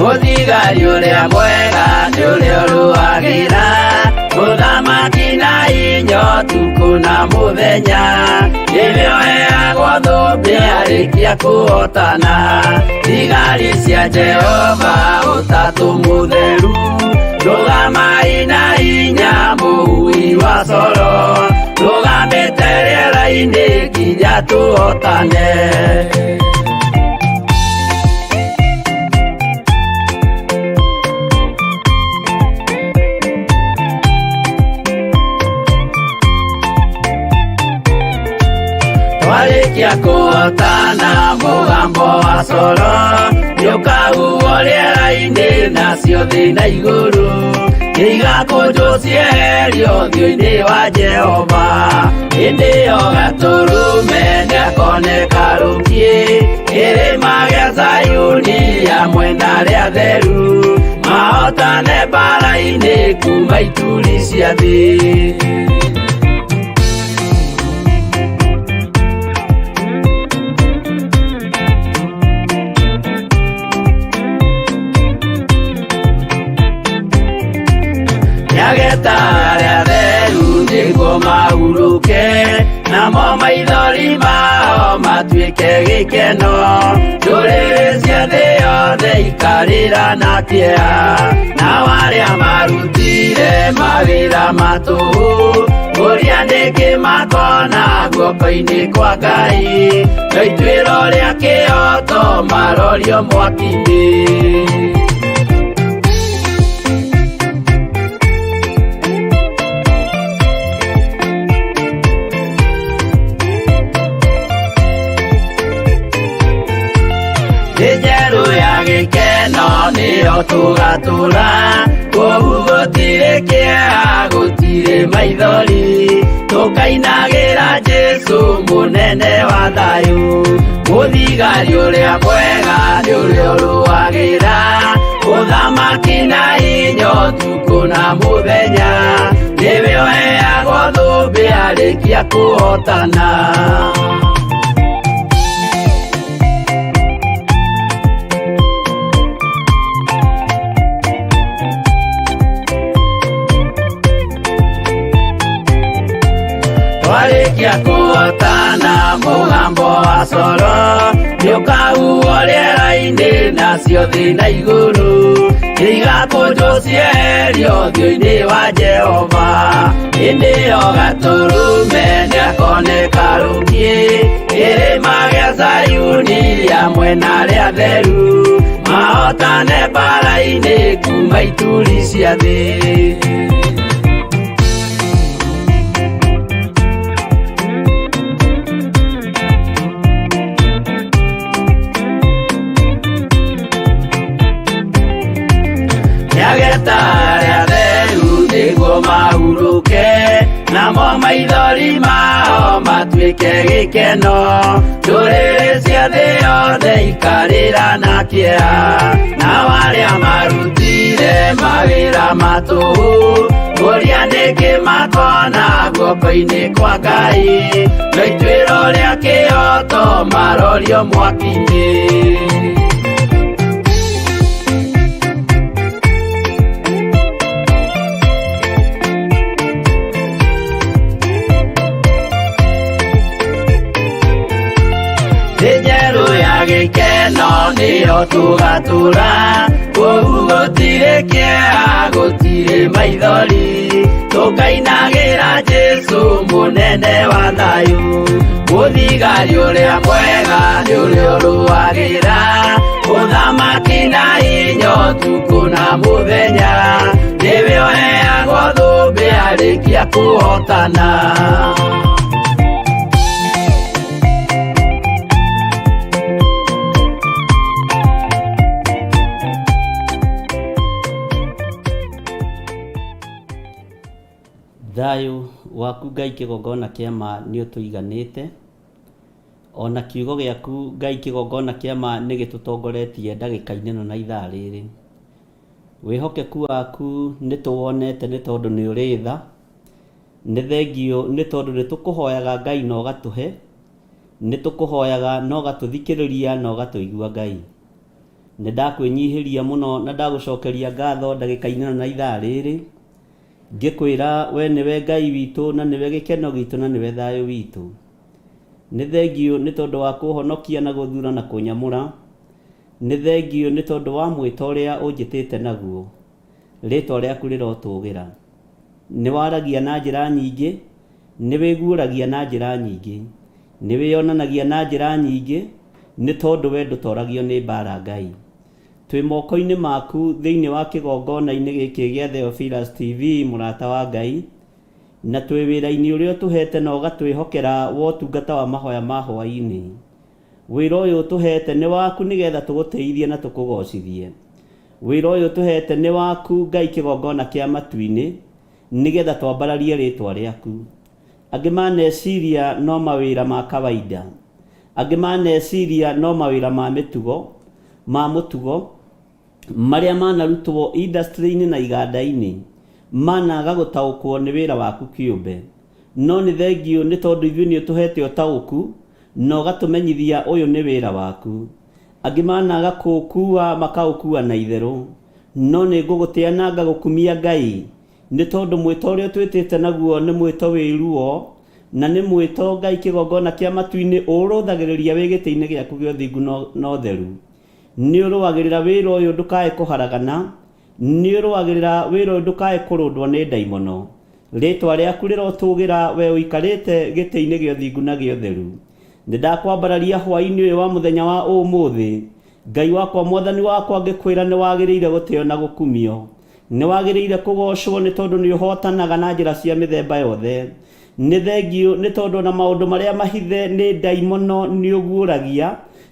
Mũthigari ũrĩa mwega nĩ ũrĩa ũrũagĩra mũthamaki na inya ũtukũ na mũthenya. Nĩwe ũheagwo thũmbĩ arĩkia kũhotana. Thigari cia Jehova ũtatũ mũtheru, rũgamai na hinya mũhui wa coro, rũgamĩte rĩera-inĩ nginya tũhotane. Twarĩkia kũhotana mũgambo wa coro nĩũkahuhwo rĩera-inĩ nacio thĩ na igũrũ igakũnjwo cieherio ũthiũ-inĩ wa Jehova. Hĩndĩ ĩyo gatũrũme nĩakoneka rũkiĩ kĩrĩma gĩa Zayuni hamwe na arĩa atheru mahotane mbaara-inĩ kuma ituri cia thĩ. Nĩageta arĩa atheru nĩguo mahurũke, namo maithori mao matuĩke gĩkeno. Ndũrĩrĩ cia thĩ yothe ikarĩra na kĩeha, nao arĩa marutire mawĩra ma tũhũ, ũrĩa nĩkĩ makona guoko-inĩ kwa Ngai, no ituĩro rĩa kĩhooto marorio mwaki-inĩ. Thĩ njerũ ya gĩkeno nĩyo tũgatũra, kũu gũtirĩ kĩeha, gũtirĩ maithori, tũkainagĩra Jesũ mũnene wa thayũ. Mũthigari ũrĩa mwega nĩ ũrĩa ũrũagĩra ũthamaki na hinya ũtukũ na mũthenya, nĩwe ũheagwo thũmbĩ arĩkia kũhotana. Twarĩkia kũhotana mũgambo wa coro nĩũkahuhwo rĩera-inĩ nacio thĩ na igũrũ igakũnjwo cieherio ũthiũ-inĩ wa Jehova. Hĩndĩ ĩyo gatũrũme nĩakoneka rũkiĩ kĩrĩma gĩa Zayuni hamwe na arĩa atheru mahotane mbaara-inĩ kuma ituri cia thĩ. Nĩageta arĩa atheru nĩguo mahurũke, namo maithori mao matuĩke gĩkeno. Ndũrĩrĩ cia thĩ yothe ikarĩra na kĩeha, nao arĩa marutire mawĩra ma tũhũ, kũrĩa nĩkĩ makona guoko-inĩ kwa Ngai, no ituĩro rĩa kĩhooto marorio mwaki-inĩ. Thĩ njerũ ya gĩkeno nĩyo tũgatũra, kũu gũtirĩ kĩeha, gũtirĩ maithori, tũkainagĩra Jesũ mũnene wa thayũ. Mũthigari ũrĩa mwega nĩ ũrĩa ũrũagĩra ũthamaki na hinya ũtukũ na mũthenya, nĩwe ũheagwo thũmbĩ arĩkia kũhotana. Thayũ waku Ngai kĩgongona kĩa ma nĩ ũtũiganĩte, ona kiugo gĩaku Ngai kĩgongona kĩa ma nĩ gĩtũtongoretie ndagĩka-inĩ ĩno na ithaa rĩrĩ. Wĩhokeku waku nĩ tũwonete nĩ tondũ nĩ ũrĩ tha, nĩ thengiũ nĩ tondũ nĩ tũkũhoyaga Ngai na ũgatũhe, nĩ tũkũhoyaga na ũgatũthikĩrĩria na ũgatũigua Ngai. Nĩ ndakwĩnyihĩria mũno na ndagũcokeria ngatho ndagĩka-inĩ ĩno na ithaa rĩrĩ, ngĩkwĩra we nĩwe Ngai witũ na nĩwe gĩkeno gitũ na nĩwe thayũ witũ. Nĩ thengiũ nĩ tondũ wa kũhonokia na gũthura na kũnyamũra. Nĩ thengiũ nĩ tondũ wa mwĩto ũrĩa ũnjĩtĩte naguo. Rĩtwa rĩaku rĩrotũgĩra. Nĩ waragia na njĩra nyingĩ, nĩ wĩguũragia na njĩra nyingĩ, nĩ wĩyonanagia na njĩra nyingĩ, nĩ tondũ we ndũtoragio nĩ mbara Ngai. Twĩ moko-inĩ maku thĩinĩ wa kĩgongona-inĩ gĩkĩ gĩa Theophilus TV mũrata wa Ngai, na twĩ wĩra-inĩ ũrĩa ũtũhete na ũgatwĩhokera wa ũtungata wa mahoya ma hwaĩ-inĩ. Wĩra ũyũ ũtũhete nĩ waku nĩgetha tũgũtĩithie na tũkũgocithie. Wĩra ũyũ ũtũhete nĩ waku Ngai kĩgongona kĩa matu-inĩ nĩgetha twambararie rĩtwa rĩaku. Angĩ maneciria no mawĩra ma kawaida. Angĩ maneciria no mawĩra ma mĩtugo, ma mũtugo, marĩa manarutwo industry-inĩ na iganda-inĩ, managa gũtaũkwo nĩ wĩra waku kĩũmbe. No nĩ thengiũ nĩ tondũ ithuĩ nĩ ũtũhete ũtaũku na ũgatũmenyithia ũyũ nĩ wĩra waku. Angĩ managa kũũkuua makaũkuua na itherũ. No nĩ ngũgũtĩa na ngagũkumia Ngai, nĩ tondũ mwĩto ũrĩa ũtwĩtĩte naguo nĩ mwĩto wĩ ruo, na nĩ mwĩto Ngai kĩgongona kĩa matu-inĩ ũũrũthagĩrĩria wĩ gĩtĩ-inĩ gĩaku gĩa ũthingu na ũtheru. Nĩ ũrũagĩrĩra wĩra ũyũ ndũkae kũharagana, nĩ ũrũagĩrĩra wĩra ũyũ ndũkae kũrũndwo nĩ ndaimono. Rĩĩtwa rĩaku rĩrotũũgĩra wee ũikarĩte gĩtĩ-inĩ gĩa ũthingu na gĩa ũtheru. Nĩ ndakwambararia hwaĩ-inĩ ũyũ wa mũthenya wa ũmũthĩ, Ngai wakwa Mwathani wakwa, ngĩkwĩra nĩ wagĩrĩire gũtĩo na gũkumio. Nĩ wagĩrĩire kũgoocwo nĩ tondũ nĩ ũhootanaga na njĩra cia mĩthemba yothe. Nĩ thengiũ nĩ tondũ ona maũndũ marĩa mahithe nĩ ndaimono nĩ ũguũragia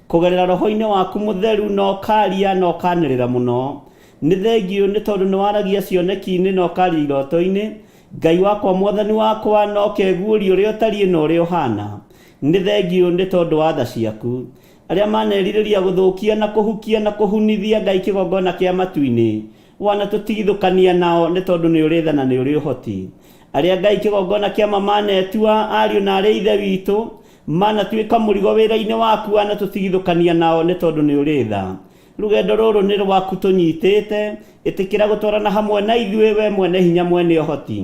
kũgerera roho-inĩ waku mũtheru na ũkaria na ũkanĩrĩra mũno. Nĩ thengiũ nĩ tondũ nĩ waragia cioneki-inĩ na ũkaria iroto-inĩ, Ngai wakwa Mwathani wakwa, na ũkeguũria ũrĩa ũtariĩ na ũrĩa ũhaana. Nĩ thengiũ nĩ tondũ wa tha ciaku. Arĩa manerirĩria gũthũkia na kũhukia na kũhunithia Ngai kĩgongona kĩa matu-inĩ, wanatũtigithũkania nao nĩ tondũ nĩ ũrĩ tha na nĩ ũrĩ ũhoti. Arĩa Ngai kĩgongona kĩa ma manetua ariũ na arĩ ithe witũ, manatuĩka mũrigo wĩra-inĩ waku, wanatũtigithũkania nao nĩ tondũ nĩ ũrĩ tha. Rũgendo rũrũ nĩ rwaku tũnyitĩte, ĩtĩkĩra gũtwarana hamwe na ithuĩ we mwene hinya mwene ũhoti.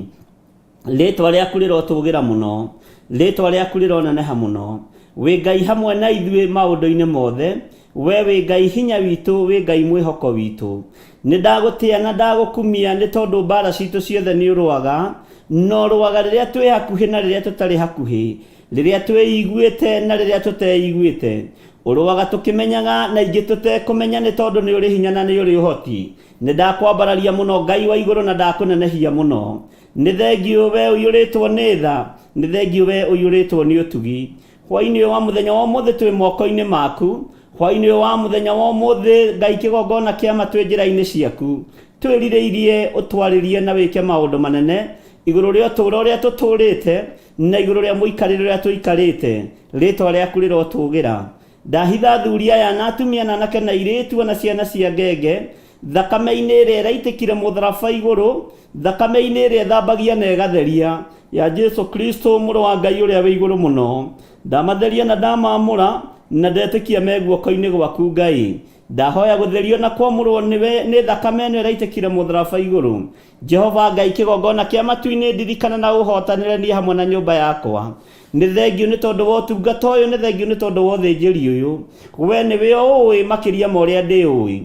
Rĩtwa rĩaku rĩrotũgĩra mũno, rĩtwa rĩaku rĩroneneha mũno. Wĩ Ngai hamwe na ithuĩ maũndũ-inĩ mothe, we wĩ Ngai hinya witũ, wĩ Ngai mwĩhoko witũ. Nĩ ndagũtĩa na ndagũkumia nĩ tondũ mbara citũ ciothe nĩ ũrũaga, na ũrũaga rĩrĩa twĩ hakuhĩ na rĩrĩa tũtarĩ hakuhĩ, rĩrĩa twĩiguĩte na rĩrĩa tũteiguĩte. Ũrũaga tũkĩmenyaga na ingĩ tũtekũmenya nĩ tondũ nĩ ũrĩ hinya na nĩ ũrĩ ũhoti. Nĩ ndakwambararia mũno Ngai wa igũrũ na ndakũnenehia mũno. Nĩ thengiũ we ũiyũrĩtwo nĩ tha, nĩ thengiũ we ũiyũrĩtwo nĩ ũtugi. Hwaĩ-inĩ ũyũ wa mũthenya wa ũmũthĩ twĩ moko-inĩ maku. Hwaĩ-inĩ ũyũ wa mũthenya wa ũmũthĩ Ngai kĩgongona kĩa ma twĩ njĩra-inĩ ciaku. Twĩrirĩirie ũtwarĩrie na wĩke maũndũ manene igũrũ rĩa ũtũũro ũrĩa tũtũũrĩte na igũrũ rĩa mũikarĩre ũrĩa tũikarĩte. Rĩtwa rĩaku rĩrotũgĩra. Ndahitha athuri aya na atumia na anake na airĩtu o na ciana cia ngenge thakame-inĩ ĩrĩa ĩraitĩkire mũtharaba igũrũ, thakame-inĩ ĩrĩa ĩthambagia na ĩgatheria, ya Jesu Kristo mũrũ wa Ngai ũrĩa wĩ igũrũ mũno. Ndamatheria na ndamamũra, na ndetĩkia me guoko-inĩ gwaku Ngai. Ndahoya gũtherio na kwamũrwo nĩwe nĩ thakame ĩno ĩraitĩkire mũtharaba igũrũ. Jehova Ngai kĩgongona kĩa matu-inĩ ndirikana na ũhotanĩre niĩ hamwe na nyũmba yakwa. Nĩ thengiũ nĩ tondũ wa ũtungata ũyũ, nĩ thengiũ nĩ tondũ wa ũthĩnjĩri ũyũ. We nĩwe ũũĩ makĩria ma ũrĩa ndĩũĩ.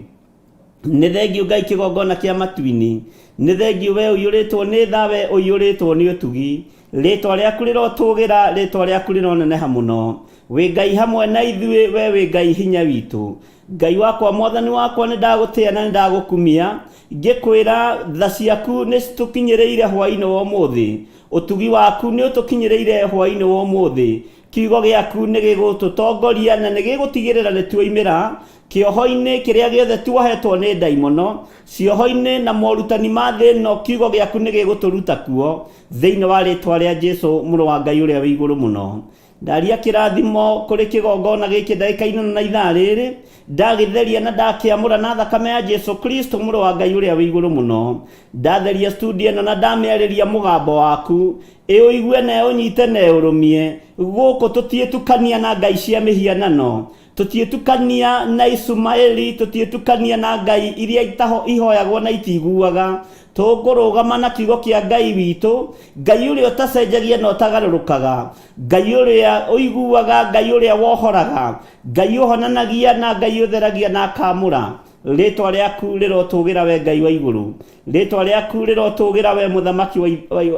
Nĩ thengiũ Ngai kĩgongona kĩa matu-inĩ. Nĩ thengiũ we ũiyũrĩtwo nĩ tha, we ũiyũrĩtwo nĩ ũtugi. Rĩtwa rĩaku rĩrotũgĩra, rĩtwa rĩaku rĩroneneha mũno. Wĩ Ngai hamwe na ithuĩ, we wĩ Ngai hinya witũ. Ngai wakwa Mwathani wakwa nĩ ndagũtĩa na nĩ ndagũkumia, ngĩkwĩra tha ciaku nĩ citũkinyĩrĩire hwaĩ-inĩ wa ũmũthĩ. Ũtugi waku nĩ ũtũkinyĩrĩire hwaĩ-inĩ wa ũmũthĩ. Kiugo gĩaku nĩ gĩgũtũtongoria na nĩ gĩgũtigĩrĩra nĩ tuoimĩra kĩoho-inĩ kĩrĩa gĩothe tuohetwo nĩ ndaimono, cioho-inĩ na morutani ma thĩ ĩno, kiugo gĩaku nĩ gĩgũtũruta kuo, thĩinĩ wa rĩtwa rĩa Jesu mũrũ wa Ngai ũrĩa wĩ igũrũ mũno. Ndaria kĩrathimo kũrĩ kĩgongona gĩkĩ ndagĩka-inĩ ĩno na ithaa rĩrĩ, ndagĩtheria na ndakĩamũra na thakame ya Jesu Kristo mũrũ wa Ngai ũrĩa wĩ igũrũ mũno. Ndatheria studio ĩno na ndamĩarĩria mũgambo waku. Ĩũigue na ĩũnyite na ĩũrũmie. Gũkũ tũtiĩtukania na ngai cia mĩhianano, tũtiĩtukania na Isumaeli, tũtiĩtukania na ngai iria ihoyagwo na itiguaga. Tũkũrũgama na kiugo kĩa Ngai witũ, Ngai ũrĩa ũtacenjagia na ũtagarũrũkaga, Ngai ũrĩa ũiguaga, Ngai ũrĩa wohoraga, Ngai ũhonanagia na Ngai ũtheragia na akamũra. Rĩtwa rĩaku rĩrotũgĩra we Ngai wa igũrũ, rĩtwa rĩaku rĩrotũgĩra we mũthamaki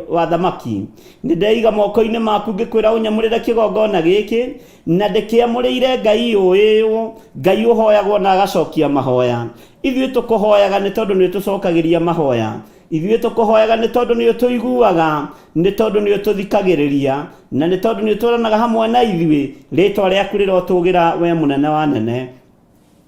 wa thamaki. Nĩ ndeiga moko-inĩ maku ngĩkwĩra ũnyamũrĩre kĩgongona gĩkĩ, na ndĩkĩamũrĩire Ngai ũĩywo, Ngai ũhoyagwo na agacokia mahoya. Ithuĩ tũkũhoyaga nĩ tondũ nĩ ũtũcokagĩria mahoya. Ithuĩ tũkũhoyaga nĩ tondũ nĩ ũtũiguaga, nĩ tondũ nĩ ũtũthikagĩrĩria, na nĩ tondũ nĩ ũtwaranaga hamwe na ithuĩ. Rĩtwa rĩaku rĩrotũgĩra we mũnene wa nene.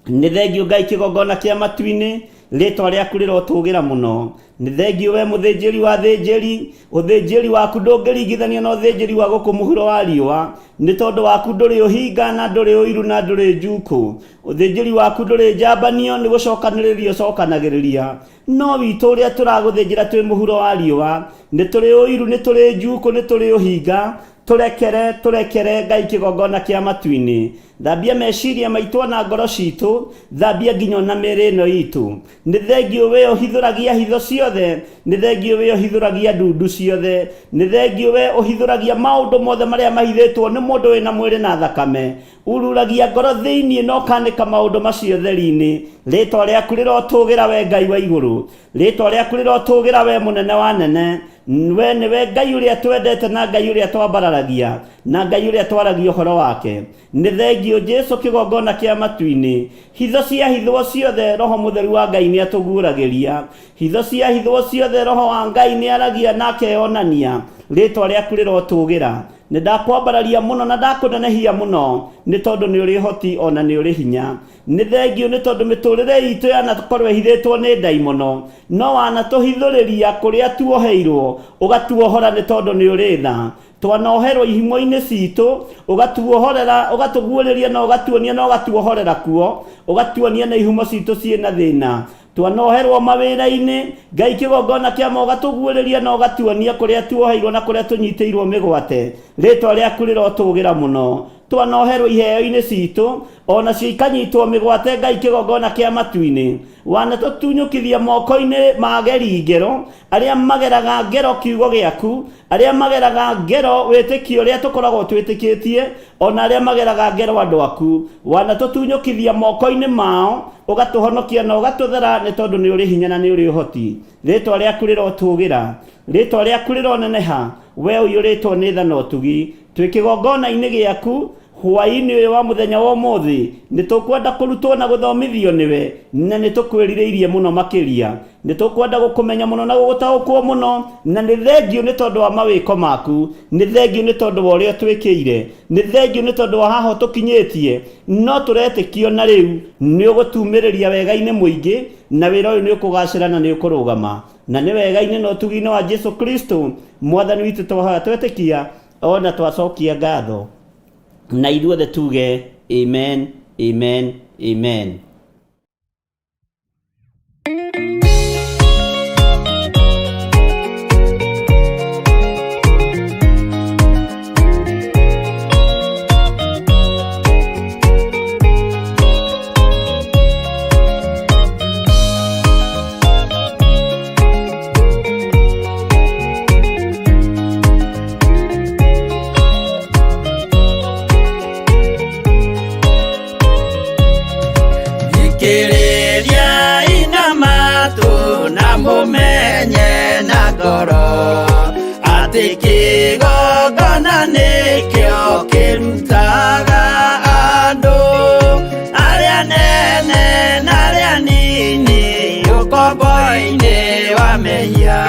Nĩ thengio Ngai kĩgongona kĩa matu-inĩ, rĩtwa rĩaku rĩrotũgĩra mũno. Nĩ thengio we mũthĩnjĩri wa thĩnjĩri, ũthĩnjĩri waku ndũngĩringithanio na ũthĩnjĩri wa gũkũ mũhuro wa riũa, nĩ tondũ waku ndũrĩ ũhinga na ndũrĩ ũiru na ndũrĩ njukũ. Ũthĩnjĩri waku ndũrĩ njambanio, nĩ gũcokanĩrĩria ũcokanagĩrĩria. No witũ ũrĩa tũragũthĩnjĩra twĩ mũhuro wa riũa, nĩ tũrĩ ũiru, nĩ tũrĩ njukũ, nĩ tũrĩ ũhinga. Tũrekere, tũrekere Ngai kĩgongona kĩa matu-inĩ. Thambia meciria maitũ ona ngoro citũ, thambia nginya ona mĩĩrĩ ĩno itũ. Nĩ thengio we ũhithũragia hitho ciothe, nĩ thengio we ũhithũragia ndundu ciothe, nĩ thengio we ũhithũragia maũndũ mothe marĩa mahithĩtwo nĩ mũndũ wĩna mwĩrĩ na thakame. Ururagia ngoro thĩinĩ na ũkanĩka maũndũ macio theri-inĩ. Rĩtwa rĩaku rĩrotũgĩra we Ngai wa igũrũ, rĩtwa rĩaku rĩrotũgĩra we mũnene wa nene. We nĩwe Ngai ũrĩa twendete na Ngai ũrĩa twambararagia na Ngai ũrĩa twaragia ũhoro wake. Nĩ thengio Jesu kĩgongona kĩa matu-inĩ. Hitho cia hithwo ciothe Roho Mũtheru wa Ngai nĩ atũguũragĩria. Hitho cia hithwo ciothe Roho wa Ngai nĩ aragia na akeyonania. Rĩtwa rĩaku rĩrotũgĩra. Nĩ ndakwambararia mũno na ndakũnenehia mũno, nĩ tondũ nĩ ũrĩ ũhoti o na nĩ ũrĩ hinya. Nĩ thengio nĩ tondũ mĩtũrĩre itũ yanakorwo ĩhithĩtwo nĩ ndaimono, no wanatũhithũrĩria kũrĩa tuoheirwo, ũgatuohora nĩ tondũ nĩ ũrĩ tha. Twanoherwo ihimo-inĩ citũ, ũgatuohorera, ũgatũguũrĩria na ũgatuonia na ũgatuohorera kuo, ũgatuonia na ihumo citũ ciĩna thĩna. Twanoherwo mawĩra-inĩ, Ngai kĩgongona kĩa ma ũgatũguũrĩria na ũgatuonia kũrĩa tuoheirwo na kũrĩa tũnyitĩirwo mĩgwate. Rĩtwa rĩaku rĩrotũgĩra mũno. Twanoherwo iheo-inĩ citũ, o nacio ikanyitwo mĩgwate Ngai kĩgongona kĩa matu-inĩ. Wanatũtunyũkithia moko-inĩ ma ageri ngero, arĩa mageraga ngero kiugo gĩaku, arĩa mageraga ngero wĩtĩkio ũrĩa tũkoragwo twĩtĩkĩtie, o na arĩa mageraga ngero andũ aku. Wanatũtunyũkithia moko-inĩ mao, ũgatũhonokia na ũgatũthera, nĩ tondũ nĩ ũrĩ hinya na nĩ ũrĩ ũhoti. Rĩtwa rĩaku rĩrotũgĩra, rĩtwa rĩaku rĩroneneha, we ũiyũrĩtwo nĩ tha na ũtugi. Twĩ kĩgongona-inĩ gĩaku hwaĩ-inĩ ũyũ wa mũthenya wa ũmũthĩ, nĩ tũkwenda kũrutwo na gũthomithio nĩwe, na nĩ tũkwĩrirĩirie mũno makĩria. Nĩ tũkwenda gũkũmenya mũno na gũgũtaũkwo mũno, na nĩ thengio nĩ tondũ wa mawĩko maku, nĩ thengio nĩ tondũ wa ũrĩa ũtwĩkĩire, nĩ thengio nĩ tondũ wa haha ũtũkinyĩtie, no tũretĩkio na rĩu nĩ ũgũtumĩrĩria wega-inĩ mũingĩ, na wĩra ũyũ nĩ ũkũgacĩra na nĩ ũkũrũgama. Na nĩ wega-inĩ na ũtugi-inĩ wa Jesu Kristo Mwathani witũ twahoya twetĩkia o na twacokia ngatho, na ithuothe tuge amen, amen, amen. Thikĩrĩria ina matũ na mũmenye na ngoro atĩ kĩgongona nĩkĩo kĩrutaga andũ arĩa nene na arĩa nini ũkombo-inĩ wa mehia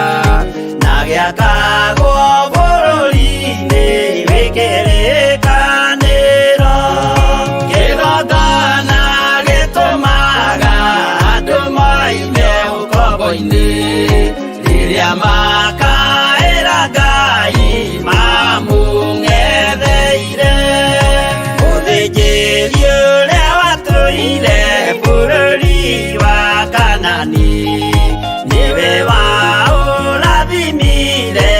na gĩakagwo bũrũri-inĩ wĩ kĩrĩkanĩro. Kĩgongona gĩtũmaga andũ moime ũkombo-inĩ rĩrĩa makaĩra Ngai mamũng'etheire. Mũthĩnjĩri ũrĩa watũire bũrũri wa Kanani nĩwe waũrathimire.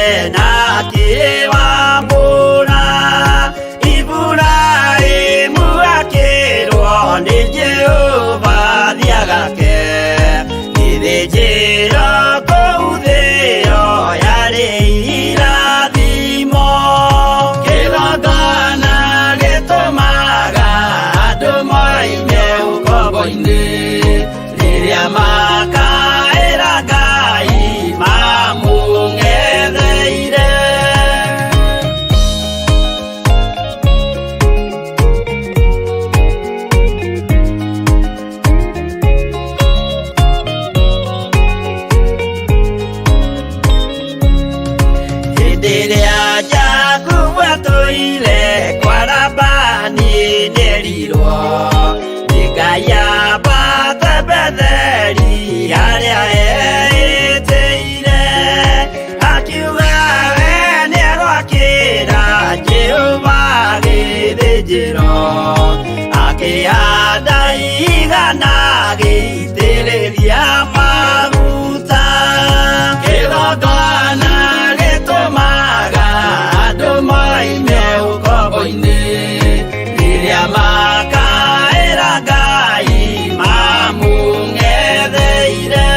Akĩhanda igana agĩitĩrĩria maguta. Kĩgongona gĩtũmaga andũ moime ũkombo-inĩ, rĩrĩa makaĩra Ngai mamũng'etheire.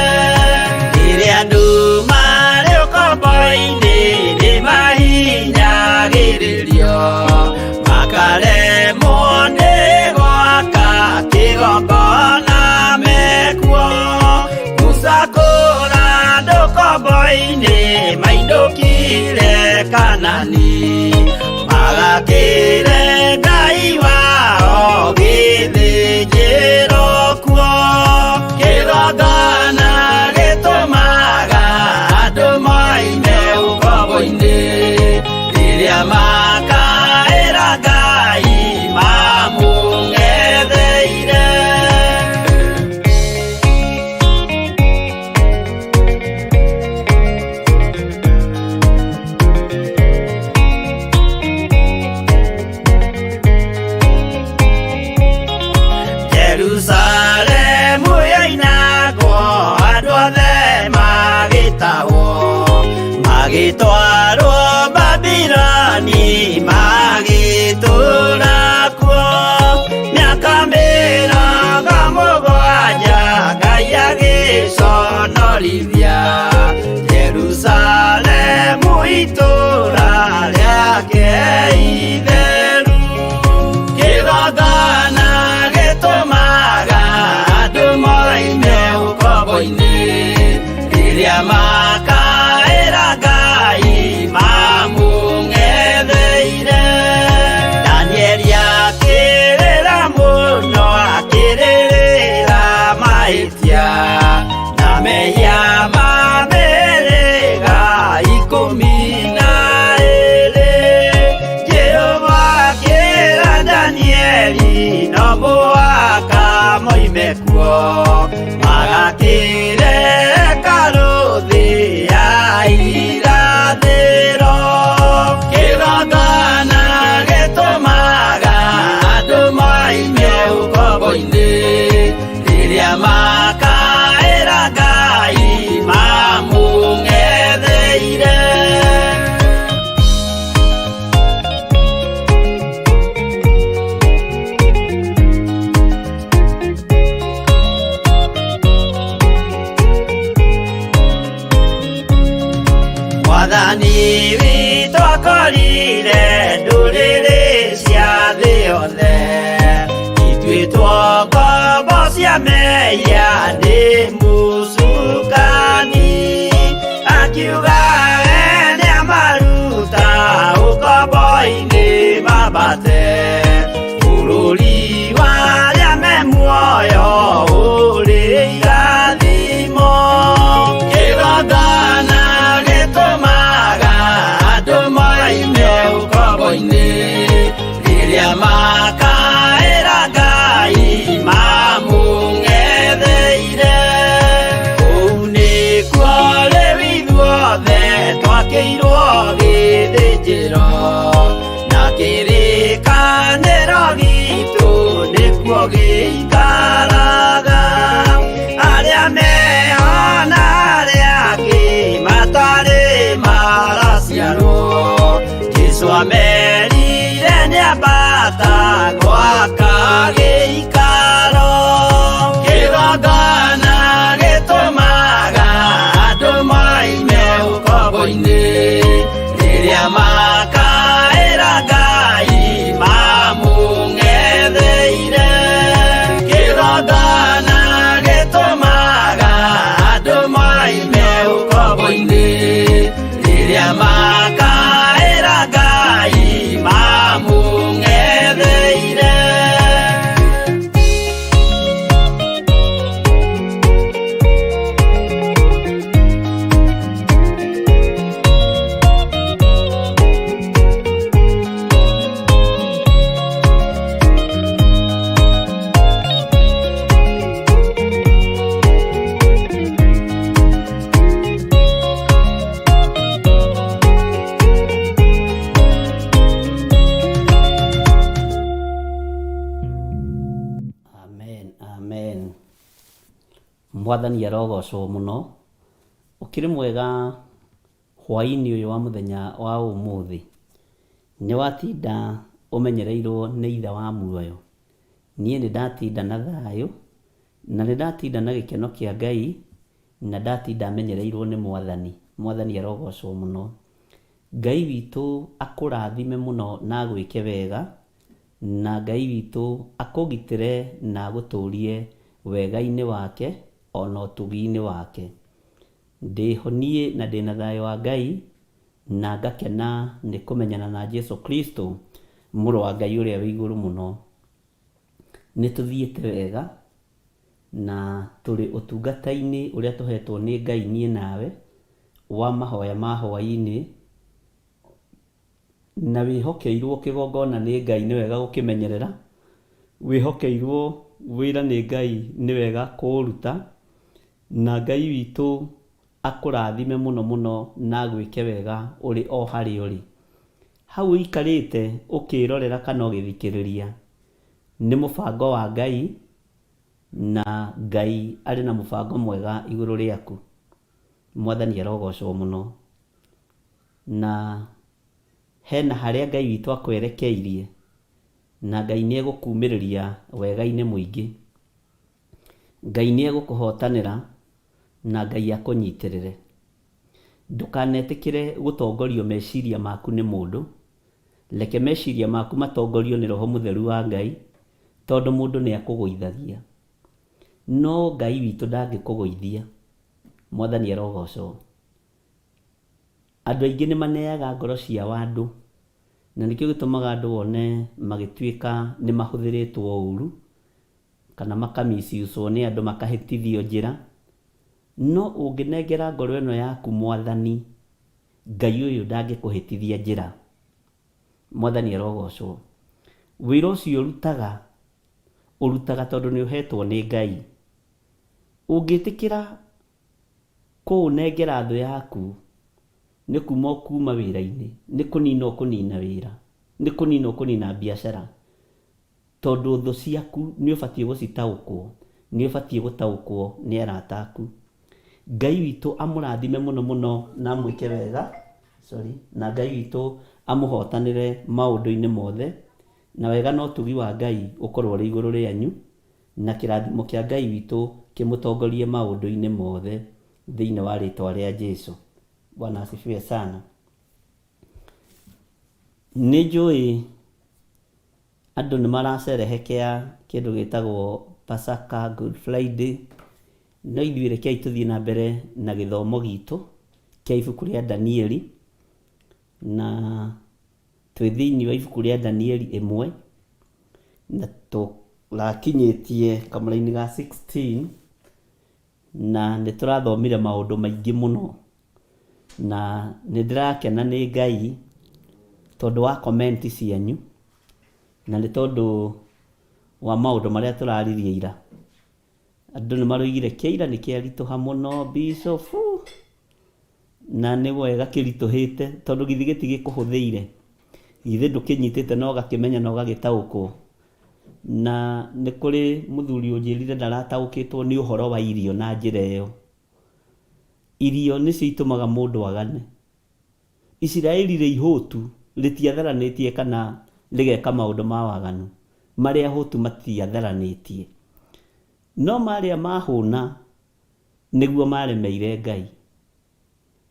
Rĩrĩa andũ marĩ ũkombo-inĩ nĩmahinyagĩrĩrio, makaremwo nĩ gwaka kĩgongona mekuo. Musa kũra andũ ũkombo-inĩ mainũkire Kanani, magakĩre Ngai wao gĩthĩnjĩro kuo. Kĩgongona gĩtũmaga andũ moime ũkombo-inĩ, rĩrĩa makaĩra Ngai mamũng'etheire. Jerusalemu yoinagwo andũ othe magĩtahwo, magĩtwarwo Babiloni magĩtũũra kuo. Mĩaka 70 Ngai agĩconorithia Jerusalemu itũũra rĩake itheru. Kĩgongona gĩtũmaga andũ moime ũkombo-inĩ, rĩrĩa makaĩra Ngai mamũng'etheire. Danieli akĩrĩra mũno akĩrĩrĩra mahĩtia na mehia ma mĩhĩrĩga 12. Jehova akĩra Danieli no mũhaka moime kuo, magakĩre hekarũ thĩ ya irathĩro. Kĩgongona gĩtũmaga andũ moime ũkombo-inĩ, rĩrĩa makaĩra Ngai mamũng'etheire. Mwathani witũ akorire ndũrĩrĩ cia thĩ yothe, ituĩtwo ngombo cia mehia nĩ mũcukani. Akiuga we nĩamaruta ũkombo-inĩ mambate, bũrũri wa arĩa me muoyo ũrĩ irathimo. Kĩgongona gĩtũmaga andũ moime ũkombo-inĩ, rĩrĩa makaĩra Ngai mamũng'etheire. Mwathani arogocwo mũno. Ũkĩrĩ mwega hwaĩ-inĩ ũyũ wa mũthenya wa ũmũthĩ? Nĩ watinda ũmenyereirwo nĩ Ithe wa muoyo? Niĩ nĩ ndatinda na thayũ, na nĩ ndatinda na gĩkeno kĩa Ngai, na ndatinda menyereirwo nĩ Mwathani. Mwathani arogocwo mũno. Ngai witũ akũrathime mũno na agwĩke wega, na Ngai witũ akũgitĩre na agũtũrie wega-inĩ wake ona ũtugi-inĩ wake. Ndĩho niĩ na ndĩna thayũ wa Ngai, na ngakena nĩ kũmenyana na Jesu Kristo, mũrũ wa Ngai ũrĩa wĩ igũrũ mũno. Nĩ tũthiĩte wega, na tũrĩ ũtungata-inĩ ũrĩa tũhetwo nĩ Ngai niĩ nawe, wa mahoya ma hwaĩ-inĩ, na wĩhokeirwo kĩgongona nĩ Ngai nĩ wega gũkĩmenyerera, wĩhokeirwo wĩra nĩ Ngai nĩ wega kũũruta, na Ngai witũ akũrathime mũno mũno na agwĩke wega ũrĩ o harĩa ũrĩ. Hau ũikarĩte ũkĩrorera kana ũgĩthikĩrĩria, nĩ mũbango wa Ngai, na Ngai arĩ na mũbango mwega igũrũ rĩaku. Mwathani arogocwo mũno. Na hena harĩa Ngai witũ akwerekeirie, na Ngai nĩ egũkumĩrĩria wega-inĩ mũingĩ. Ngai nĩ egũkũhotanĩra, na Ngai akũnyitĩrĩre. Ndũkanetĩkĩre gũtongorio meciria maku nĩ mũndũ, reke meciria maku matongorio nĩ Roho Mũtheru wa Ngai, tondũ mũndũ nĩ akũgũithagia. No Ngai witũ ndangĩkũgũithia. Mwathani arogocwo. Andũ aingĩ nĩ maneaga ngoro ciao andũ, na nĩkĩo gĩtũmaga andũ wone magĩtuĩka nĩ mahũthĩrĩtwo ũru, kana maka misuse wo nĩ andũ makahĩtithio njĩra. No ũngĩnengera ngoro ĩno yaku Mwathani, Ngai ũyũ ndangĩkũhĩtithia njĩra. Mwathani arogocwo. Wĩra ũcio ũrutaga, ũrutaga tondũ nĩ ũhetwo nĩ Ngai. Ũngĩtĩkĩra Kũũnengera thũ yaku nĩ kuuma ũkuuma wĩra-inĩ, nĩ kũnina ũkũnina wĩra, nĩ kũnina ũkũnina biacara. Tondũ thũ ciaku nĩ ũbatiĩ gũcitaũkwo, nĩ ũbatiĩ gũtaũkwo nĩ arata aku. Ngai witũ amũrathime mũno mũno na amwĩke wega, sorry, na Ngai witũ amũhotanĩre maũndũ-inĩ mothe, na wega na ũtugi wa Ngai ũkorwo ũrĩ igũrũ rĩanyu. Na kĩrathimo kĩa Ngai witũ kĩmũtongorie maũndũ-inĩ mothe thĩinĩ wa rĩtwa rĩa Jesu. Bwana asifiwe sana. Nĩ njũĩ andũ nĩ maracerehekea kĩndũ gĩtagwo Pasaka, Good Friday, no ithuĩ rekei tũthiĩ na mbere na gĩthomo gitũ kĩa ibuku rĩa Danieli, na Twĩ thĩinĩ wa ibuku rĩa Danieli ĩmwe, na tũrakinyĩtie kamũraini ga 16, na nĩ tũrathomire maũndũ maingĩ mũno, na nĩ ndĩrakena nĩ Ngai tondũ wa comment cianyu, na nĩ tondũ wa maũndũ marĩa tũraririe ira. Andũ nĩ maroigire kĩa ira nĩ kĩaritũha mũno Bishop. Na nĩ wega kĩritũhĩte tondũ githĩ gĩtigĩkũhũthĩire? Githĩ ndũkĩnyitĩte na ũgakĩmenya na ũgagĩtaũkwo? Na nĩ kũrĩ mũthuri ũnjĩrire ndarataũkĩtwo nĩ ũhoro wa irio na njĩra ĩyo. Irio nĩcio itũmaga mũndũ agane. Isiraeli rĩ ihũtu, rĩtiatharanĩtie kana rĩgeka maũndũ ma waganu. Marĩ ahũtu matiatharanĩtie. No marĩa mahũna nĩguo maremeire Ngai.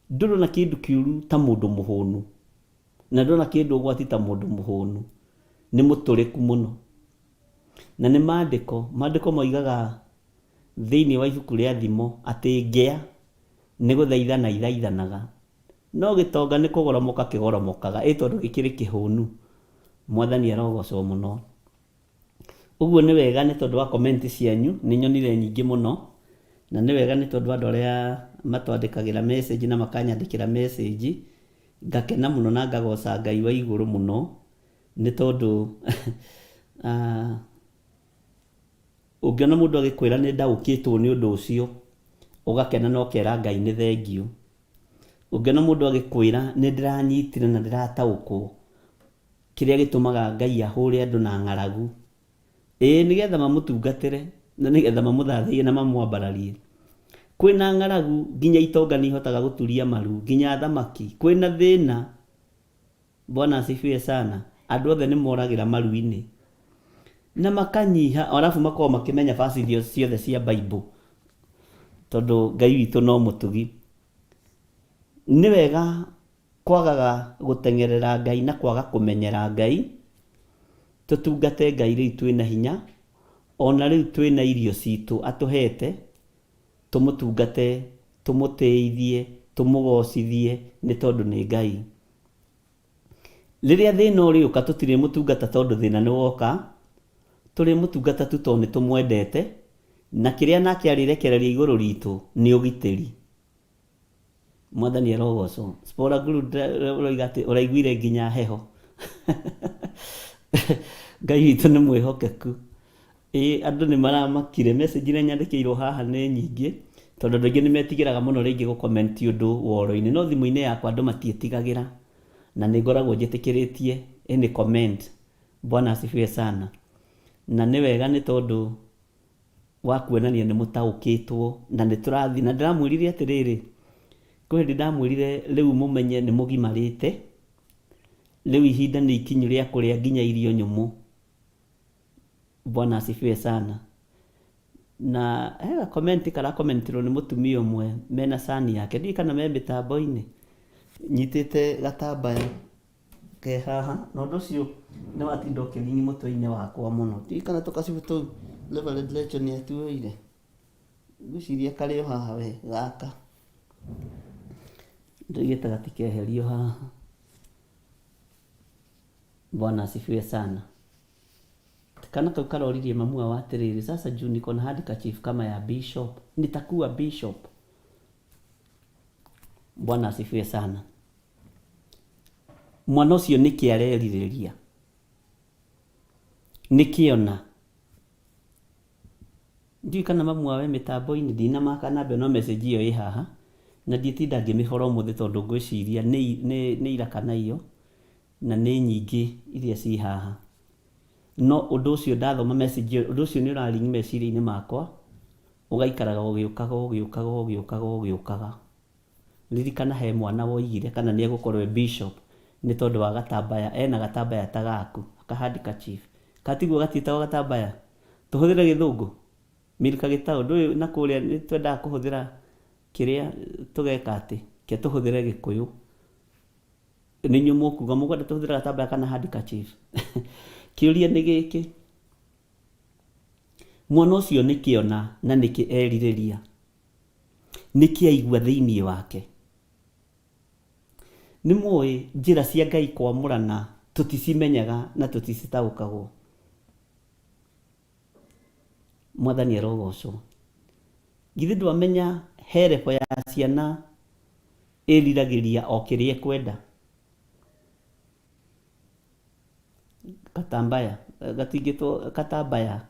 Ndũrona kĩndũ kĩũru ta mũndũ mũhũnu, na ndũrona kĩndũ ũgwati ta mũndũ mũhũnu. Nĩ mũtũrĩku mũno. Na nĩ maandĩko, maandĩko moigaga thĩinĩ wa ibuku rĩa Thimo atĩ ngĩa nĩ gũthaithana ithaithanaga, no gĩtonga nĩ kũgoromoka kĩgoromokaga, ĩ tondũ gĩkĩrĩ kĩhũnu. Mwathani arogocwo mũno. Ũguo nĩ wega nĩ tondũ wa comment cianyu, nĩ nyonire nyingĩ mũno, na nĩ wega nĩ tondũ wa andũ arĩa matwandĩkagĩra message na makanyandĩkĩra message, ngakena mũno na ngagoca Ngai wa igũrũ mũno, nĩ tondũ ũngĩona mũndũ agĩkwĩra nĩ ndaũkĩtwo nĩ ũndũ ũcio, ũgakena na ũkera Ngai nĩ thengiũ. Ũngĩona mũndũ agĩkwĩra nĩ ndĩranyitire na ndĩrataũkwo, Kĩrĩa gĩtũmaga Ngai ahũre andũ na ng'aragu, ĩĩ, nĩ getha mamũtungatĩre, na nĩ getha mamũthathaiye na mamwambararie. Kwĩna ng'aragu nginya itonga nĩ ihotaga gũturia maru, nginya athamaki. Kwĩna thĩna, Bwana asifiwe sana, andũ othe nĩ moragĩra maru-inĩ na makanyiha, arabu makoragwo makĩmenya verse ciothe cia Bible tondũ Ngai witũ no mũtugi. Nĩ wega kwagaga gũteng'erera Ngai na kwaga kũmenyera Ngai, tũtungate Ngai rĩu twĩna hinya, ona rĩu twĩna irio citũ atũhete, tũmũtungate, tũmũtĩithie, tũmũgocithie nĩ tondũ nĩ Ngai. Rĩrĩa thĩna ũrĩũka tũtirĩmũtungata tondũ thĩna nĩ woka, tũrĩmũtungata tu tondũ nĩ tũmwendete, na kĩrĩa nake arĩrekereria igũrũ ritũ nĩ ũgitĩri. Mwathani arogocwo. Spora Guru ũroiga atĩ ũraiguire nginya heho. Ngai witũ nĩ mwĩhokeku. Ĩĩ andũ nĩ maramakire, message iria nyandĩkĩirwo haha nĩ nyingĩ, tondũ andũ aingĩ nĩ metigĩraga mũno rĩngĩ gũ comment ũndũ woro-inĩ, no thimũ-inĩ yakwa andũ matiĩtigagĩra, na nĩ ngoragwo njĩtĩkĩrĩtie any comment. Bwana asifiwe sana. Na nĩ wega nĩ tondũ wa kuonania nĩ mũtaũkĩtwo na nĩ tũrathiĩ, na ndĩramwĩrire atĩrĩrĩ, kwĩ hĩndĩ ndamwĩrire rĩu mũmenye nĩ mũgimarĩte, rĩu ihinda nĩ ikinyu rĩa kũrĩa nginya irio nyũmũ. Bwana asifiwe sana. Na he ga comment karakomentirwo nĩ mũtumia ũmwe mena cani yake, ndiũĩ kana me mĩtambo-inĩ, nyitĩte gatambaya ke haha, na ũndũ ũcio nĩ watinda ũkĩringi mũtwe-inĩ wakwa mũno. Ndiũĩ kana tũgacibũ tũu Reverend Rachel nĩ atuoire, ngwĩciria karĩ o haha we, gaka. Ndoigĩte gatikeherio haha. Bwana asifiwe sana. Kana kau karoririe mamu wao atĩrĩrĩ, sasa juu niko na handkerchief kama ya bishop, nitakuwa bishop. Bwana asifiwe sana. Mwana ũcio nĩkĩ arerirĩria? Nĩkĩ ona? Ndiũĩ kana mamu wao e mĩtambo-inĩ, ndinamaka namba ĩno no message ĩyo ĩ haha, na ndiĩtinda ngĩmĩbora ũmũthĩ tondũ ngwĩciria nĩ ira kana iyo, na nĩ nyingĩ iria ciĩ haha. No ũndũ ũcio ndathoma message ĩyo, ũndũ ũcio nĩ ũra ring meciria-inĩ makwa, ũgaikaraga ũgĩũkaga ũgĩũkaga ũgĩũkaga ũgĩũkaga. Ririkana he mwana woigire kana nĩ egũkorwo e bishop nĩ tondũ wa gatambaya, ena gatambaya ta gaku, ka handkerchief. Kana tiguo gatiĩtagwo gatambaya? Tũhũthĩre gĩthũngũ? Milka Gĩtaũ, ndũĩ na kũrĩa nĩ twendaga kũhũthĩra kĩrĩa tũgeka atĩ, reke tũhũthĩre gĩkũyũ. Nĩ inyuĩ mũkuga mũkwenda tũhũthĩre gatambaya kana handkerchief. Kĩũria nĩ gĩkĩ, mwana ũcio nĩkĩ ona na nĩkĩ erirĩria? Nĩkĩ aigua thĩinĩ wake? Nĩ mũĩ njĩra cia Ngai kwamũrana tũticimenyaga na tũticitaũkagwo. Mwathani arogocwo. Githĩ ndwamenya he level ya ciana ĩriragĩria o kĩrĩa ĩkwenda? Katambaya, gatingĩtwo katambaya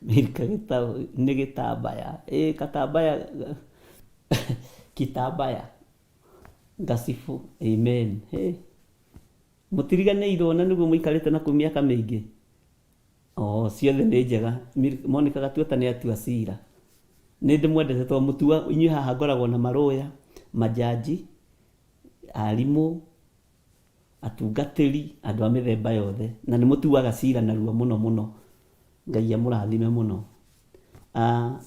nĩ gĩtambaya, ĩ katambaya kitambaya, ngacibũ, amen. Hĩ. Mũtiriganĩirwo na nĩguo mũikarĩte na kũu mĩaka mĩingĩ? Oo, ciothe nĩ njega. Monica Gatuota nĩ atua cira. Nĩ ndĩmwendete tondũ mũtua, inyuĩ haha ngoragwo na marũya, manjanji, arimũ, atungatĩri, andũ a mĩthemba yothe. Na nĩ mũtuaga cira narua mũno mũno. Ngai amũrathime mũno. Ah,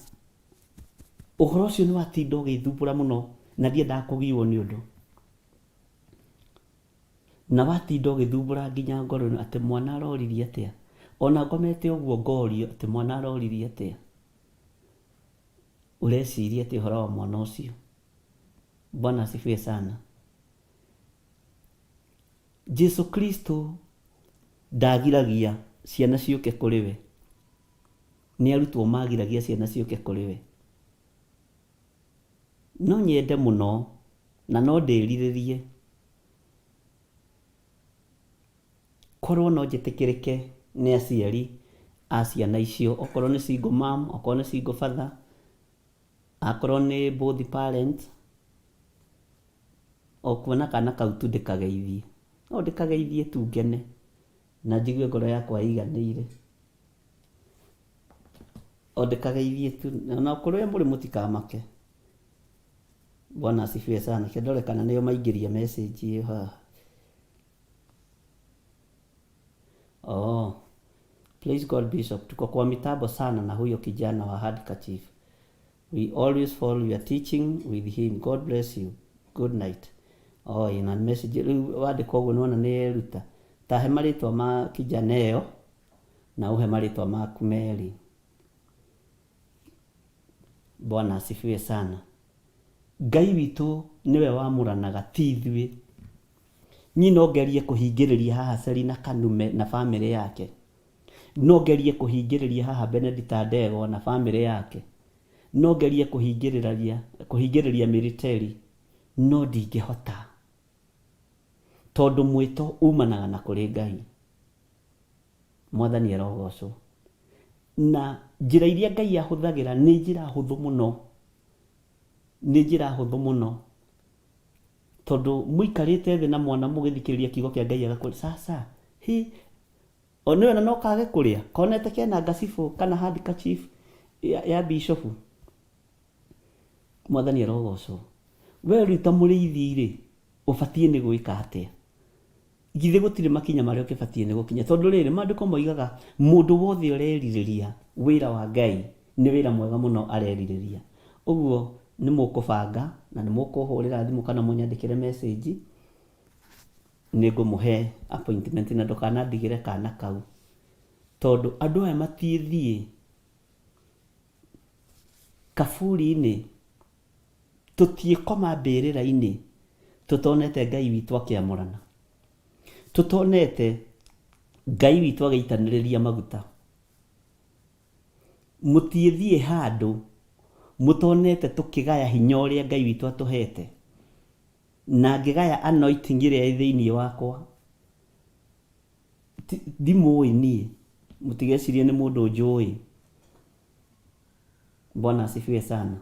ũhoro ũcio nĩ watinda ũgĩthumbũra mũno na ndiendaga kũgiwo nĩ ũndũ. Na watinda ũgĩthumbũra nginya ngoro ĩno atĩ mwana aroririe atĩa? Ona ngomete ũguo ngorio atĩ mwana aroririe atĩa? Ũreciria atĩa ũhoro wa mwana ũcio? Bwana asifiwe sana. Jesu Kristo ndagiragia ciana ciũke kũrĩ we. Nĩ arutwo magiragia ciana ciũke kũrĩ we. No nyende mũno na no ndĩrirĩrie korwo no njĩtĩkĩrĩke nĩ aciari a ciana icio, okorwo nĩ single mom, okorwo nĩ single father, akorwo nĩ both parents, o kuona kana kau tu ndĩkageithie. No ndĩkageithie tu ngene na njigue ngoro yakwa ĩiganĩire. O ndĩkageithie tu na kũrĩa mũrĩ mũtikamake. Bwana asifiwe sana. Kĩndore kana nĩo maingĩria message ĩyo haha. Oh. Praise God Bishop. Tuko kwa mitambo sana na huyo kijana wa handkerchief. We always follow your teaching with him. God bless you. Good night. Oh, ina message rĩu wandĩka ũguo nĩwona nĩ eruta. Tahe marĩtwa ma kijana ĩyo na ũhe marĩtwa maku merĩ. Bwana asifiwe sana. Ngai witũ nĩwe wamũranaga ti ithuĩ. Niĩ no ngerie kũhingĩrĩria haha Selina Kanume na bamĩrĩ yake. No ngerie kũhingĩrĩria haha Benedita Ndegwa na bamĩrĩ yake. No ngerie kũhingĩrĩria kũhingĩrĩria Militeri no ndingĩhota. Tondũ mwĩto umanaga na kũrĩ Ngai. Mwathani arogocwo. Na njĩra iria Ngai ahũthagĩra nĩ njĩra hũthũ mũno. Nĩ njĩra hũthũ mũno. Tondũ mũikarĩte thĩ na mwana mũgĩthikĩrĩria kiugo kĩa Ngai agakwĩra sasa hĩ O nĩwe na no kage kũrĩa konete kena ngacibũ kana handkerchief ya, ya bishofu. Mwathani arogocwo. We rĩu ta mũrĩithi rĩ, ũbatiĩ nĩ gwĩka atĩa? Githĩ gũtirĩ makinya marĩa ũkĩbatiĩ nĩ gũkinya? Tondũ rĩrĩ, maandĩko moigaga mũndũ wothe ũrerirĩria wĩra wa Ngai nĩ wĩra mwega mũno arerirĩria. Ũguo nĩ mũkũbanga na nĩ mũkũhũrĩra thimũ kana mũnyandĩkĩre message. Nĩ ngũmũhe appointment na ndũkanandigĩre kana kau tondũ andũ aya matiĩthiĩ kaburi-inĩ, tũtiĩkoma mbĩrĩra-inĩ tũtonete Ngai witũ akĩamũrana, tũtonete Ngai witũ agĩitanĩrĩria maguta. Mũtiĩthiĩ handũ mũtonete tũkĩgaya hinya ũrĩa Ngai witũ atũhete. Na ngĩgaya anointing ĩrĩa ĩ thĩinĩ wakwa. Ndimũĩ niĩ, mũtigecirie nĩ mũndũ njũĩ. Bwana asifiwe sana.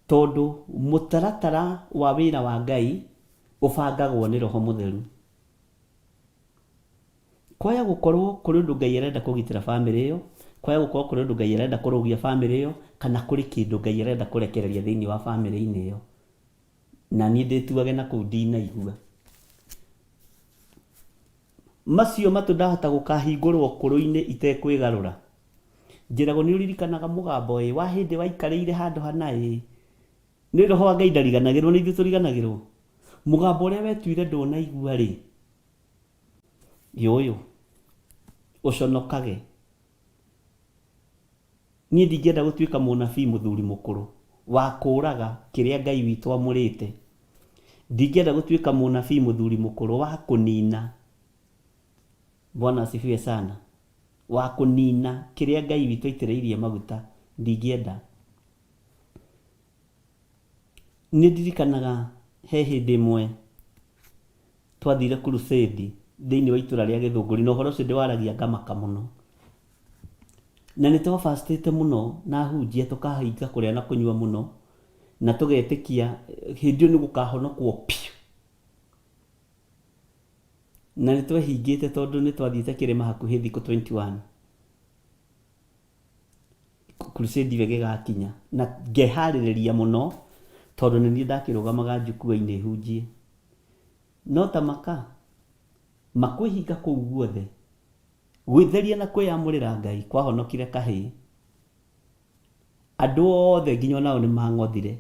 Tondũ mũtaratara wa wĩra wa Ngai ũbangagwo nĩ Roho Mũtheru. Kwaya gũkorwo kũrĩ ũndũ Ngai arenda kũgitĩra famĩlĩ ĩyo, kwaya gũkorwo kũrĩ ũndũ Ngai arenda kũrũgia famĩlĩ ĩyo, kana kũrĩ kĩndũ Ngai arenda kũrekereria thĩinĩ wa famĩlĩ-inĩ ĩyo. Na niĩ ndĩtuage na kũu ndinaigua. Macio matũ ndahota gũkahingũrwo ũkũrũ-inĩ itekwĩgarũra. Njĩragwo nĩ ũririkanaga mũgambo ĩ, wa hĩndĩ waikarĩire handũ hana ĩ. Nĩ Roho wa Ngai ndariganagĩrwo, nĩ ithuĩ tũriganagĩrwo. Mũgambo ũrĩa wetuire ndũnaigua rĩ, Yũyũ, ũconokage. Niĩ ndingĩenda gũtuĩka mũnabii mũthuri mũkũrũ wa kũũraga kĩrĩa Ngai witũ amũrĩte. Ndingĩenda gũtuĩka mũnabii mũthuri mũkũrũ wa kũnina, Bwana asifiwe sana, wa kũnina kĩrĩa Ngai witũ aitĩrĩirie maguta. Ndingĩenda. Nĩ ndirikanaga he hĩndĩ ĩmwe twathire crusade thĩinĩ wa itũra rĩa Gĩthũngũri na ũhoro ũcio ndĩwaragia ngamaka mũno. Na nĩ twabacĩte mũno na ahunjia tũkahinga kũrĩa na kũnyua mũno na tũgetĩkia hĩndĩ ĩyo nĩ gũkahonokwo piũ. Na nĩ twehingĩte tondũ nĩ twathiĩte kĩrĩma hakuhĩ thikũ 21. Crusade ĩyo ĩgĩgakinya na ngeharĩrĩria mũno tondũ nĩ niĩ ndakĩrũgamaga njukua-inĩ hunjie. No ta maka, ma kwĩhinga kũu guothe, gwĩtheria na kwĩyamũrĩra Ngai kwahonokire kahĩĩ. Andũ othe nginya onao nĩ mang'othire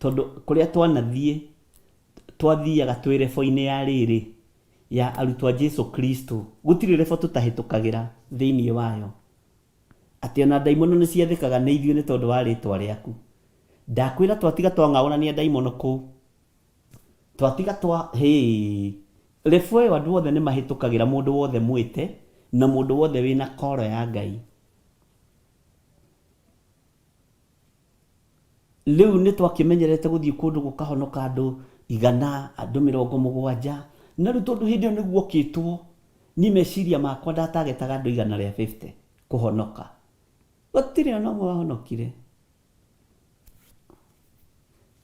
tondũ kũrĩa twanathiĩ twathiaga twĩ rebo-inĩ ya rĩrĩ ya arutwo a Jesu Kristo. Gũtirĩ rebo tũtahĩtũkagĩra thĩinĩ wayo. Atĩ ona ndaimono nĩ ciathĩkaga nĩ ithuĩ nĩ tondũ wa rĩtwa rĩaku. Ndakwĩra twatiga twang'aũrania ndaimono kũu. Twatiga twa hĩĩ. Rebo ĩyo andũ othe nĩ mahĩtũkagĩra mũndũ wothe mwĩte na mũndũ wothe wĩna koro ya Ngai. Rĩu nĩ twakĩmenyerete gũthiĩ kũndũ gũkahonoka andũ igana, andũ 70, na rĩu tondũ hĩndĩ ĩyo nĩ guokĩtwo, niĩ meciria makwa ndatagetaga andũ 150 kũhonoka. Gũtirĩ ona ũmwe wahonokire.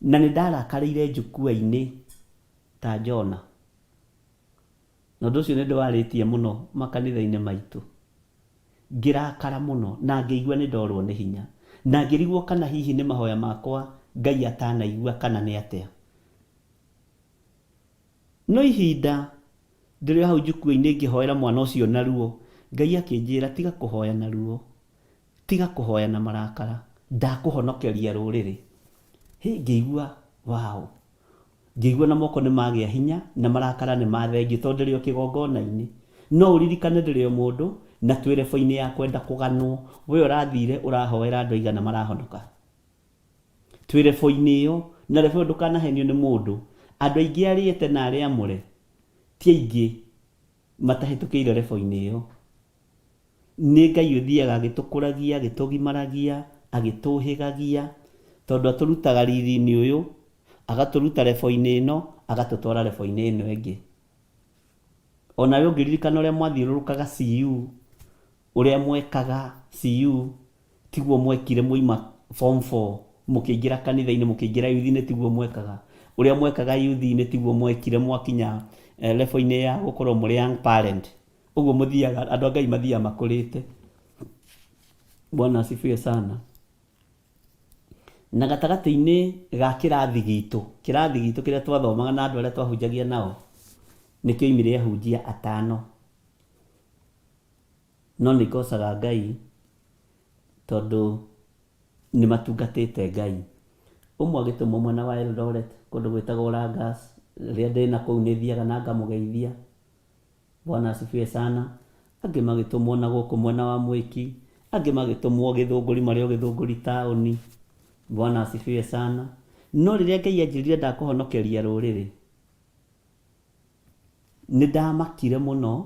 Na nĩ ndarakarĩire njukua-inĩ ta Jona. Na ũndũ ũcio nĩ ndĩwarĩtie mũno makanitha-inĩ maitũ. Ngĩrakara mũno na ngĩigua nĩ ndorwo nĩ hinya, na ngĩrigwo kana hihi nĩ mahoya makwa Ngai atanaigua kana nĩ atĩa. No ihinda ndĩrĩ o hau njukua-inĩ ngĩhoera mwana ũcio na ruo, Ngai akĩnjĩra, tiga kũhoya na ruo, tiga kũhoya na marakara, ndakũhonokeria rũrĩrĩ. Hĩ, ngĩigua wow! Ngĩigua na moko nĩ magĩa hinya na marakara nĩ mathengio tondũ ndĩrĩ o kĩgongona-inĩ. No ũririkane ndĩrĩ o mũndũ na twĩ level-inĩ ya kwenda kũganwo, we ũrathire ũrahoera andũ aigana marahonoka? Twĩ level-inĩ ĩyo, na level ĩyo ndũkanahenio nĩ mũndũ. Andũ aingĩ arĩete na arĩa amũre ti aingĩ matahĩtũkĩire level-inĩ ĩyo. Nĩ Ngai ũthiaga agĩtũkũragia, agĩtũgimaragia, agĩtũhĩgagia, tondũ atũrutaga riri-inĩ ũyũ, agatũruta level-inĩ ĩno, agatũtwara level-inĩ ĩno ĩngĩ. Onawe ũngĩririkana ũrĩa mwathiũrũrũkaga CU, ũrĩa mwekaga CU, tiguo mwekire mwaima form 4 mũkĩingĩra kanitha-inĩ mũkĩingĩra youth-inĩ tiguo mwekaga. Ũrĩa mwekaga youth-inĩ tiguo mwekire mwakinya level-inĩ ya gũkorwo mũrĩ young parent. Ũguo mũthiaga, andũ a Ngai mathiaga makũrĩte. Bwana asifiwe sana. Na gatagatĩ-inĩ ga kĩrathi gitũ, kĩrathi gitũ kĩrĩa twathomaga na andũ arĩa twahunjagia nao, nĩ kĩoimire ahunjia atano. No nĩ ngocaga Ngai tondũ nĩ matungatĩte Ngai. Ũmwe agĩtũmwo mwena wa Eldoret kũndũ gwĩtagwo Langas, rĩrĩa ndĩna kũu nĩ thiaga na ngamũgeithia. Bwana asifiwe sana. Angĩ magĩtũmwo na gũkũ mwena wa Mwĩki, angĩ magĩtũmwo Gĩthũngũri marĩ o Gĩthũngũri taũni. Bwana asifiwe sana. No rĩrĩa Ngai anjĩrire ndakũhonokeria rũrĩrĩ, nĩ ndamakire mũno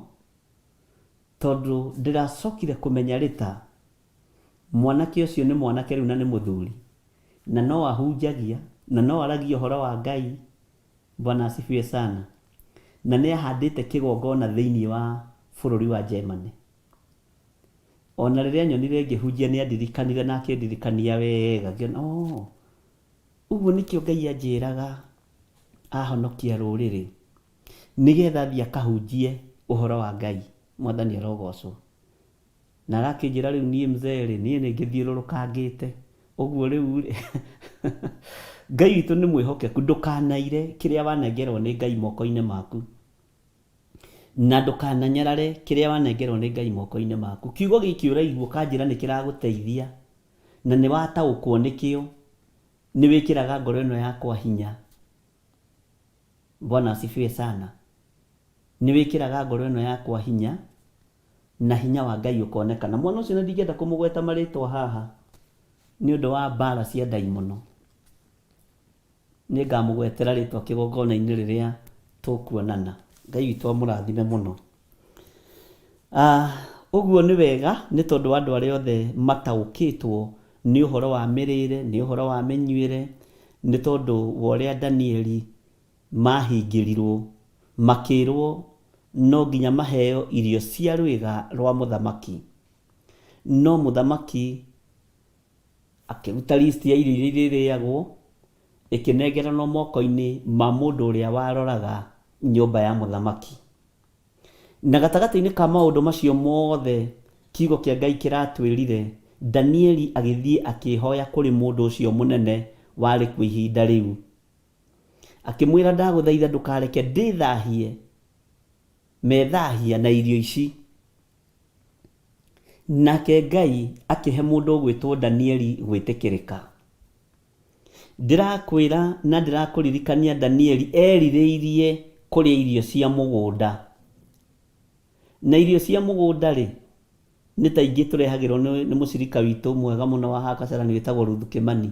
tondũ ndĩracokire kũmenya rĩta mwanake ũcio nĩ mwanake rĩu na nĩ mũthuri na no ahunjagia na no aragia ũhoro wa Ngai. Bwana asifiwe sana. Na nĩ ahandĩte kĩgongona thĩinĩ wa bũrũri wa Germany. Ona rĩrĩa anyonire ngĩhunjia nĩ andirikanire na akĩndirikania wega ngĩona oh, ũguo nĩkĩo Ngai anjĩraga ahonokia rũrĩrĩ nĩgetha athiĩ akahunjie ũhoro wa Ngai. Mwathani arogocwo. Na arakĩnjĩra rĩu niĩ mzee rĩ, niĩ nĩ ngĩthiũrũrũkangĩte. Ũguo rĩu rĩ, Ngai witũ nĩ mwĩhokeku, ndũkanaire kĩrĩa wanengerwo nĩ Ngai moko-inĩ maku. Na ndũkananyarare kĩrĩa wanengerwo nĩ Ngai moko-inĩ maku. Kiugo gĩkĩ ũraigua ũkanjĩra nĩ kĩragũteithia, na nĩ wataũkwo nĩkĩo, nĩ wĩkĩraga ngoro ĩno yakwa hinya. Bwana asifiwe sana. Nĩ wĩkĩraga ngoro ĩno yakwa hinya, na hinya wa Ngai ũkonekana. Mwana ũcio na ndingĩenda kũmũgweta marĩtwa haha nĩ ũndũ wa mbara cia ndaimono. Nĩ ngamũgwetera rĩtwa kĩgongona-inĩ rĩrĩa tũkuonana. Ngai witũ amũrathime mũno. Ah, ũguo nĩ wega nĩ tondũ wa andũ arĩa othe mataũkĩtwo nĩ ũhoro wa mĩrĩre, nĩ ũhoro wa mĩnyuĩre, nĩ tondũ wa ũrĩa Danieli maahingĩrirwo, makĩĩrwo no nginya maheo irio cia rwĩga rwa mũthamaki. No mũthamaki akĩruta list ya irio iria irĩrĩagwo, ĩkĩnengeranwo moko-inĩ ma mũndũ ũrĩa waroraga nyũmba ya mũthamaki. Na gatagatĩ-inĩ ka maũndũ macio mothe, kiugo kĩa Ngai kĩratwĩrire, Danieli agĩthiĩ akĩhoya kũrĩ mũndũ ũcio mũnene warĩ kuo ihinda rĩu. Akĩmwĩra, Ndagũthaitha ndũkareke ndĩthahie methahia na irio ici. Nake Ngai akĩhe mũndũ ũgwĩtwo Danieli gwĩtĩkĩrĩka. Ndĩrakwĩra na ndĩrakũririkania Danieli erirĩirie kũrĩa irio cia mũgũnda. Na irio cia mũgũnda-rĩ, nĩ ta ingĩ tũrehagĩrwo nĩ mũcirika witũ mwega mũno wa haha Kasarani wĩtagwo Ruthu Kĩmani.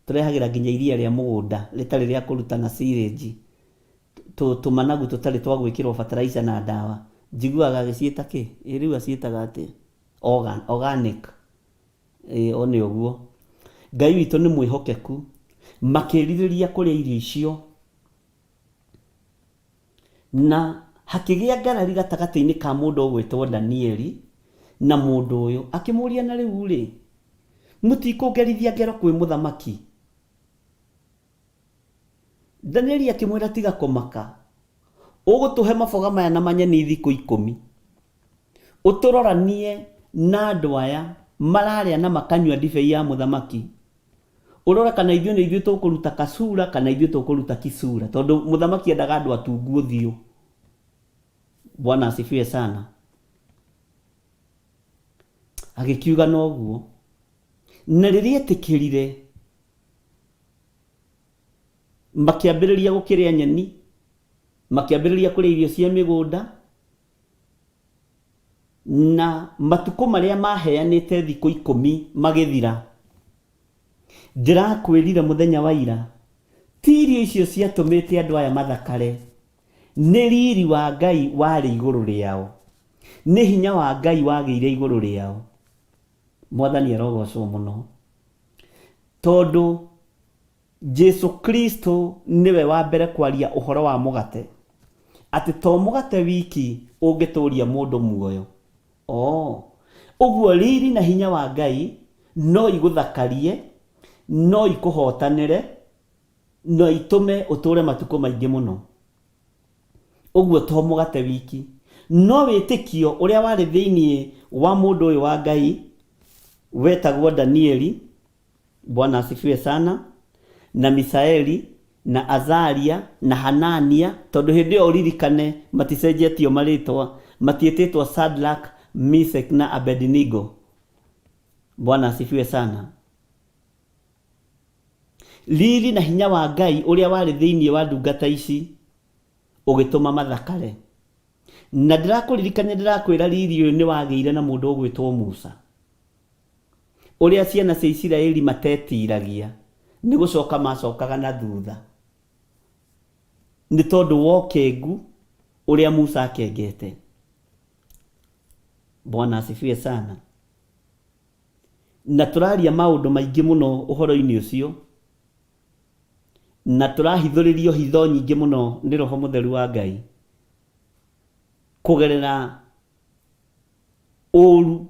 Tũrehagĩra nginya iria rĩa mũgũnda rĩtarĩ rĩa kũruta na silage, tũmanagu tũtarĩ twa gwĩkĩrwo fertilizer na ndawa. Njiguaga agĩciĩta kĩ? Ĩ rĩu aciĩtaga atĩa? Organic. Ĩĩ o nĩ ũguo. Ngai witũ nĩ mwĩhokeku. Makĩrirĩria kũrĩa irio icio na hakĩgĩa ngarari gatagatĩ-inĩ ka mũndũ ũgwĩtwo Danieli na mũndũ ũyũ. Akĩmũria na rĩu rĩ, mũtikũngerithia ngero kwĩ mũthamaki? Danieli akĩmwĩra tiga kũmaka, ũgũtũhe maboga maya na manyeni thikũ ikũmi, ũtũroranie na andũ aya mararĩa na makanyua ndibei ya mũthamaki, ũrore kana ithuĩ nĩ ithuĩ tũkũruta kasura kana ithuĩ tũkũruta kisura, tondũ mũthamaki endaga andũ atungu ũthiũ. Bwana asifiwe sana. Agĩkiuga noguo. Na rĩrĩa etĩkĩrire, makĩambĩrĩria gũkĩrĩa nyeni, makĩambĩrĩria kũrĩa irio cia mĩgũnda, na matukũ marĩa maheanĩte thikũ ikũmi magĩthira. Ndĩrakwĩrire mũthenya wa ira, ti irio icio ciatũmĩte andũ aya mathakare, nĩ riri wa Ngai warĩ igũrũ rĩao, nĩ hinya wa Ngai wagĩire igũrũ rĩao. Mwathani arogocwo mũno, tondũ Jesu Kristo nĩwe wa mbere kwaria ũhoro wa mũgate, atĩ to mũgate wiki ũngĩtũria mũndũ muoyo. Oo, ũguo riri na hinya wa Ngai no igũthakarie, no ikũhotanĩre, na itũme ũtũre matukũ maingĩ mũno. Ũguo to mũgate wiki, no wĩtĩkio ũrĩa warĩ thĩinĩ wa mũndũ ũyũ wa Ngai wetagwo Danieli, Bwana asifiwe sana, na Misaeli, na Azaria, na Hanania, tondũ hĩndĩ ĩyo ũririkane maticenjetio marĩtwa, matiĩtĩtwo Shadrach, Meshach na Abednego. Bwana asifiwe sana. Riri na hinya wa Ngai ũrĩa warĩ thĩinĩ wa ndungata ici ũgĩtũma mathakare. Na ndĩrakũririkania ndĩrakwĩra riri ũyũ nĩ wagĩire na mũndũ ũgwĩtwo Musa. Ũrĩa ciana cia Isiraeli matetiragia nĩ gũcoka macokaga na thutha nĩ tondũ wa ũkengu ũrĩa Musa akengete. Bwana asifiwe sana. Na tũraria maũndũ maingĩ mũno ũhoro-inĩ ũcio, na tũrahithũrĩrio hitho nyingĩ mũno nĩ Roho Mũtheru wa Ngai kũgerera ũru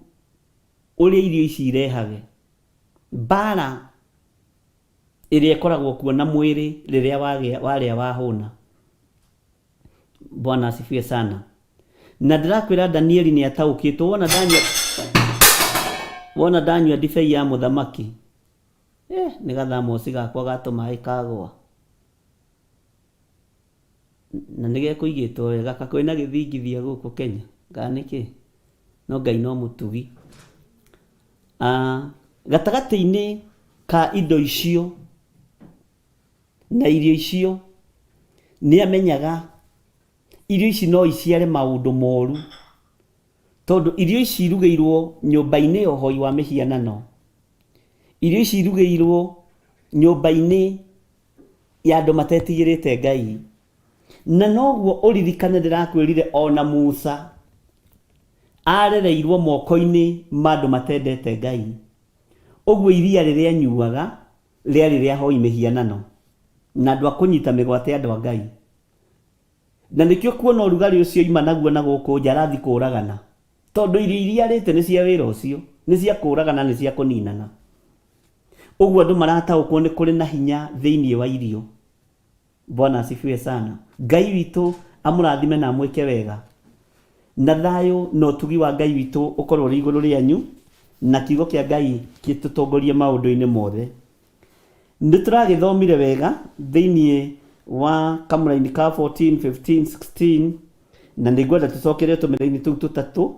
ũrĩa irio ici irehage, mbara ĩrĩa ĩkoragwo kuo na mwĩrĩ rĩrĩa warĩa wahũna. Bwana asifiwe sana. Na ndĩrakwĩra Danieli nĩ ataũkĩtwo wona ndanyua wona ndanyua ndibei ya mũthamaki eh, nĩ gathamoci gakwa ga tũmaĩ kagwa na nĩ gekũigĩtwo wega kakwĩna gĩthingithia gũkũ Kenya kana nĩkĩ no Ngai no mũtugi. Ah, gatagatĩ-inĩ ka indo icio na irio icio nĩ amenyaga Irio ici no iciare maũndũ moru, tondũ irio ici irugĩirwo nyũmba-inĩ ya ũhoi wa mĩhianano, irio ici irugĩirwo nyũmba-inĩ ya andũ matetigĩrĩte Ngai. Na noguo ũririkane ndĩrakwĩrire ona Musa arereirwo moko-inĩ ma andũ matendete Ngai. Ũguo iria rĩrĩa anyuaga rĩarĩ rĩa ahoi mĩhianano na andũ a kũnyita mĩgwate andũ a Ngai. Na nĩkĩo kuona ũrugarĩ ũcio oima naguo na gũkũ nja arathiĩ kũũragana. Tondũ irio iria arĩte nĩ cia wĩra ũcio, nĩ cia kũũragana, nĩ cia kũninana. Ũguo andũ marataũkwo nĩ kũrĩ na hinya thĩinĩ wa irio. Bwana asifiwe sana. Ngai witũ amũrathime na amwĩke wega. Na thayũ na ũtugi wa Ngai witũ ũkorwo ũrĩ igũrũ rĩanyu, na kiugo kĩa Ngai gĩtũtongorie maũndũ-inĩ mothe. Nĩ tũragĩthomire wega thĩinĩ wa kamũraini ka 14, 15, 16 na nĩ ngwenda tũcokere tũmĩraini tũu tũtatũ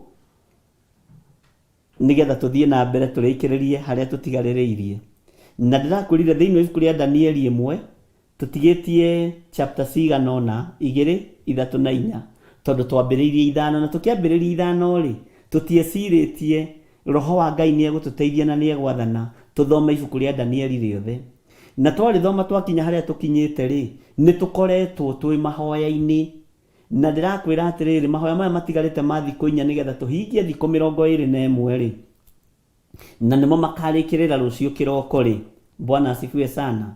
nĩgetha tũthiĩ na mbere tũrĩkĩrĩrie harĩa tũtigarĩrĩirie. Na ndĩrakwĩrire thĩinĩ wa ibuku rĩa Danieli ĩmwe tũtigĩtie chapter cigana ũna, igĩrĩ, ithatũ na inya, tondũ twambĩrĩirie ithano, na tũkĩambĩrĩria ithano rĩ, tũtiecirĩtie Roho wa Ngai nĩ egũtũteithia na nĩ egwathana tũthome ibuku rĩa Danieli rĩothe. Na twarĩthoma twakinya harĩa tũkinyĩte rĩ, nĩ tũkoretwo twĩ mahoya-inĩ. Na ndĩrakwĩra atĩrĩrĩ, mahoya maya matigarĩte ma thikũ inya nĩgetha tũhingie thikũ 21 rĩ, na nĩmo makarĩkĩrĩra rũciũ kĩroko-rĩ, Bwana asifiwe sana,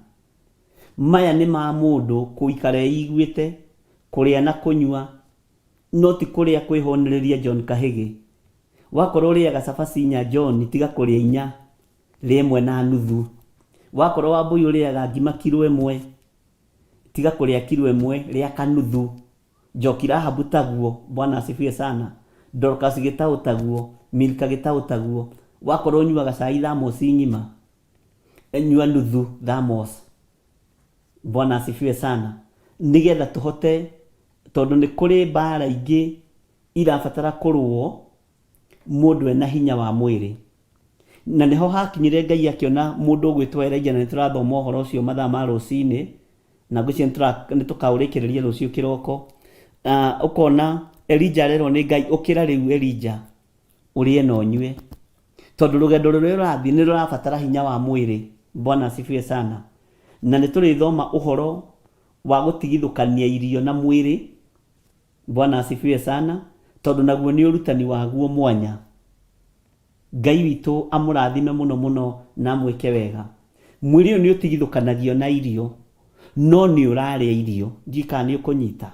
maya nĩ ma mũndũ kũikara eiguĩte, kũrĩa na kũnyua, no ti kũrĩa kwĩhũnĩrĩria John Kahĩgĩ. Wakorwo ũrĩaga cabaci inya John, tiga kũrĩa inya, rĩa ĩmwe na nuthu. Wakorwo Wambũi ũrĩaga ngima kiro ĩmwe, tiga kũrĩa kiro ĩmwe, rĩa kanuthu. Njoki Rahabu taguo, Bwana asifiwe sana. Dorcas Gĩtaũ taguo, Milka Gĩtaũ taguo. Wakorwo ũnyuaga cai thamosi ng'ima, nyua nuthu thamos. Bwana asifiwe sana. Nĩgetha tũhote, tondũ nĩ kũrĩ mbara ingĩ irabatara kũrũo mũndũ ena hinya wa mwĩrĩ. Na nĩho hakinyire Ngai akĩona mũndũ ũgwĩtwo Elijah, na nĩtũrathoma ũhoro ũcio mathaa ma rũcinĩ, na ngwĩciria nĩ tũkaũrĩkĩrĩria rũciũ kĩroko. Ũkona Elijah arerwo nĩ Ngai, ũkĩra rĩu Elijah, ũrĩe na ũnyue, tondũ rũgendo rũrĩa ũrathiĩ nĩ rũrabatara hinya wa mwĩrĩ. Bwana asifiwe sana. Na nĩ tũrĩthoma ũhoro wa gũtigithũkania irio na mwĩrĩ. Bwana asifiwe sana, tondũ naguo nĩ ũrutani waguo mwanya. Ngai witũ amũrathime mũno mũno na amwĩke wega. Mwĩrĩ ũyũ nĩ ũtigithũkanagio na irio, no nĩ ũrarĩa irio. Ndiũĩ kana nĩ ũkũnyita.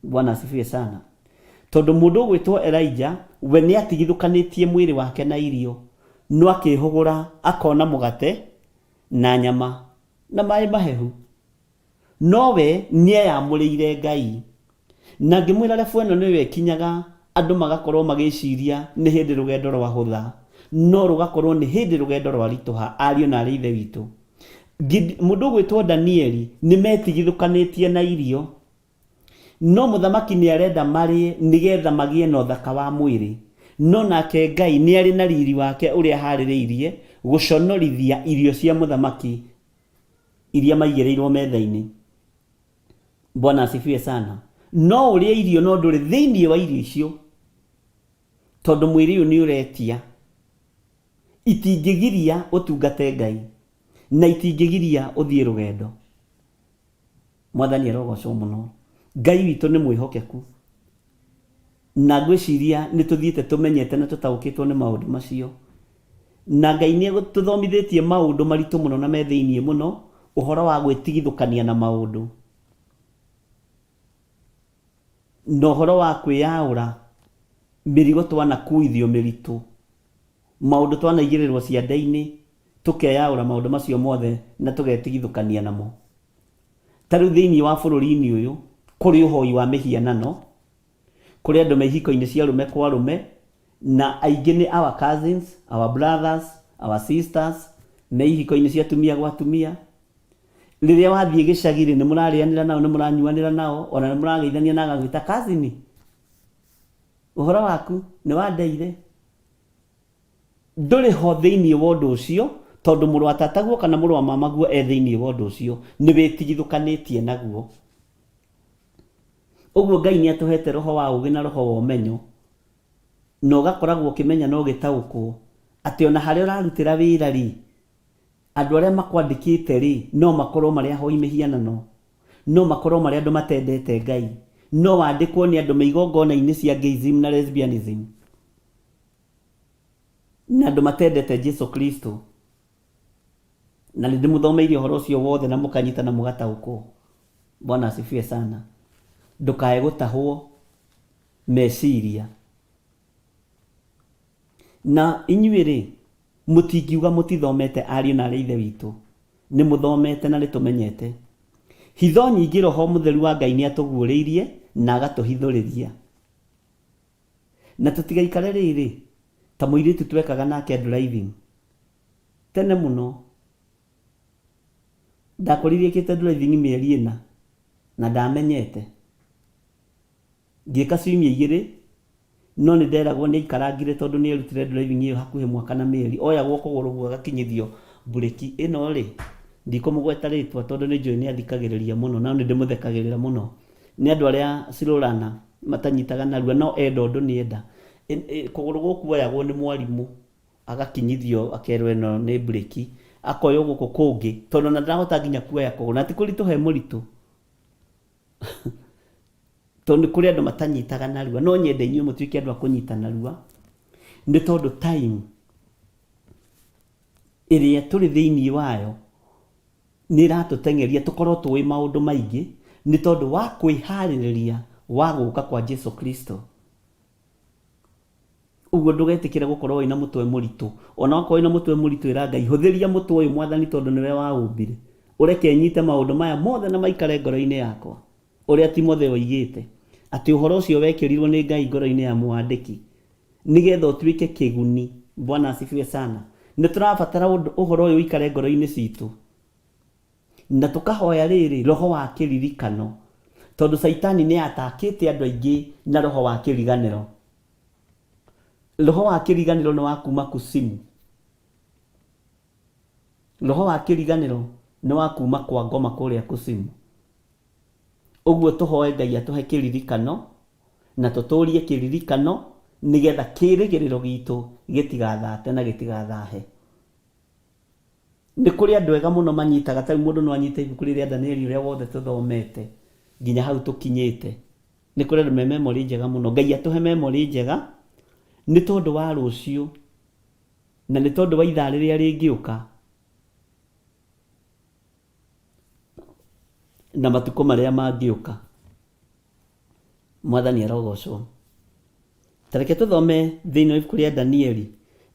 Bwana asifiwe sana. Tondũ mũndũ ũgwĩtwo Elijah, we nĩ atigithũkanĩtie mwĩrĩ wake na irio, no akĩhũgũra akona mũgate na nyama na maĩ mahehu. No we nĩeyamũrĩire Ngai. Na ngĩmwĩra rebu ĩno nĩyo ĩkinyaga andũ magakorwo magĩciria nĩ hĩndĩ rũgendo rwahũtha, no rũgakorwo nĩ hĩndĩ rũgendo rwaritũha, ariũ na aarĩ a Ithe witũ. Mũndũ ũgwĩtwo Danieli nĩmetigithũkanĩtie na irio, no mũthamaki nĩarenda marĩe nĩgetha magĩe na ũthaka wa mwĩrĩ. No nake Ngai nĩarĩ na riri wake ũrĩa aharĩrĩirie gũconorithia irio cia mũthamaki iria maigĩrĩirwo metha-inĩ. Bwana asifiwe sana. No ũrĩe irio no ndũrĩ thĩinĩ wa irio icio, tondũ mwĩrĩ ũyũ nĩ ũretia. Itingĩgiria ũtungate Ngai, na itingĩgiria ũthiĩ rũgendo. Mwathani arogocwo mũno. Ngai witũ nĩ mwĩhokeku. Na ngwĩciria nĩ tũthiĩte tũmenyete na tũtaũkĩtwo nĩ maũndũ macio. Na Ngai nĩ atũthomithĩtie maũndũ maritũ mũno na me thĩinĩ mũno, ũhoro wa gwĩtigithũkania na maũndũ. Na ũhoro wa kwĩyaũra mĩrigo twanakuithio mĩritũ, maũndũ twanaigĩrĩrwo ciande-inĩ, tũkeyaũra maũndũ macio mothe na tũgetigithũkania namo. Ta rĩu thĩinĩ wa bũrũri-inĩ ũyũ, kũrĩ ũhoi wa mĩhianano, kũrĩ andũ me ihiko-inĩ cia arũme kwa arũme, na aingĩ nĩ our cousins, our brothers, our sisters, me ihiko-inĩ cia atumia gwa atumia. Rĩrĩa wathiĩ gĩcagi-rĩ, nĩ mũrarĩanĩra nao, nĩ mũranyuanĩra nao, ona nĩ mũrageithania na agagwĩta cousin, ũhoro waku, nĩ wandeire. Ndũrĩ ho thĩinĩ wa ũndũ ũcio, tondũ mũrũ wa tataguo kana mũrũ wa mamaguo e thĩinĩ wa ũndũ ũcio, nĩ wĩtigithũkanĩtie naguo. Ũguo Ngai nĩ atũhete roho wa ũũgĩ na roho wa ũmenyo, na ũgakoragwo ũkĩmenya na ũgĩtaũkwo atĩ ona harĩa ũrarutĩra wĩra-rĩ, andũ arĩa makwandĩkĩte-rĩ, no makorwo marĩ ahoi mĩhianano, no makorwo marĩ andũ matendete Ngai, no wandĩkwo nĩ andũ me igongona-inĩ cia gayism na lesbianism. Na andũ matendete Jesu Kristo. Na nĩ ndĩmũthomeire ũhoro ũcio wothe na mũkanyita na mũgataũkwo. Bwana asifiwe sana. Ndũkae gũtahwo meciria. Na inyuĩ rĩ, mũtingiuga mũtithomete ariũ na arĩ ithe witũ. Nĩ mũthomete na nĩ tũmenyete. Hitho nyingĩ Roho Mũtheru wa Ngai nĩ atũguũrĩirie na agatũhithũrĩria. Na tũtigaikare rĩrĩ, ta mũirĩtu twekaga nake driving tene mũno. Ndakorire ekĩte driving mĩeri ĩna na ndamenyete. Ngĩka ciumia igĩrĩ, no nĩ nderagwo nĩ aikarangire tondũ nĩ erutire driving ĩyo hakuhĩ mwaka na mĩeri. Oyagwo kũgũrũ ũguo agakinyithio mburĩki ĩno rĩ, ndikũmũgweta rĩtwa tondũ nĩ njũĩ nĩ athikagĩrĩria mũno no nĩ ndĩmũthekagĩrĩra mũno. Nĩ andũ arĩa slow learner, matanyitaga narua, no enda ũndũ nĩ enda. Kũgũrũ gũkũ kuoyagwo nĩ mwarimũ, agakinyithio akerwo ĩno nĩ mburĩki, akoywo gũkũ kũngĩ, tondũ ona ndarahota nginya kuoya kũgũrũ, na ti kũritũha e mũritũ. Tondũ nĩ kũrĩ andũ matanyitaga narua, no nyende inyuĩ mũtuĩke andũ a kũnyita narua, nĩ tondũ time ĩrĩa tũrĩ thĩiniĩ wayo, nĩ ĩratũteng'eria tũkorwo tũĩ maũndũ maingĩ nĩ tondũ wa kwĩharĩrĩria wa gũka kwa Jesu Kristo. Ũguo ndũgetĩkĩre gũkorwo wĩna mũtwe mũritũ. Ona wakorwo wĩna mũtwe mũritũ ĩra Ngai, hũthĩria mũtwe ũyũ Mwathani tondũ nĩwe waũmbire. Ũreke nyite maũndũ maya mothe na maikare ngoro-inĩ yakwa. Ũrĩa Timotheo oigĩte. Atĩ ũhoro ũcio wekĩrirwo nĩ Ngai ngoro-inĩ ya mwandĩki nĩgetha ũtuĩke kĩguni. Bwana asifiwe sana. Nĩ tũrabatara ũhoro ũyũ ũikare ngoro-inĩ citũ. Na tũkahoya rĩrĩ, roho wa kĩririkano. Tondũ caitani nĩ atakĩte andũ aingĩ na roho wa kĩriganĩro. Roho wa kĩriganĩro nĩ wa kuma kusimu. Roho wa kĩriganĩro nĩ wa kuma kwa ngoma kũrĩa kusimu. Ũguo tũhoe Ngai atũhe kĩririkano na tũtũrie kĩririkano nĩgetha kĩrĩgĩrĩro gitũ gĩtigathate na gĩtigathahe. Nĩ kũrĩ andũ ega mũno manyitaga, ta rĩu mũndũ no anyite ibuku rĩrĩ rĩa Danieli ũrĩa wothe tũthomete nginya hau tũkinyĩte. Nĩ kũrĩ andũ me memory njega mũno. Ngai atũhe memory njega nĩ tondũ wa rũciũ na nĩ tondũ wa ithaa rĩrĩa rĩngĩũka na matukũ marĩa mangĩũka. Mwathani arogocwo. Ta reke tũthome thĩinĩ wa ibuku rĩa Danieli.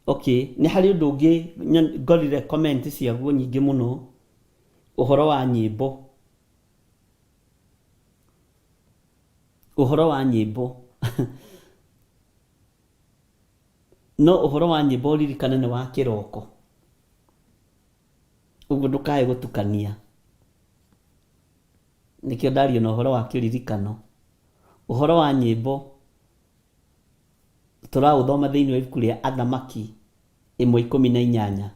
Okay, nĩ harĩ ũndũ ũngĩ ngorire comment ciaguo nyingĩ mũno, ũhoro wa nyĩmbo. Ũhoro wa nyĩmbo. No ũhoro wa nyĩmbo ũririkane nĩ wa kĩroko. Ũguo ndũkae gũtukania. Nĩkĩo ndaria na ũhoro wa kĩririkano. Ũhoro wa nyĩmbo tũraũthoma thĩinĩ wa ibuku rĩa Athamaki 1:18.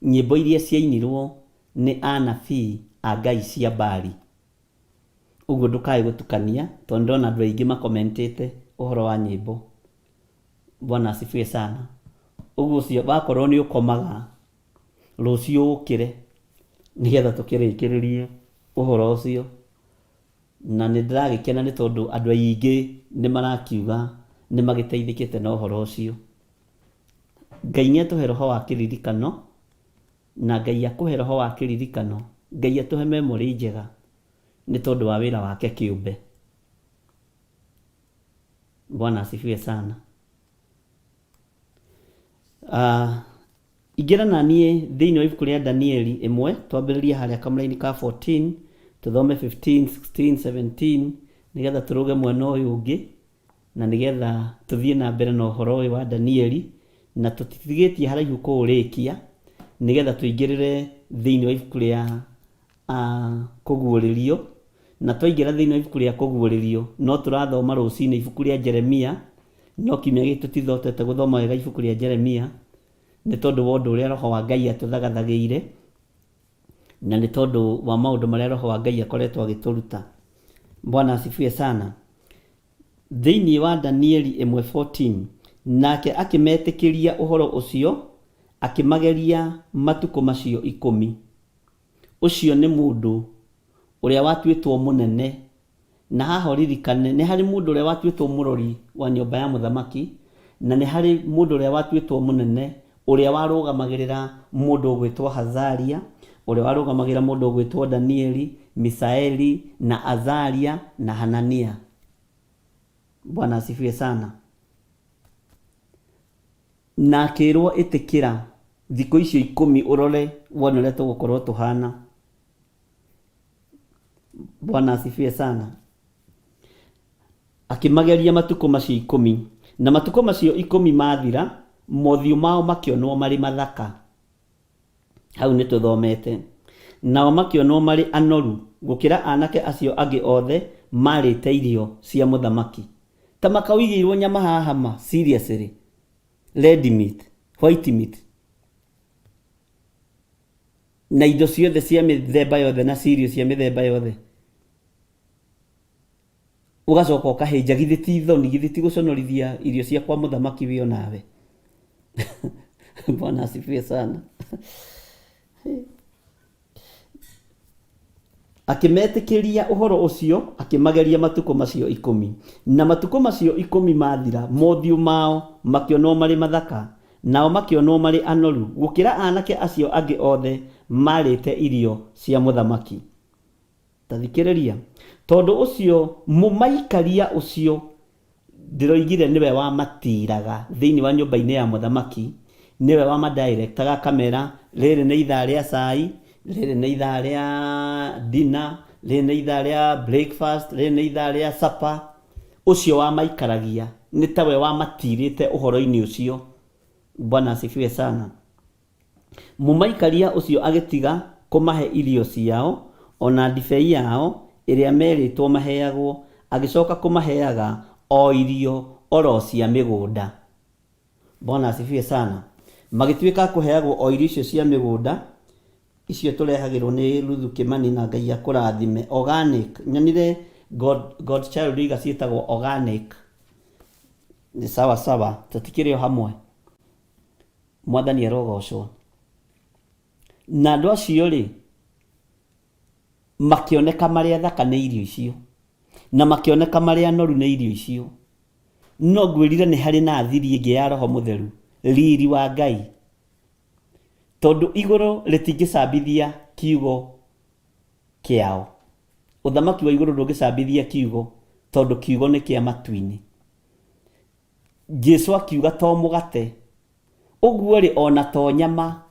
Nyĩmbo iria ciainirwo nĩ anabii a ngai cia Baali. Ũguo ndũkae gũtukania tondũ ndĩrona andũ aingĩ makomentĩte ũhoro wa nyĩmbo. Bwana asifiwe sana. Ũguo ũcio wakorwo nĩ ũkomaga rũciũ ũkĩre nĩgetha tũkĩrĩkĩrĩrie ũhoro ũcio. Na nĩ ndĩragĩkena nĩ tondũ andũ aingĩ nĩ marakiuga nĩ magĩteithĩkĩte na ũhoro ũcio. Ngai nĩ atũhe roho wa kĩririkano, na Ngai akũhe roho wa kĩririkano, Ngai atũhe memory njega nĩ tondũ wa wĩra wake kĩũmbe. Bwana asifiwe sana. Ingĩra na niĩ thĩinĩ wa ibuku rĩa Danieli ĩmwe, twambĩrĩrie harĩa kamũraini ka 14, tũthome 15, 16, 17, nĩgetha tũrũge mwena ũyũ ũngĩ, na nĩgetha tũthiĩ na mbere na ũhoro ũyũ wa Danieli, na tũtitigĩtie haraihu kũũrĩkia, nĩgetha tũingĩrĩre thĩinĩ wa ibuku rĩa Kũguũrĩrio. Na twaingĩra thĩinĩ wa ibuku rĩa Kũguũrĩrio, no tũrathoma rũcinĩ ibuku rĩa Jeremia, no kiumia gĩkĩ tũtithotete gũthoma wega ibuku rĩa Jeremia, nĩ tondũ wa ũndũ ũrĩa Roho wa Ngai atũthagathagĩire, na nĩ tondũ wa maũndũ marĩa Roho wa Ngai akoretwo agĩtũruta. Bwana asifiwe sana. Thĩinĩ wa Danieli 1:14, nake akĩmetĩkĩria ũhoro ũcio, akĩmageria matukũ macio ikũmi. Ũcio nĩ mũndũ ũrĩa watuĩtwo mũnene. Na haha ũririkane, nĩ harĩ mũndũ ũrĩa watuĩtwo mũrori wa nyũmba ya mũthamaki, na nĩ harĩ mũndũ ũrĩa watuĩtwo mũnene, ũrĩa warũgamagĩrĩra mũndũ ũgwĩtwo Hazaria, ũrĩa warũgamagĩrĩra mũndũ ũgwĩtwo Danieli, Misaeli, na Azaria, na Hanania. Bwana asifiwe sana. Na akĩĩrwo, Ĩtĩkĩra thikũ icio ikũmi ũrore wone ũrĩa tũgũkorwo tũhana. Bwana asifiwe sana. Akĩmageria matukũ macio ikũmi, na matukũ macio ikũmi mathira, mothiũ mao makĩonwo marĩ mathaka. Hau nĩ tũthomete. Nao makĩonwo marĩ anoru gũkĩra anake acio angĩ othe maarĩte irio cia mũthamaki. Ta maka ũigĩirwo nyama haha ma, seriously. Red meat, white meat. Na indo ciothe cia mĩthemba yothe na cereal cia mĩthemba yothe. Ũgacoka ũkahĩnja, githĩ ti thoni, githĩ ti gũconorithia irio cia kwa mũthamaki wĩ o nawe. Bwana asifiwe sana. Akĩmetĩkĩria ũhoro ũcio, akĩmageria matukũ macio ikũmi. Na matukũ macio ikũmi maathira, mothiũ mao makĩonwo marĩ mathaka, nao makĩonwo marĩ anoru gũkĩra aanake acio angĩ othe maarĩte irio cia mũthamaki. Ta thikĩrĩria, tondũ ũcio mũmaikaria ũcio ndĩroigire nĩwe wamatiiraga thĩinĩ wa nyũmba-inĩ ya mũthamaki, nĩwe wamadirectaga akamera rĩrĩ nĩ ithaa rĩa cai, rĩrĩ nĩ ithaa rĩa dinner, Rĩrĩ nĩ ithaa rĩa breakfast, rĩrĩ nĩ ithaa rĩa supper. Ũcio wamaikaragia nĩ tawe wamatirĩte ũhoro-inĩ ũcio. Bwana asifiwe sana. Mũmaikaria ũcio agĩtiga kũmahe irio ciao, o na ndibei yao ĩrĩa meerĩtwo maheagwo, agĩcoka kũmaheaga o irio o ro cia mĩgũnda. Bwana asifiwe sana. Magĩtuĩka a kũheagwo o irio icio cia mĩgũnda, icio tũrehagĩrwo nĩ Ruthu Kĩmani na Ngai akũrathime. Organic. Nyonire God, God Child oiga ciĩtagwo organic. Nĩ sawa sawa, tũtikĩrĩ o hamwe. Mwathani arogocwo. Na andũ acio rĩ, makĩoneka marĩ athaka nĩ irio icio, na makĩoneka marĩ anoru nĩ irio icio. No ngwĩrire nĩ harĩ na thiri ĩngĩ ya Roho Mũtheru, riri wa Ngai. Tondũ igũrũ rĩtingĩcambithia kiugo kĩao. Ũthamaki wa igũrũ ndũngĩcambithia kiugo, tondũ kiugo nĩ kĩa matu-inĩ. Jesu akiuga to mũgate, ũguo-rĩ ona to nyama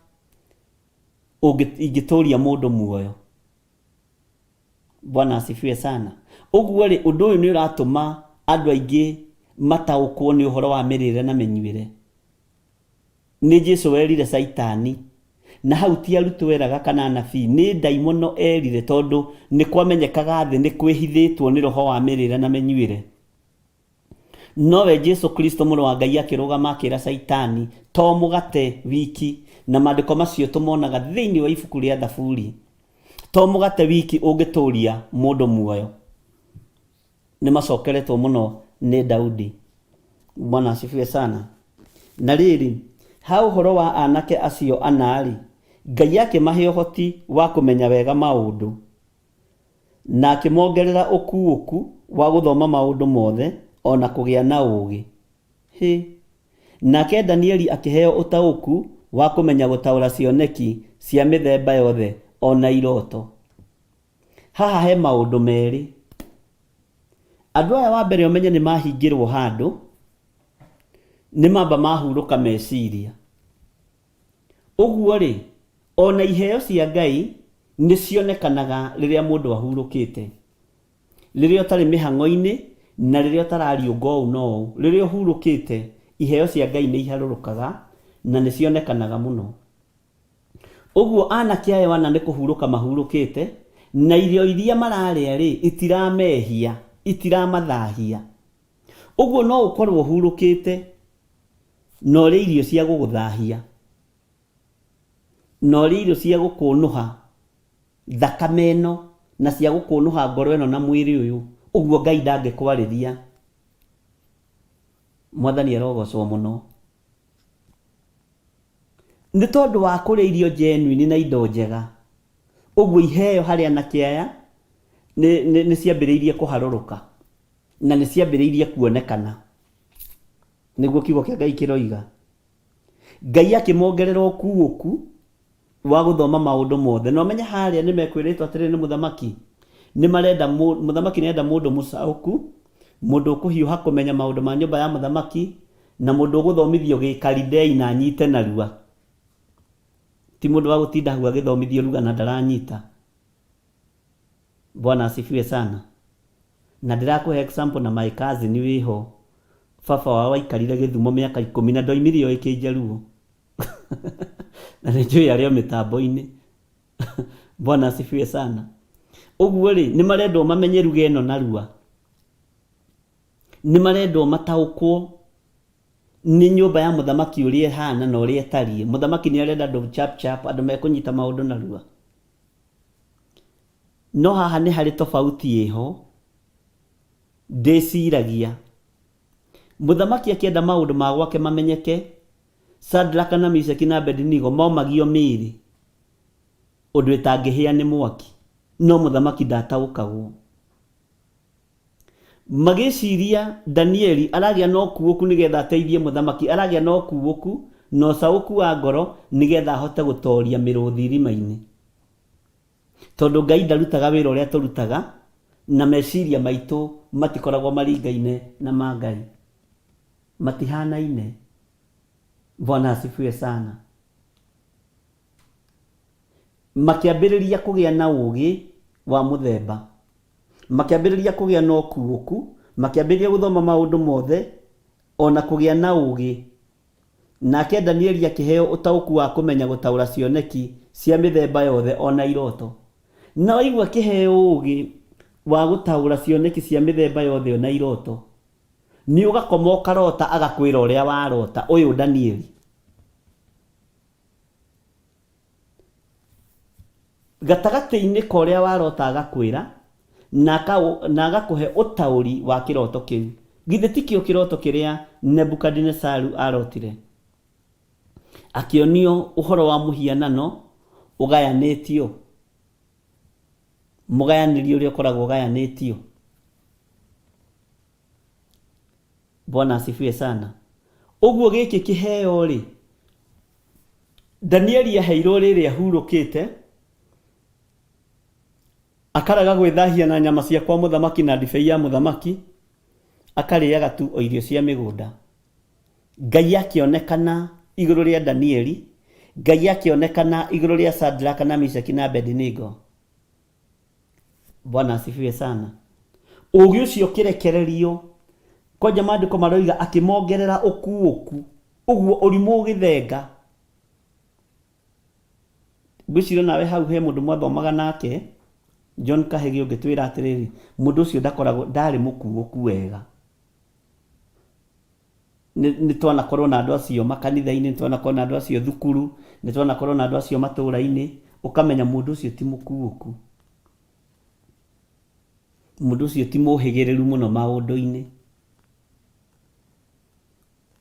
ingĩtũria mũndũ muoyo. Bwana asifiwe sana. Ũguo-rĩ ũndũ ũyũ nĩ ũratũma andũ aingĩ mataũkwo nĩ ũhoro wa mĩrĩre na mĩnyuĩre. Nĩ Jesu werire Caitani, na hau ti arutwo eraga kana anabii, nĩ ndaimono erire tondũ nĩ kwamenyekaga thĩ nĩ kwĩhithĩtwo nĩ roho wa mĩrĩre na mĩnyuĩre. Nowe Jesu Kristo mũrũ wa Ngai akĩrũgama akĩra Caitani, to mũgate wiki, na maandĩko macio tũmonaga thĩinĩ wa ibuku rĩa Thaburi, to mũgate wiki ũngĩtũria mũndũ muoyo. Nĩ macokeretwo mũno nĩ Daudi. Bwana asifiwe sana. Na rĩrĩ, ha ũhoro wa anake acio ana-rĩ, Ngai akĩmahe ũhoti wa kũmenya wega maũndũ. Na akĩmongerera ũkuũku wa gũthoma maũndũ mothe, o na kũgĩa na ũũgĩ. Hĩ! Nake Danieli akĩheo ũtaũku wa kũmenya gũtaũra cioneki cia mĩthemba yothe o na iroto. Haha he maũndũ merĩ. Andũ aya wa mbere ũmenye nĩ mahingĩrwo handũ, nĩ mamba mahurũka meciria. Ũguo-rĩ, o na iheo cia Ngai nĩ cionekanaga rĩrĩa mũndũ ahurũkĩte, rĩrĩa ũtarĩ mĩhang'o-inĩ na rĩrĩa ũtarariũnga ũũ na ũũ. Rĩrĩa ũhurũkĩte, iheo cia Ngai nĩ iharũrũkaga na nĩ cionekanaga mũno. Ũguo anake aya ana nĩ kũhurũka mahurũkĩte, na irio iria mararĩa-rĩ, itiramehia, itiramathahia. Ũguo no ũkorũo ũhurũkĩte na ũrĩe irio cia gũgũthahia, na ũrĩe irio cia gũkũnũha thakame ĩno na cia gũkũnũha ngoro ĩno na mwĩrĩ ũyũ, ũguo Ngai ndangĩkwarĩria. Mwathani arogocwo mũno. Nĩ tondũ wa kũrĩa irio genuine na indo njega, ũguo iheo harĩ anake aya nĩ ciambĩrĩirie kũharũrũka na nĩ ciambĩrĩirie kuonekana. Nĩguo kiugo kĩa Ngai kĩroiga. Ngai akĩmongerera ũkuũku wa gũthoma maũndũ mothe. Na ũmenye harĩa nĩ mekwĩrĩtwo atĩrĩrĩ nĩ mũthamaki, nĩ marenda mũthamaki nĩ arenda mũndũ mũcaũku, mũndũ ũkũhiũha kũmenya maũndũ ma nyũmba ya mũthamaki, na mũndũ ũgũthomithio gĩkalidei na anyite narua. Ti mũndũ wa gũtinda hau agĩthomithio ruga na ndaranyita. Bwana asifiwe sana. Na ndĩrakũhe example na my cousin wĩho, baba wao aikarire Gĩthumo mĩaka ikũmi na ndoimire oĩ Kĩnjaruo. Na nĩ njũĩ arĩ o mĩtambo-inĩ. Bwana asifiwe sana. Ũguo rĩ, nĩ marendwo mamenye ruga ĩno narua. Nĩ marendwo mataũkwo nĩ nyũmba ya mũthamaki ũrĩa ĩhana na ũrĩa ĩtariĩ. Mũthamaki nĩ arenda andũ chap chap, andũ mekũnyita maũndũ narua. No haha nĩ harĩ tofauti ĩho ndĩciragia. Mũthamaki akĩenda maũndũ ma gwake mamenyeke, Shadraka na Mishaki na Abedinigo momagio mĩĩrĩ ũndũ ĩtangĩhĩa nĩ mwaki, no mũthamaki ndataũkagwo. Magĩciria Danieli aragĩa na ũkuũku nĩgetha ateithie mũthamaki, aragĩa na ũkuũku na ũcaũku wa ngoro nĩgetha ahote gũtoria mĩrũthi irima-inĩ. Tondũ Ngai ndarutaga wĩra ũrĩa tũrutaga, na meciria maitũ matikoragwo maringaine na ma Ngai. Matihanaine. Bwana asifiwe sana. Makĩambĩrĩria kũgĩa na ũũgĩ wa mũthemba. Makĩambĩrĩria kũgĩa na ũkuũku, makĩambĩrĩria gũthoma maũndũ mothe, o na kũgĩa na ũũgĩ. Nake Danieli akĩheo ũtaũku wa kũmenya gũtaũra cioneki cia mĩthemba yothe o na iroto. Na waigua akĩheo ũũgĩ wa gũtaũra cioneki cia mĩthemba yothe o na iroto, nĩ ũgakoma ũkarota agakwĩra ũrĩa warota, ũyũ Danieli. Gatagatĩ-inĩ ka ũrĩa warota agakwĩra, na agakũhe ũtaũri wa kĩroto kĩu. Githĩ tikĩo kĩroto kĩrĩa Nebukadinezaru aarotire? Akĩonio ũhoro wa mũhianano ũgayanĩtio, mũgayanĩrie ũrĩa ũkoragwo ũgayanĩtio. Bwana asifiwe sana. Ũguo gĩkĩ kĩheo-rĩ, Danieli aheirwo rĩrĩ ahurũkĩte, akarega gwĩthahia na nyama cia kwa mũthamaki na ndibei ya mũthamaki, akarĩaga tu o irio cia mĩgũnda. Ngai akĩonekana igũrũ rĩa Danieli, Ngai akĩonekana igũrũ rĩa Shadraka na Meshaki na Abednego. Bwana asifiwe sana. Ũũgĩ ũcio ũkĩrekererio, kwanja maandĩko maroiga akĩmongerera ũkuũku, ũguo ũrimũ ũgĩthenga. Ngwĩciria nawe hau he mũndũ mwathomaga nake, John Kahĩgĩ ũngĩtwĩra atĩrĩrĩ, mũndũ ũcio ndakoragwo, ndarĩ mũkuũku wega. Nĩ twanakorwo na andũ acio makanitha-inĩ, nĩ twanakorwo na andũ acio thukuru, nĩ twanakorwo na andũ acio matũra-inĩ, ũkamenya mũndũ ũcio ti mũkuũku. Mũndũ ũcio ti mũhĩgĩrĩru mũno maũndũ-inĩ.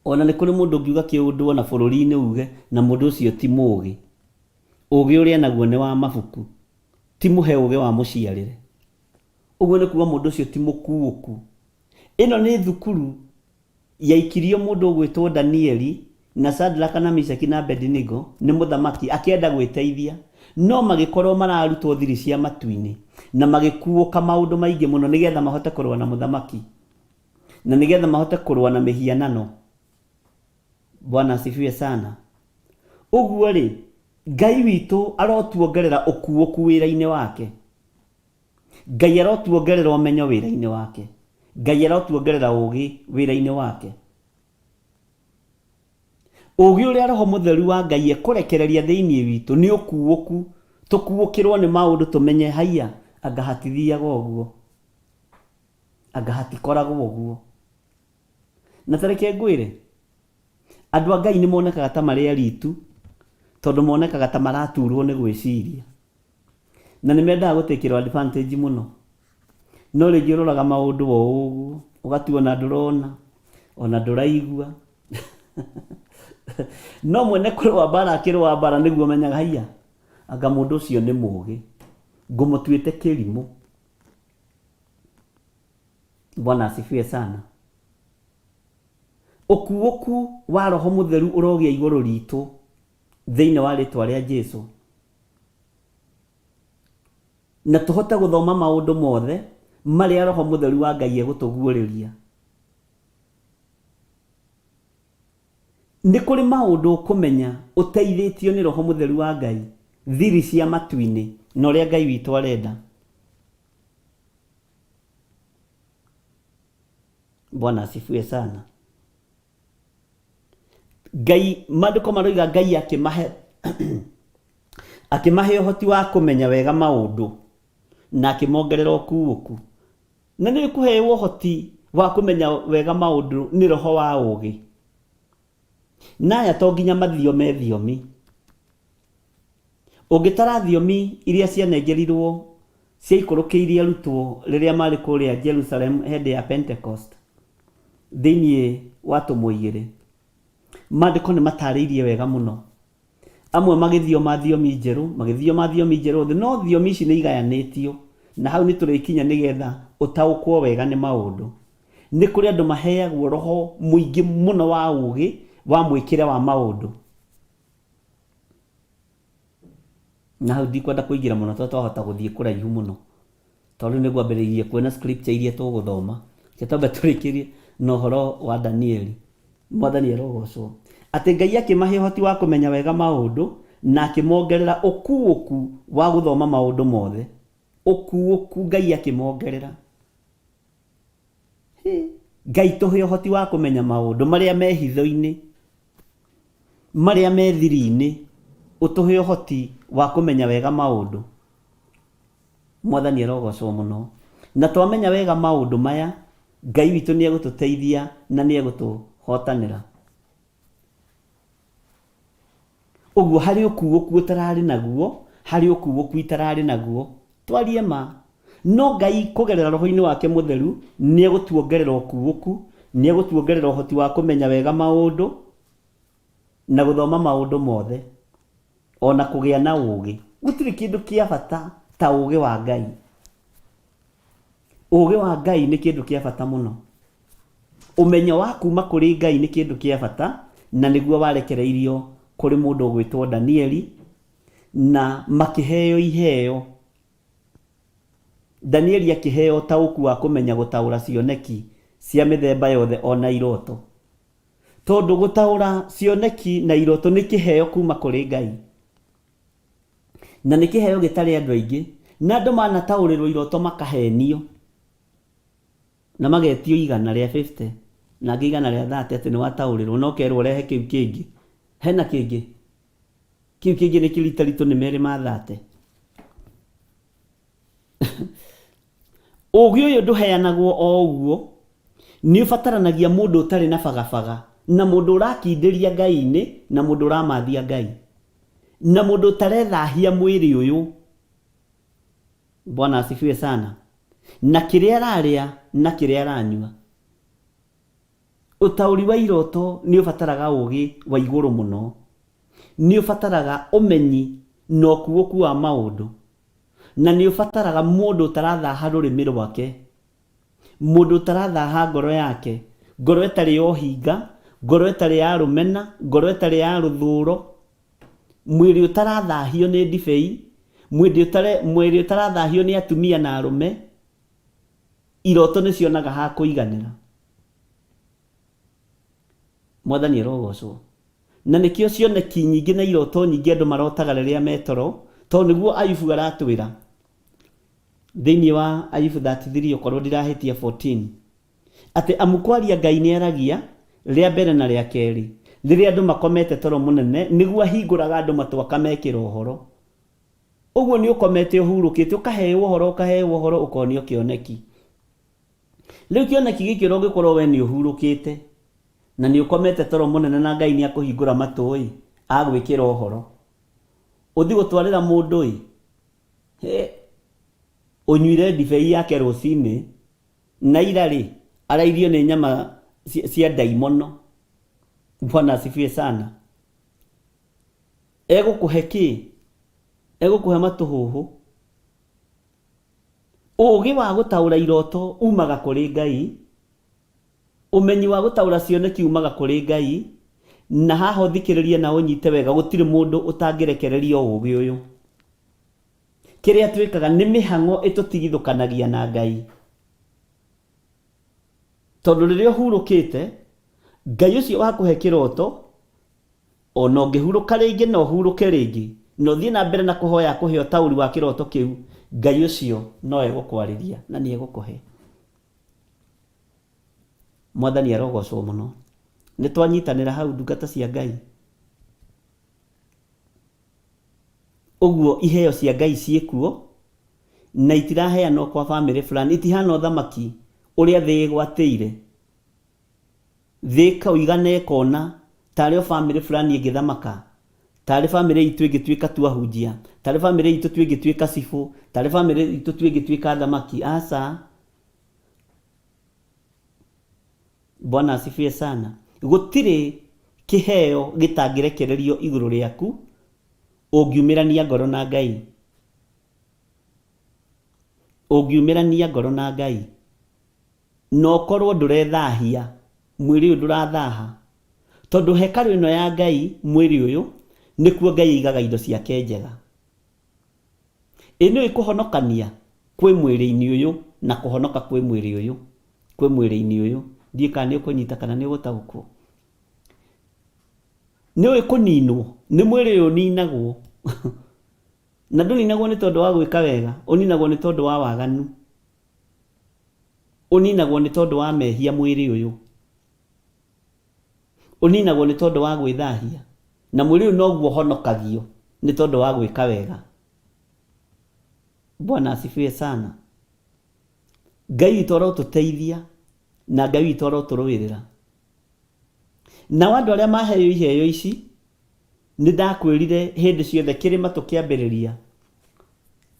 Ona nĩ kũrĩ mũndũ ũngiuga kĩũndũ ona bũrũri-inĩ uge na mũndũ ũcio ti mũgĩ. Ũgĩ ũrĩa enaguo nĩ wa mabuku, ti mũhe ũgĩ wa mũciarĩre. Ũguo nĩ kuga mũndũ ũcio ti mũkuũku. Ĩno nĩ thukuru yaikirio mũndũ ũgwĩtwo Danieli na Shadraka na Meshaki na Abednego nĩ mũthamaki akĩenda gwĩteithia, no magĩkorwo mararutwo thiri cia matu-inĩ na magĩkuũka maũndũ maingĩ mũno nĩgetha mahote kũrũa na mũthamaki na nĩgetha mahote kũrũa na mĩhianano. Bwana asifiwe sana. Ũguo-rĩ, Ngai witũ arotuongerera ũkuũku wĩra-inĩ wake. Ngai arotuongerera ũmenyo wĩra-inĩ wake. Ngai arotuongerera ũũgĩ wĩra-inĩ wake. Ũũgĩ ũrĩa Roho Mũtheru wa Ngai ekũrekereria thĩinĩ witũ nĩ ũkuũku, tũkuũkĩrwo nĩ maũndũ tũmenye haiya anga hatithiaga ũguo, anga hatikoragwo ũguo. Na ta reke ngwĩre, andũ a Ngai nĩ monekaga ta marĩ aritu tondũ monekaga ta maraturwo nĩ gwĩciria. Na nĩ mendaga gũtĩkĩrwo advantage mũno. No rĩngĩ ũroraga maũndũ o ũguo, ũgatua ona ndũrona, ona ndũraigua. No mwene kũrũa mbara akĩrũa mbara nĩguo ũmenyaga haiya, anga mũndũ ũcio nĩ mũgĩ, ngũmũtuĩte kĩrimũ. Bwana asifiwe sana. Ũkuũku wa Roho Mũtheru ũrogĩa igũrũ ritũ thĩinĩ wa rĩtwa rĩa Jesu. Na tũhote gũthoma maũndũ mothe marĩa Roho Mũtheru wa Ngai egũtũguũrĩria. Nĩ kũrĩ maũndũ ũkũmenya ũteithĩtio nĩ Roho Mũtheru wa Ngai, thiri cia matu-inĩ, na ũrĩa Ngai witũ arenda. Bwana asifiwe sana. Ngai, maandĩko maroiga Ngai akĩmahe akĩmahe ũhoti wa kũmenya wega maũndũ na akĩmongerera ũkuũku. Na nĩ kũheo ũhoti wa kũmenya wega maũndũ nĩ roho wa ũũgĩ. Na aya to nginya mathiome thiomi. Ũngĩtara thiomi iria cianengerirwo ciaikũrũkĩirie arutwo rĩrĩa maarĩ kũrĩa Jerusalem hĩndĩ ya Pentecost thĩinĩ wa Atũmwo igĩrĩ, maandĩko nĩ matarĩirie wega mũno. Amwe magĩthioma thiomi njerũ, magĩthioma thiomi njerũ othe, no thiomi ici nĩ igayanĩtio, na hau nĩ tũrĩkinya nĩgetha ũtaũkwo wega nĩ maũndũ. Nĩ kũrĩ andũ maheagwo roho mũingĩ mũno wa ũũgĩ wa mwĩkĩre wa maũndũ. Na hau ndikwenda kũingĩra mũno tondũ twahota gũthiĩ kũraihu mũno. Tondũ rĩu nĩngwambĩrĩirie kuona scripture iria tũgũthoma. Reke twambe tũrĩkĩrie na ũhoro wa Danieli. Mwathani arogocwo. Atĩ Ngai akĩmahe ũhoti wa kũmenya wega maũndũ na akĩmongerera ũkuũku wa gũthoma maũndũ mothe. Ũkuũku Ngai akĩmongerera. Hĩ, Ngai tũhe ũhoti wa kũmenya maũndũ marĩa me hitho-inĩ, marĩa me thiri-inĩ, ũtũhe ũhoti wa kũmenya wega maũndũ. Mwathani arogocwo mũno. Na twamenya wega maũndũ maya, Ngai witũ nĩ egũtũteithia na nĩ egũtũhotanĩra. Ũguo harĩ ũkuũku ũtararĩ naguo, harĩ ũkuũku itararĩ naguo. Twarie ma. No Ngai kũgerera roho-inĩ wake mũtheru nĩ egũtuongerera ũkuũku, nĩ egũtuongerera ũhoti wa kũmenya wega maũndũ na gũthoma maũndũ mothe, o na kũgĩa na ũũgĩ. Gũtirĩ kĩndũ kĩa bata ta ũũgĩ wa Ngai. Ũũgĩ wa Ngai nĩ kĩndũ kĩa bata mũno. Ũmenyo wa kuuma kũrĩ Ngai nĩ kĩndũ kĩa bata, na nĩguo warekereirio kũrĩ mũndũ ũgwĩtwo Danieli, na makĩheo iheo. Danieli akĩheo ũtaũku wa kũmenya gũtaũra cioneki cia mĩthemba yothe o na iroto. Tondũ gũtaũra cioneki na iroto nĩ kĩheo kuuma kũrĩ Ngai. Na nĩ kĩheo gĩtarĩ andũ aingĩ, na andũ manataũrĩrwo iroto makahenio na magetio igana rĩa 50 na angĩ igana rĩa 30 atĩ nĩ wataũrĩrwo na ũkerwo ũrehe kĩu kĩngĩ. Hena kĩngĩ? Kĩu kĩngĩ nĩ kĩritaritũ nĩ merĩ ma 30. Ũũgĩ ũyũ ndũheanagwo o ũguo, nĩ ũbataranagia mũndũ ũtarĩ na bagabaga, na mũndũ ũrakindĩria Ngai-inĩ, na mũndũ ũramathia Ngai, na mũndũ ũtarethahia mwĩrĩ ũyũ. Bwana asifiwe sana. Na kĩrĩa ararĩa na kĩrĩa aranyua. Ũtaũri wa iroto nĩ ũbataraga ũũgĩ wa igũrũ mũno. Nĩ ũbataraga ũmenyi na ũkuũku wa maũndũ. Na nĩ ũbataraga mũndũ ũtarathaha rũrĩmĩ rwake, mũndũ ũtarathaha ngoro yake, ngoro ĩtarĩ ya ũhinga, ngoro ĩtarĩ ya rũmena, ngoro ĩtarĩ ya rũthũũro, mwĩrĩ ũtarathahio nĩ ndibei, mwĩrĩ ũtarathahio nĩ atumia na arũme. Iroto nĩ cionaga ha kũiganĩra. Mwathani arogocwo. Na nĩkĩo cioneki nyingĩ na iroto nyingĩ andũ marotaga rĩrĩa me toro, tondũ nĩguo Ayubu aratwĩra thĩinĩ wa Ayubu 33 okorwo ndirahĩtia 14 atĩ amu kwaria Ngai nĩ aragia rĩa mbere na rĩa kerĩ rĩrĩa andũ makomete toro mũnene nĩguo ahingũraga andũ matũ akamekĩra ũhoro. Ũguo nĩ ũkomete ũhurũkĩte ũkaheo ũhoro ũkaheo ũhoro ũkonio kĩoneki. Rĩu kĩoneki gĩkĩ ona ũngĩkorwo we nĩ ũhurũkĩte na nĩ ũkomete toro mũnene na Ngai nĩ akũhingũra matũ-ĩ, agwĩkĩra ũhoro. Ũthiĩ gũtwarĩra mũndũ-ĩ, hĩ, ũnyuire ndibei yake rũcinĩ na ira-rĩ, arairio nĩ nyama cia ndaimono. Bwana asifiwe sana. Egũkũhe kĩ? Egũkũhe matũhũhũ. Ũũgĩ wa gũtaũra iroto umaga kũrĩ Ngai, ũmenyi wa gũtaũra cioneki umaga kũrĩ Ngai, na haha ũthikĩrĩrie na ũnyite wega gũtirĩ mũndũ ũtangĩrekererio ũũgĩ ũyũ. Kĩrĩa twĩkaga nĩ mĩhang'o ĩtũtigithũkanagia na Ngai. Tondũ rĩrĩa ũhurũkĩte, Ngai ũcio wakũhe kĩroto Ona ũngĩhurũka rĩngĩ na ũhurũke rĩngĩ, na ũthiĩ na mbere na kũhoya akũhe ũtaũri wa kĩroto kĩu, Ngai ũcio no egũkwarĩria na nĩ egũkũhe. Mwathani arogocwo mũno. Nĩ twanyitanĩra hau ndungata cia Ngai? Ũguo iheo cia Ngai ciĩkuo na itiraheanwo kwa famĩlĩ fulani, itihana ũthamaki ũrĩa thĩ ĩgwatĩire. Thĩ ĩkoiga na ĩkona tarĩ o famĩlĩ fulani ĩngĩthamaka, tarĩ famĩlĩ itũ ĩngĩtuĩka tu ahunjia, tarĩ famĩlĩ itũ tu ĩngĩtuĩka cibũ, tarĩ famĩlĩ itũ tu ĩngĩtuĩka athamaki. Aca. Bwana asifiwe sana. Gũtirĩ kĩheo gĩtangĩrekererio igũrũ rĩaku ũngiumĩrania ngoro na Ngai. Ũngiumĩrania ngoro na Ngai. Na ũkorwo ndũrethahia, mwĩrĩ ũyũ ndũrathaha. Tondũ hekarũ ĩno ya Ngai, mwĩrĩ ũyũ, nĩkuo Ngai aigaga indo ciake njega. Ĩ nĩũĩ kũhonokania kwĩ mwĩrĩ-inĩ ũyũ na kũhonoka kwĩ mwĩrĩ ũyũ, kwĩ mwĩrĩ-inĩ ũyũ. Ndiũĩ kana nĩũkũnyita kana nĩũgũtaũkwo. Nĩũĩ kũninwo, nĩ mwĩrĩ ũyũ ũninagwo. Na ndũninagwo nĩ tondũ wa gwĩka wega, ũninagwo nĩ tondũ wa waganu. Ũninagwo nĩ tondũ wa mehia mwĩrĩ ũyũ. Ũninagwo nĩ tondũ wa gwĩthahia. Na mwĩrĩ ũyũ noguo ũhonokagio nĩ tondũ wa gwĩka wega. Bwana asifiwe sana. Ngai witũ arotũteithia na Ngai witũ arotũrũĩrĩra. Nao andũ arĩa maheo iheo ici, nĩ ndakwĩrire hĩndĩ ciothe kĩrĩma tũkĩambĩrĩria,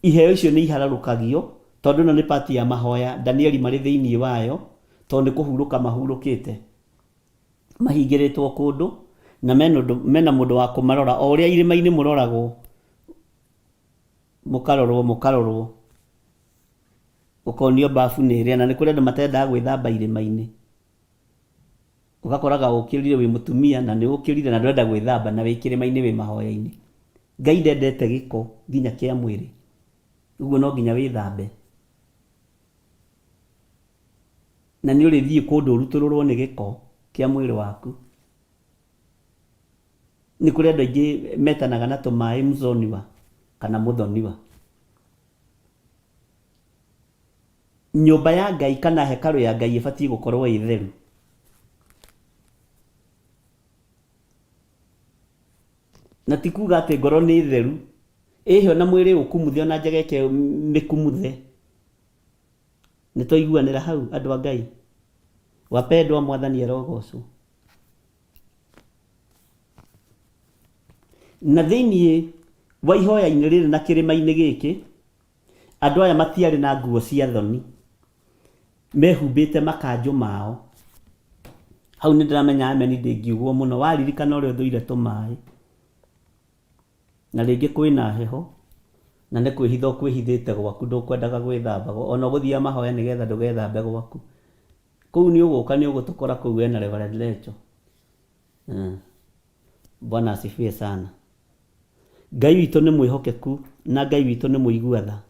iheo icio nĩ ihararũkagio, tondũ ĩno nĩ part ya mahoya Danieli marĩ thĩinĩ wayo, tondũ nĩ kũhurũka mahurũkĩte. Mahingĩrĩtwo kũndũ, na mena mũndũ wa kũmarora, o ũrĩa irĩma-inĩ mũroragwo, mũkarorwo mũkarorwo, ũkonio bafu nĩ ĩrĩa, na nĩ kũrĩ andũ matendaga gwĩthamba irĩma-inĩ. Ũgakoraga ũkĩrire wĩ mũtumia na nĩ ũkĩrire na ndũrenda gwĩthamba na wĩ kĩrĩma-inĩ wĩ mahoya-inĩ. Ngai ndendete gĩko nginya kĩa mwĩrĩ. Ũguo no nginya wĩthambe. Na nĩ ũrĩthiĩ kũndũ ũrutũrũrwo nĩ gĩko kĩa mwĩrĩ waku. Nĩ kũrĩ andũ aingĩ metanaga na tũmaĩ mzoniwa kana mũthoniwa. Nyũmba ya Ngai kana hekarũ ya Ngai ĩbatiĩ gũkorwo ĩ theru. Na ti kuga atĩ ngoro nĩ theru, ĩhĩ ona mwĩrĩ ũkumuthe ona njaga ĩke mĩkumuthe. Nĩ twaiguanĩra hau andũ a Ngai? Wapendwa Mwathani arogocwo. Na thĩinĩ wa ihoya-inĩ rĩrĩ na kĩrĩma-inĩ gĩkĩ, Andũ aya matiarĩ na nguo cia thoni, mehumbĩte makanjũ mao. Hau nĩ ndĩramenya ameni ndĩngiugwo mũno, waririkana ũrĩa ũthũire tũmaĩ, na rĩngĩ kwĩna heho, na nĩ kwĩhitha ũkwĩhithĩte gwaku ndũkwendaga gwĩthamba, ona ũgũthiaga mahoya nĩgetha ndũgethambe gwaku. Kũu nĩ ũgũka nĩ ũgũtũkora kũu we na Reverend Rachel. Bwana asifiwe sana. Ngai witũ nĩ mwĩhokeku na Ngai witũ nĩ mũigua tha.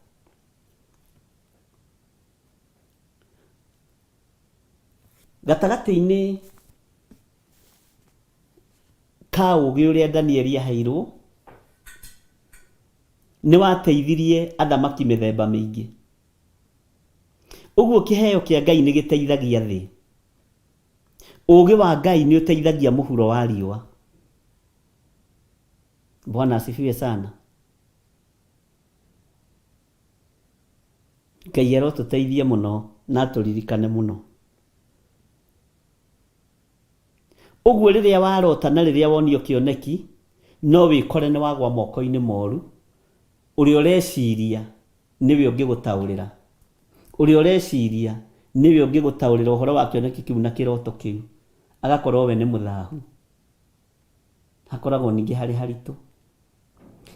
Gatagatĩ-inĩ ka ũũgĩ ũrĩa Danieli aheirwo, nĩ wateithirie athamaki mĩthemba mĩingĩ. Ũguo kĩheo kĩa Ngai nĩ gĩteithagia thĩ. Ũũgĩ wa Ngai nĩ ũteithagia mũhuro wa riũa. Bwana asifiwe sana. Ngai arotũteithia mũno na atũririkane mũno. Ũguo rĩrĩa warota na rĩrĩa wonio kĩoneki, no wĩkore nĩ wagwa moko-inĩ moru, ũrĩa ũreciria nĩwe ũngĩgũtaũrĩra. Ũrĩa ũreciria nĩwe ũngĩgũtaũrĩra ũhoro wa kĩoneki kĩu na kĩroto kĩu, agakorwo we nĩ mũthahu. Hakoragwo ningĩ harĩ haritũ.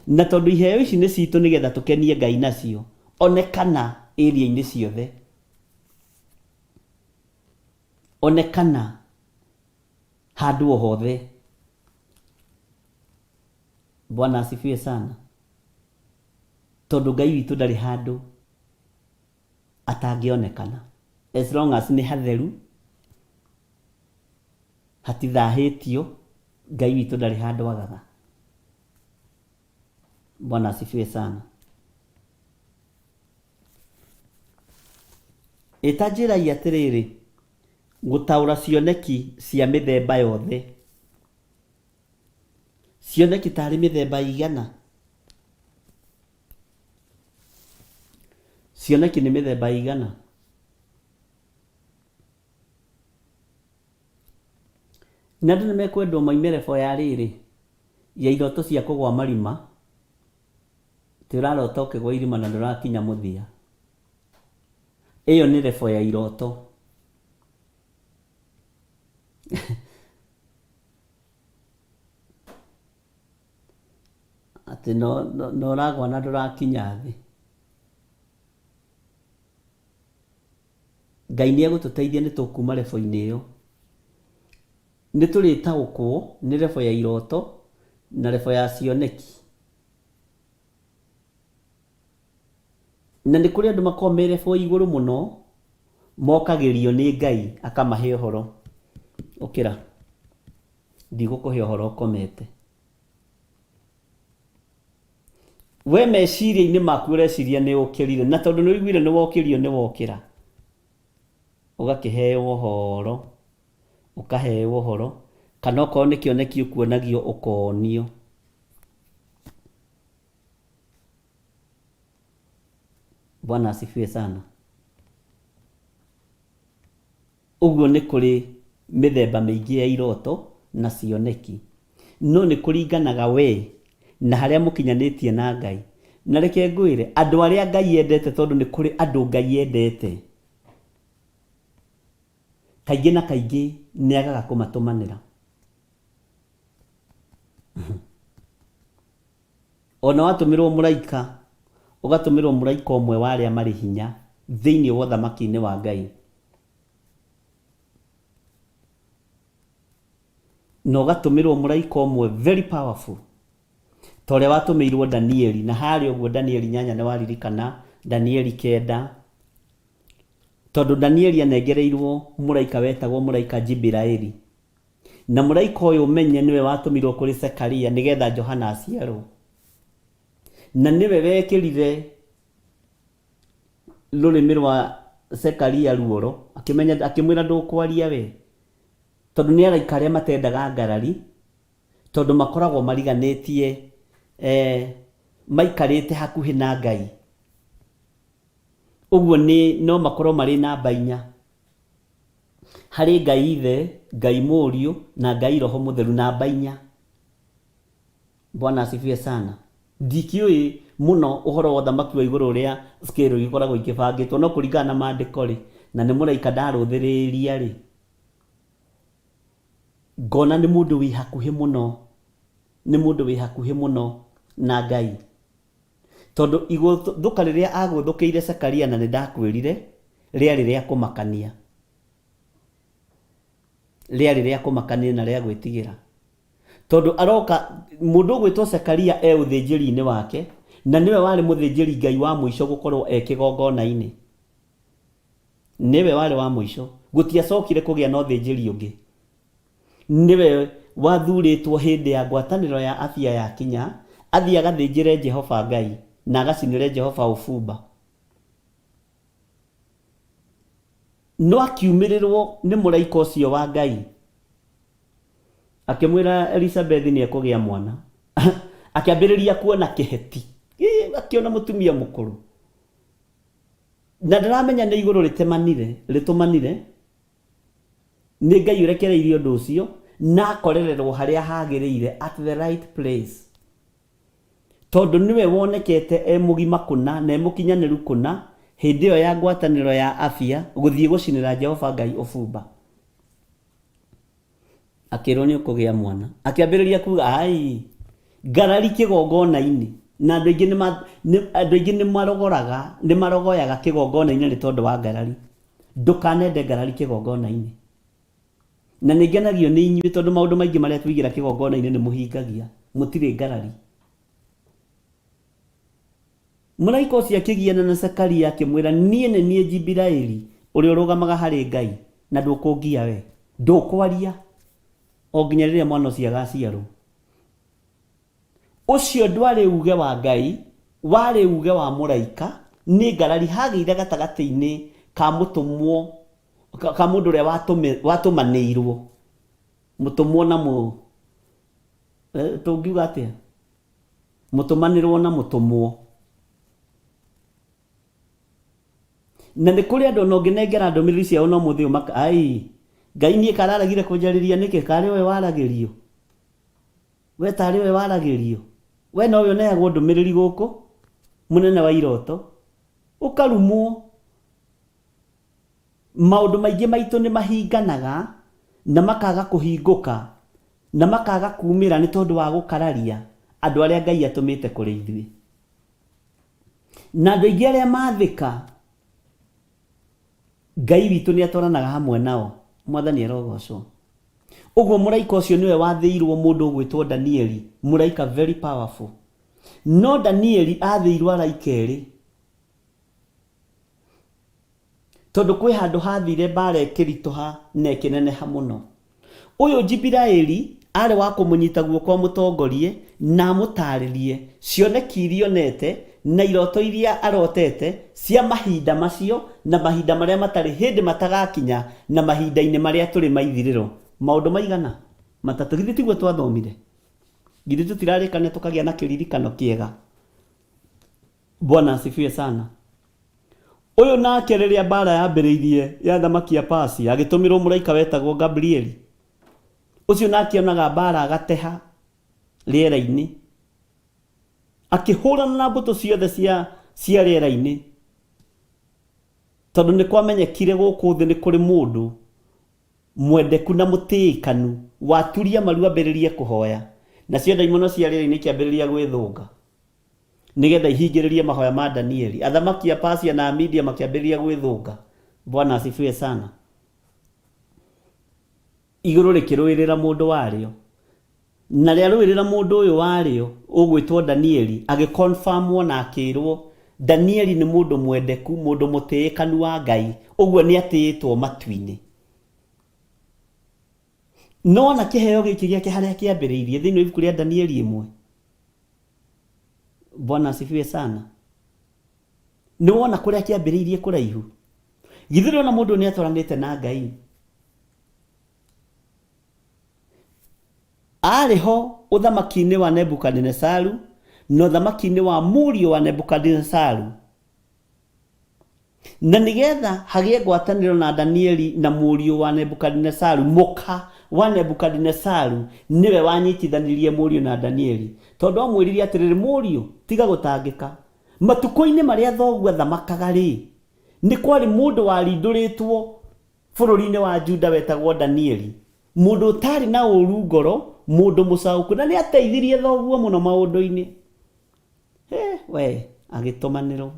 Na tondũ iheo ici nĩ citũ nĩgetha tũkenie Ngai nacio, onekana area-inĩ ciothe. Onekana handũ o hothe. Bwana asifiwe sana. Tondũ Ngai witũ ndarĩ handũ atangĩonekana. As long as nĩ hatheru, hatithahĩtio, Ngai witũ ndarĩ handũ agaga. Bwana asifiwe sana. Ĩ ta njĩrai atĩrĩrĩ, gũtaũra cioneki cia mĩthemba yothe, cioneki tarĩ mĩthemba ĩigana? Cioneki nĩ mĩthemba ĩigana? Na andũ nĩ mekwendwo moime level ya rĩrĩ, ya iroto cia kũgwa marima, atĩ ũrarota ũkĩgwa irima na ndũrakinya mũthia. Ĩyo nĩ level ya iroto. Atĩ no ũragwa na ndũrakinya thĩ. Ngai nĩ egũtũteithia nĩ tũkuma level-inĩ ĩyo. Nĩ tũrĩtaũkwo nĩ level ya iroto na level ya cioneki. Na nĩ kũrĩ andũ makoragwo me level ya igũrũ mũno, mokagĩrio nĩ Ngai akamahe ũhoro. Ũkĩra, ndigũkũhe ũhoro ũkomete. We meciria-inĩ maku ũreciria nĩ ũkĩrire, na tondũ nĩ ũiguire nĩ wokĩrio nĩ wokĩra, ũgakĩheo ũhoro, ũkaheo ũhoro, kana okorwo nĩ kĩoneki ũkuonagio ũkonio. Bwana asifiwe sana. Ũguo nĩ kũrĩ mĩthemba mĩingĩ ya iroto na cioneki, no nĩ kũringanaga wee na harĩa mũkinyanĩtie na Ngai. Na reke ngwĩre, andũ arĩa Ngai endete tondũ nĩ kũrĩ andũ Ngai endete, kaingĩ na kaingĩ nĩ agaga kũmatũmanĩra. Ona watũmĩrwo mũraika, ũgatũmĩrwo mũraika ũmwe wa arĩa marĩ hinya thĩinĩ wa ũthamaki-inĩ wa Ngai. Na ũgatũmĩrwo mũraika ũmwe very powerful ta ũrĩa watũmĩirwo Danieli, na harĩa ũguo Danieli 8 nĩ waririkana, Danieli 9, tondũ Danieli anengereirwo mũraika wetagwo mũraika Jibiraeli. Na mũraika ũyũ ũmenye nĩwe watũmirwo kũrĩ Zekaria nĩgetha Johana aciarwo. Na nĩwe wekĩrire rũrĩmĩ rwa Zekaria ruoro, akĩmenya, akĩmwĩra ndũkwaria we. Tondũ nĩ araika arĩa matendaga ngarari, tondũ makoragwo mariganĩtie, eh, maikarĩte hakuhĩ na Ngai. Ũguo nĩ no makorwo marĩ namba inya. Harĩ Ngai Ithe, Ngai Mũriũ, na Ngai Roho Mũtheru, namba inya. Bwana asifiwe sana. Ndikĩũĩ mũno ũhoro wa ũthamaki wa igũrũ ũrĩa scale igĩkoragwo ikĩbangĩtwo, no kũringana na maandĩko rĩ, na nĩ mũraika ndarũthĩrĩria rĩ, ngona nĩ mũndũ wĩ hakuhĩ mũno, nĩ mũndũ wĩ hakuhĩ mũno na Ngai. Tondũ igũthũka rĩrĩa agũthũkĩire Zekaria na nĩndakwĩrire, rĩarĩ rĩa kũmakania. Rĩarĩ rĩa kũmakania na rĩa gwĩtigĩra. Tondũ aroka, mũndũ ũgwĩtwo Zekaria e ũthĩnjĩri-inĩ wake, na nĩwe warĩ mũthĩnjĩri Ngai wa mũico gũkorwo e kĩgongona-inĩ. Nĩwe warĩ wa mũico. Gũtiacokire kũgĩa na ũthĩnjĩri ũngĩ. Nĩwe wathurĩtwo hĩndĩ ya ngwatanĩro ya Afia yakinya, athiĩ agathĩnjĩre Jehova Ngai, na agacinĩre Jehova ũbumba. No akiumĩrĩrwo nĩ mũraika ũcio wa Ngai, akĩmwĩra Elizabethi nĩ ekũgĩa mwana. Akĩambĩrĩria kuona kĩheti, akĩona mũtumia mũkũrũ. Na ndaramenya nĩ igũrũ rĩtemanire, rĩtũmanire, Nĩ Ngai ũrekereirie ũndũ ũcio na akorererwo harĩa hagĩrĩire at the right place. Tondũ nĩwe wonekete e mũgima kũna na e mũkinyanĩru kũna hĩndĩ ĩyo ya ngwatanĩro ya afia gũthiĩ gũcinĩra Jehova Ngai ũbumba. Akĩrwo nĩ ũkũgĩa mwana. Akĩambĩrĩria kuga ai ngarari kĩgongona-inĩ na andũ aingĩ andũ aingĩ nĩ marogoraga nĩ marogoyaga kĩgongona-inĩ nĩ tondũ wa ngarari. Ndũkanende ngarari kĩgongona-inĩ. Na nĩ ngenagio nĩ inyuĩ tondũ maũndũ maingĩ marĩa twaigĩra kĩgongona-inĩ nĩ mũhingagia, mũtirĩ ngarari. Mũraika ũcio akĩgiana na Zekaria akĩmwĩra, Niĩ nĩ niĩ Jibiraeli, ũrĩa ũrũgamaga harĩ Ngai, na ndũkũngia wee. Ndũkwaria o nginya rĩrĩa mwana ũcio agaaciarũo. Ũcio ndwarĩ uuge wa Ngai, warĩ uuge wa mũraika. Nĩ ngarari hagĩire gatagatĩ-inĩ ka mũtũmwo, ka mũndũ ũrĩa watũmanĩirwo, mũtũmwo na mũ, tũngiuga atĩa? Mũtũmanĩrwo na mũtũmwo. Na nĩ kũrĩ andũ ona ũngĩnengera ndũmĩrĩri ciao na ũmũthĩ ũyũ maka, ai, Ngai niĩ kararegire kũnjarĩria nĩkĩ? Karĩ we waragĩrio? We tarĩ we waragĩrio? We nowe ũneagwo ndũmĩrĩri gũkũ, mũnene wa iroto. Ũkarumwo. Maũndũ maingĩ maitũ nĩ mahinganaga na makaga kũhingũka na makaga kumĩra nĩ tondũ wa gũkararia andũ arĩa Ngai atũmĩte kũrĩ ithuĩ. Na andũ aingĩ arĩa mathĩka, Ngai witũ nĩ atwaranaga hamwe nao. Mwathani arogocwo. Ũguo mũraika ũcio nĩwe wathĩirwo mũndũ ũgwĩtwo Danieli, mũraika very powerful. No Danieli athĩirwo araika erĩ. Tondũ kwĩ handũ hathire mbara ĩkĩritũha na ĩkĩneneha mũno. Ũyũ Jibiraeli aarĩ wa kũmũnyita guoko amũtongorie na amũtaarĩrie cioneki iria onete na iroto iria arotete cia mahinda macio na mahinda marĩa matarĩ hĩndĩ matagakinya na mahinda-inĩ marĩa tũrĩ ma ithirĩro. Maũndũ maigana? Matatũ. Githĩ tiguo twathomire? Githĩ tũtirarĩkania tũkagĩa na kĩririkano kĩega? Bwana asifiwe sana. Ũyũ nake rĩrĩa mbara yambĩrĩirie ya athamaki a Persia, agĩtũmĩrwo mũraika wetagwo Gabrieli. Ũcio nake onaga mbara agateha rĩera-inĩ. Akĩhũrana na mbũtũ ciothe cia, cia rĩera-inĩ. Tondũ nĩ kwamenyekire gũkũ thĩ nĩ kũrĩ mũndũ mwendeku na mũtĩĩkanu waturia maru ambĩrĩrie kũhoya. Nacio ndaimono cia rĩera-inĩ ikĩambĩrĩria gwĩthũnga. Nĩgetha ihingĩrĩrie mahoya ma Danieli. Athamaki a Persia na a Media makĩambĩrĩria gwĩthũnga. Bwana asifiwe sana. Igũrũ rĩkĩrũĩrĩra mũndũ warĩo. Na rĩarũĩrĩra mũndũ ũyũ warĩo ũgwĩtwo Danieli, agĩconfirmwo na akĩrwo Danieli nĩ mũndũ mwendeku, mũndũ mũtĩĩkanu wa Ngai, ũguo nĩ atĩĩtwo matu-inĩ. No ona kĩheo gĩkĩ gĩake harĩa kĩambĩrĩirie thĩinĩ wa ibuku rĩa Danieli ĩmwe. Bwana asifiwe sana. Nĩ wona kũrĩa kĩambĩrĩirie kũraihu. Githĩ ndũrona mũndũ ũyũ nĩ atwaranĩte na Ngai? Aarĩ ho ũthamaki-inĩ wa Nebukadinesaru na ũthamaki-inĩ wa mũriũ wa Nebukadinesaru. Na nĩgetha hagĩe ngwatanĩro na Danieli na mũriũ wa Nebukadinesaru, mũka wa Nebukadinesaru nĩwe wanyitithanirie mũriũ na Danieli, tondũ amwĩrire atĩrĩrĩ, Mũriũ, tiga gũtangĩka. Matukũ-inĩ marĩa thoguo athamakaga-rĩ, nĩ kwarĩ mũndũ warindũrĩtwo bũrũri-inĩ wa Juda wetagwo Danieli, mũndũ ũtaarĩ na ũũru ngoro, mũndũ mũcaũku, na nĩateithirie thoguo mũno maũndũ-inĩ. Hĩ, wee, agĩtũmanĩrwo.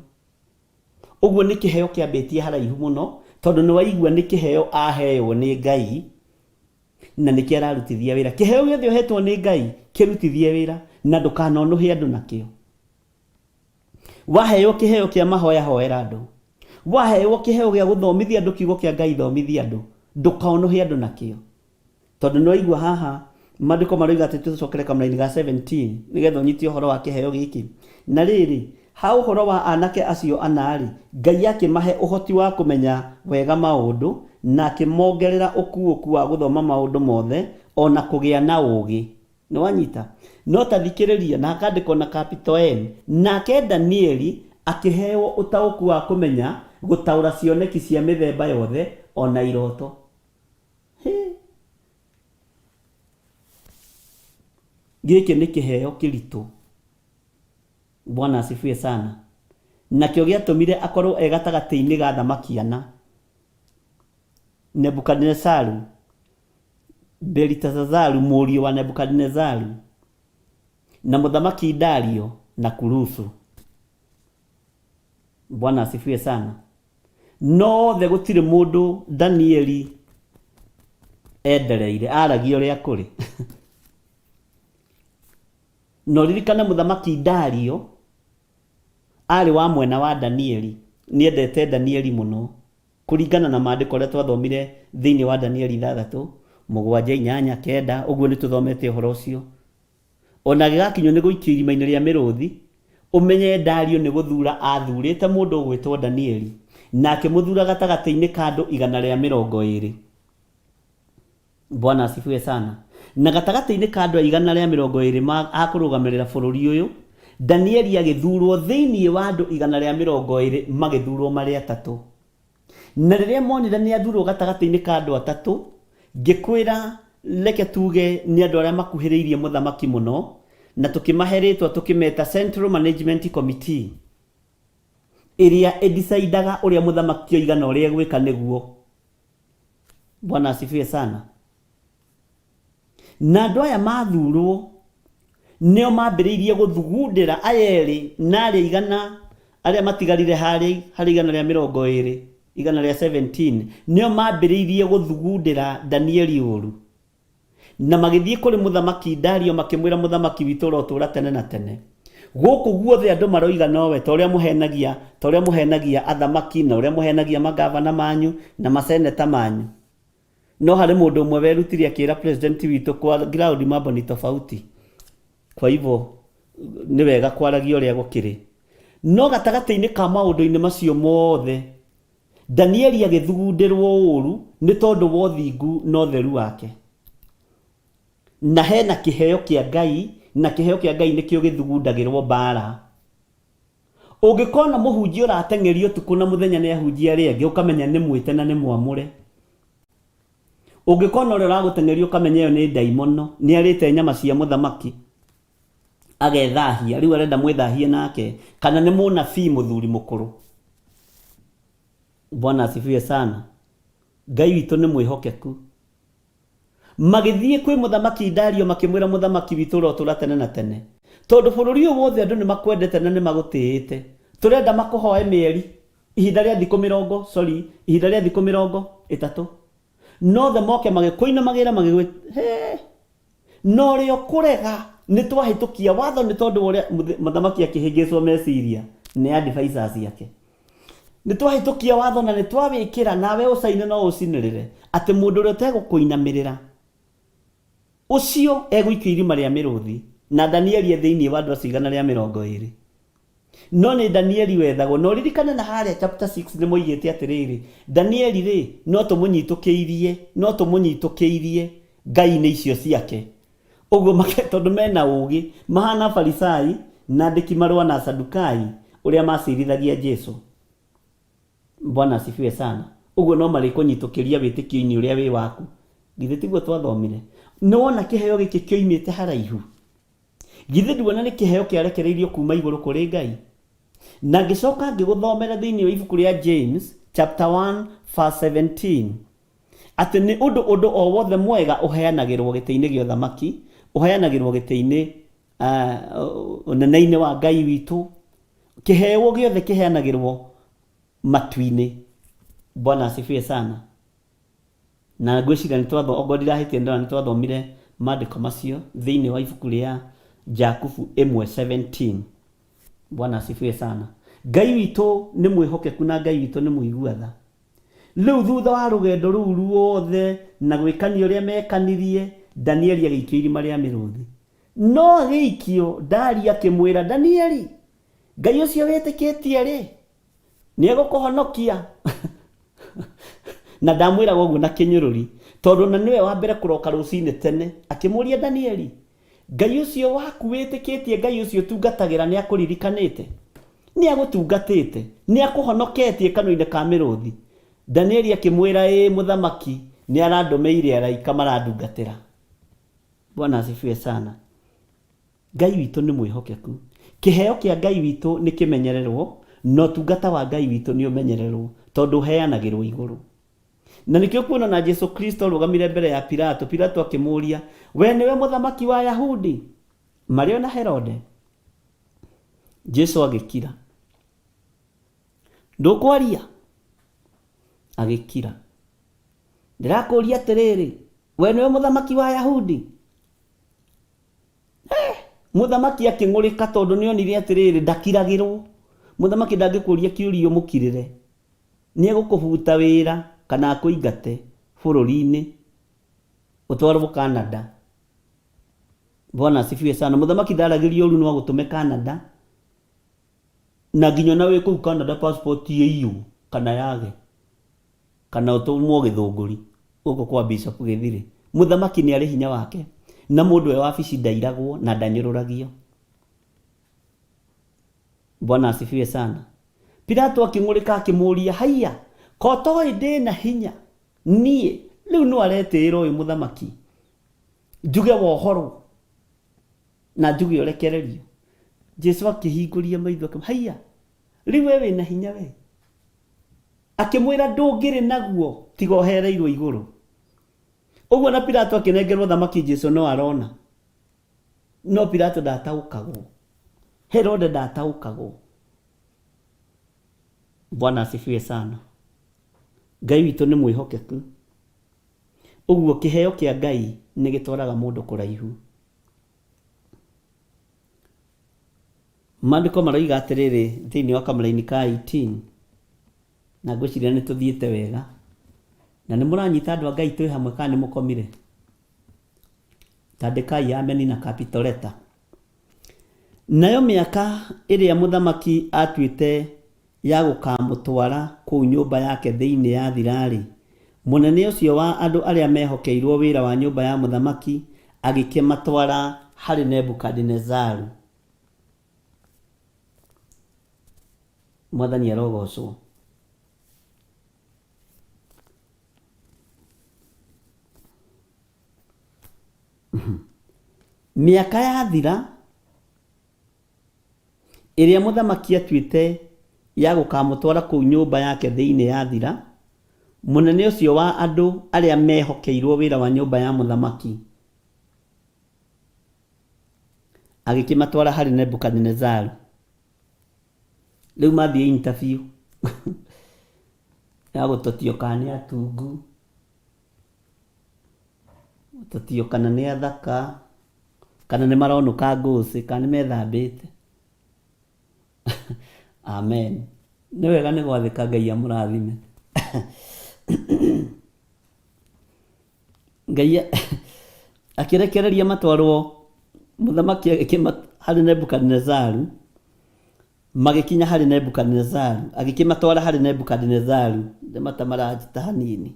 Ũguo nĩ kĩheo kĩambĩtie haraihu mũno, tondũ nĩ waigua nĩ kĩheo aheywo nĩ Ngai, na nĩkĩo ararutithia wĩra. Kĩheo gĩothe ũhetwo nĩ Ngai, kĩrutithie wĩra, na ndũkanonũhe andũ nakĩo. Waheo kĩheo kĩa mahoya hoera andũ. Waheo kĩheo gĩa gũthomithia andũ kiugo kĩa Ngai thomithia andũ. Ndũkonũhe andũ nakĩo. Tondũ nĩ waigua haha maandĩko maroiga atĩ tũcokere kamũraini ga 17 nĩgetha ũnyite ũhoro wa kĩheo gĩkĩ. Na rĩrĩ, ha ũhoro wa anake acio ana-rĩ, Ngai akĩmahe ũhoti wa kũmenya wega maũndũ, na akĩmongerera ũkuũku wa gũthoma maũndũ mothe, o na kũgĩa na ũũgĩ. Nĩ wanyita? No ta thikĩrĩria, na hakandĩkwo na capital N, nake Danieli akĩheo ũtaũku wa kũmenya gũtaũra cioneki cia mĩthemba yothe, o na iroto. Hĩ! Gĩkĩ nĩ kĩheo kĩritũ. Bwana asifiwe sana. Nakĩo gĩatũmire akorwo e gatagatĩ-inĩ ga athamaki ana. Nebukadinezaru, Beliteshazaru mũriũ wa Nebukadinezaru, na mũthamaki Dario na Kurusu. Bwana asifiwe sana. No othe gũtirĩ mũndũ Danieli endereire, aragia ũrĩa kũrĩ. Na ũririkane mũthamaki Dario arĩ wa mwena wa Danieli, nĩendete Danieli mũno, kũringana na maandĩko ũrĩa twathomire thĩinĩ wa Danieli ithathatũ, mũgwanja, inyanya, kenda, ũguo nĩtũthomete ũhoro ũcio. O na agĩgakinywo nĩ gũikio irima-inĩ rĩa mĩrũthi, ũmenye Dario nĩ gũthura aathurĩte mũndũ ũgwĩtwo Danieli, na akĩmũthura gatagatĩ-inĩ ka andũ 120. Bwana asifiwe sana. Na gatagatĩ-inĩ ka andũ a 120 ma a kũrũgamĩrĩra bũrũri ũyũ, Danieli agĩthurwo thĩinĩ wa andũ 120 magĩthurwo marĩ atatũ. Na rĩrĩa monire nĩ athurwo gatagatĩ-inĩ ka andũ atatũ, ngĩkwĩra reke tuge nĩ andũ arĩa makuhĩrĩirie mũthamaki mũno, na tũkĩmahe rĩtwa tũkĩmeta Central Management Committee, ĩrĩa ĩdecidaga ũrĩa mũthamaki oiga na ũrĩa egwĩka nĩguo. Bwana asifiwe sana. Na andũ aya mathurwo nĩo mambĩrĩirie gũthugundĩra aya erĩ na arĩa igana arĩa matigarire harĩ harĩ 120, 117, nĩo mambĩrĩirie gũthugundĩra Danieli ũru. Na magĩthiĩ kũrĩ mũthamaki Dario makĩmwĩra, Mũthamaki witũ ũrotũũra tene na tene. Gũkũ guothe andũ maroiga nowe, ta ũrĩa mũhenagia, ta ũrĩa mũhenagia athamaki na ũrĩa mũhenagia mangavana manyu na maseneta manyu. No harĩ mũndũ ũmwe werutire akĩra president witũ kwa ground mambo ni tofauti. Kwa hivyo nĩ wega kwaragia ũrĩa gũkĩrĩ. No gatagatĩ-inĩ ka maũndũ-inĩ macio mothe, Danieli agĩthugundĩrwo ũũru nĩ tondũ wa ũthingu na ũtheru wake. Na hena kĩheo kĩa Ngai, na kĩheo kĩa Ngai nĩkĩo gĩthugundagĩrwo mbaara. Ũngĩkona mũhunjia ũrateng'eria ũtukũ na mũthenya nĩ ahunjia arĩa angĩ, ũkamenya nĩ mwĩte na nĩ mwamũre. Ũngĩkona ũrĩa ũragũteng'eria ũkamenya ĩyo nĩ ndaimono, nĩ arĩte nyama cia mũthamaki agethahia, rĩu arenda mwĩthahie nake, kana nĩ mũnabii mũthuri mũkũrũ. Bwana asifiwe sana. Ngai witũ nĩ mwĩhokeku. Magĩthiĩ kwĩ mũthamaki Dario makĩmwĩra, Mũthamaki witũ ũrotũũra tene na tene. Tondũ bũrũri ũyũ wothe andũ nĩmakwendete na nĩmagũtĩĩte, tũrenda makũhoe mĩeri, ihinda rĩa thikũ mĩrongo, sorry, ihinda rĩa thikũ mĩrongo ĩtatũ. Na othe moke magĩkũinamagĩrĩra magĩgwĩ, hee! Na ũrĩa ũkũrega nĩ twahĩtũkia watho nĩ tondũ wa ũrĩa mũthamaki akĩhĩngĩcwo meciria nĩ advisors ciake. Nĩ twahĩtũkia watho na nĩ twawĩkĩra nawe ũcaine no ũcinĩrĩre atĩ mũndũ ũrĩa ũtegũkũinamĩrĩra ũcio egũikio irima rĩa mĩrũthi na Danieli e thĩinĩ wa andũ acio 120. No nĩ Danieli wethagwo. Na ũririkane na harĩa chapter 6 nĩ moigĩte atĩrĩrĩ, Danieli rĩ, no tũmũnyitũkĩirie, no tũmũnyitũkĩirie ngai-inĩ icio ciake. Ũguo make, tondũ mena ũũgĩ, mahana Afarisai na andĩki marũa na Asadukai ũrĩa macirithagia Jesu. Bwana asifiwe sana. Ũguo no marĩkũnyitũkĩria wĩtĩkio-inĩ ũrĩa wĩ waku. Githĩ tiguo twathomire? Nĩ wona kĩheo gĩkĩ kĩoimĩte haraihu? Githĩ nduona nĩ kĩheo kĩarekereirio kuuma igũrũ kũrĩ Ngai? Na ngĩcoka ngĩgũthomera thĩinĩ wa ibuku rĩa James chapter 1 verse 17 atĩ nĩ ũndũ ũndũ o wothe mwega ũheanagĩrwo gĩtĩ-inĩ gĩa ũthamaki, ũheanagĩrwo gĩtĩ-inĩ uh, ũnene-inĩ wa Ngai witũ. Kĩheo gĩothe kĩheanagĩrwo matu-inĩ. Bwana asifiwe sana. Na ngwĩciria nĩ twatho okorwo ndirahĩtia ndĩrona nĩ twathomire maandĩko macio thĩinĩ wa ibuku rĩa Jakubu 1:17. Bwana asifiwe sana. Ngai witũ nĩ mwĩhokeku na Ngai witũ nĩ mũigua tha. Rĩu thutha wa rũgendo rũu ruothe na gwĩkania ũrĩa mekanirie, Danieli agĩikio irima rĩa mĩrũthi. No agĩikio, Dario akĩmwĩra, Danieli, Ngai ũcio wĩtĩkĩtie-rĩ, nĩ egũkũhonokia na ndamwĩraga ũguo na kĩnyũrũri tondũ na nĩwe wa mbere kũroka rũcinĩ tene akĩmũria Danieli Ngai ũcio waku wĩtĩkĩtie Ngai ũcio ũtungatagĩra nĩ akũririkanĩte nĩ agũtungatĩte nĩ akũhonoketie kanua-inĩ ka mĩrũthi Danieli akĩmwĩra ĩĩ mũthamaki nĩ arandũmĩire araika marandungatĩra Bwana asifiwe sana Ngai witũ nĩ mwĩhokeku. Kĩheo kĩa Ngai witũ nĩ kĩmenyererwo, na ũtungata wa Ngai witũ nĩ ũmenyererwo, tondũ ũheanagĩrwo igũrũ. Na nĩkĩo kuona na Jesu Kristo arũgamire mbere ya Pilato, Pilato akĩmũũria, we nĩwe mũthamaki wa Ayahudi? Marĩ o na Herode. Jesu agĩkira. Ndũkwaria? Agĩkira. Ndĩrakũũria atĩrĩrĩ, we nĩwe mũthamaki wa Ayahudi? Mũthamaki akĩng'ũrĩka tondũ nĩ onire atĩrĩrĩ, ndakiragĩrwo. Mũthamaki ndangĩkũria kĩũria ũmũkirĩre. Nĩ egũkũbuta wĩra kana akũingate bũrũri-inĩ ũtwarwo Canada. Bwana asifiwe sana. Mũthamaki ndaragĩria ũru no agũtũme Canada na nginya ona wĩ kũu Canada passport ĩiywo kana yage. Kana ũtũmwo Gĩthũngũri gũkũ kwa Bishop Gĩthirĩ. Mũthamaki nĩ arĩ hinya wake na mũndũ e wabici ndairagwo na ndanyũrũragio. Bwana asifiwe sana. Pilato akĩng'ũrĩka akĩmũria, haiya, ko ũtoĩ ndĩna hinya niĩ? Rĩu no aretĩĩra ũyũ mũthamaki njuge wohorwo na njuge ũrekererio. Jesu akĩhingũria maitho akĩmwĩra, haiya, rĩu we wĩna hinya we? Akĩmwĩra, Ndũngĩrĩ naguo tiga ũhereirwo igũrũ. Ũguo na Pilato akĩnengerwo thamaki Jesu no arona. No Pilato ndataũkagwo. Herode ndataũkagwo. Bwana asifiwe sana. Ngai witũ nĩ mwĩhokeku. Ũguo kĩheo kĩa Ngai nĩ gĩtwaraga mũndũ kũraihu. Maandĩko maroiga atĩrĩrĩ thĩinĩ wa kamũraini ka 18, na ngwĩciria nĩ tũthiĩte wega. Na nĩ mũranyita andũ a Ngai twĩ hamwe kana nĩ mũkomire? Tandĩkai ameni na capital letter. Nayo mĩaka ĩrĩa mũthamaki aatuĩte ya gũkaamũtwara kũu nyũmba yake thĩinĩ yathira-rĩ, mũnene ũcio wa andũ arĩa mehokeirũo wĩra wa nyũmba ya mũthamaki agĩkĩmatwara harĩ Nebukadinezaru. Mwathani arogoocwo. Mĩaka yathira, ĩrĩa mũthamaki atuĩte ya gũkamũtwara kũu nyũmba yake thĩinĩ yathira, mũnene ũcio wa andũ arĩa mehokeirũo wĩra wa nyũmba ya mũthamaki agĩkĩmatwara harĩ Nebukadinezaru. Rĩu mathiĩ interview ya gũtotio kana nĩ atungu, gũtotio kana nĩ athaka, kana nĩ maronũka ngũcĩ, kana nĩ methambĩte. Amen. Nĩ wega nĩ gwathĩka Ngai amũrathime. Ngai akĩrekereria matwarwo mũthamaki agĩkĩma harĩ Nebukadinezaru, magĩkinya harĩ Nebukadinezaru, agĩkĩmatwara harĩ Nebukadinezaru. Nĩ mata maranjita hanini.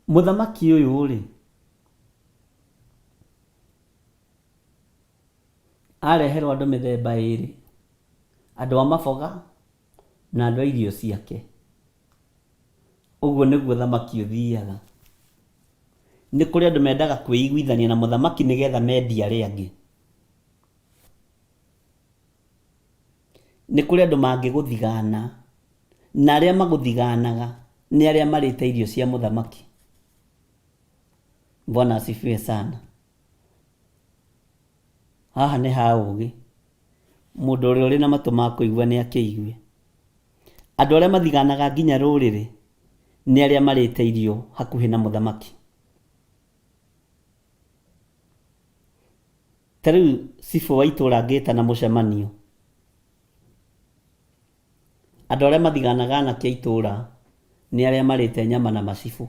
Mũthamaki ũyũ-rĩ, areherwo andũ mĩthemba ĩrĩ, andũ a maboga na andũ a irio ciake. Ũguo nĩguo ũthamaki ũthiaga. Nĩ kũrĩ andũ mendaga kwĩiguithania na mũthamaki nĩgetha mendie arĩa angĩ. Nĩ kũrĩ andũ mangĩgũthigana, na arĩa magũthiganaga nĩ arĩa marĩte irio cia mũthamaki. Bwana asifiwe sana. Haha nĩ ha ũgĩ. Mũndũ ũrĩa ũrĩ na matũ ma kũigua nĩ akĩigue. Andũ arĩa mathiganaga nginya rũrĩrĩ nĩ arĩa marĩte irio hakuhĩ na mũthamaki. Ta rĩu cibũ wa itũra angĩtana mũcemanio, andũ arĩa mathiganaga anake a itũra nĩ arĩa marĩte nyama na macibũ.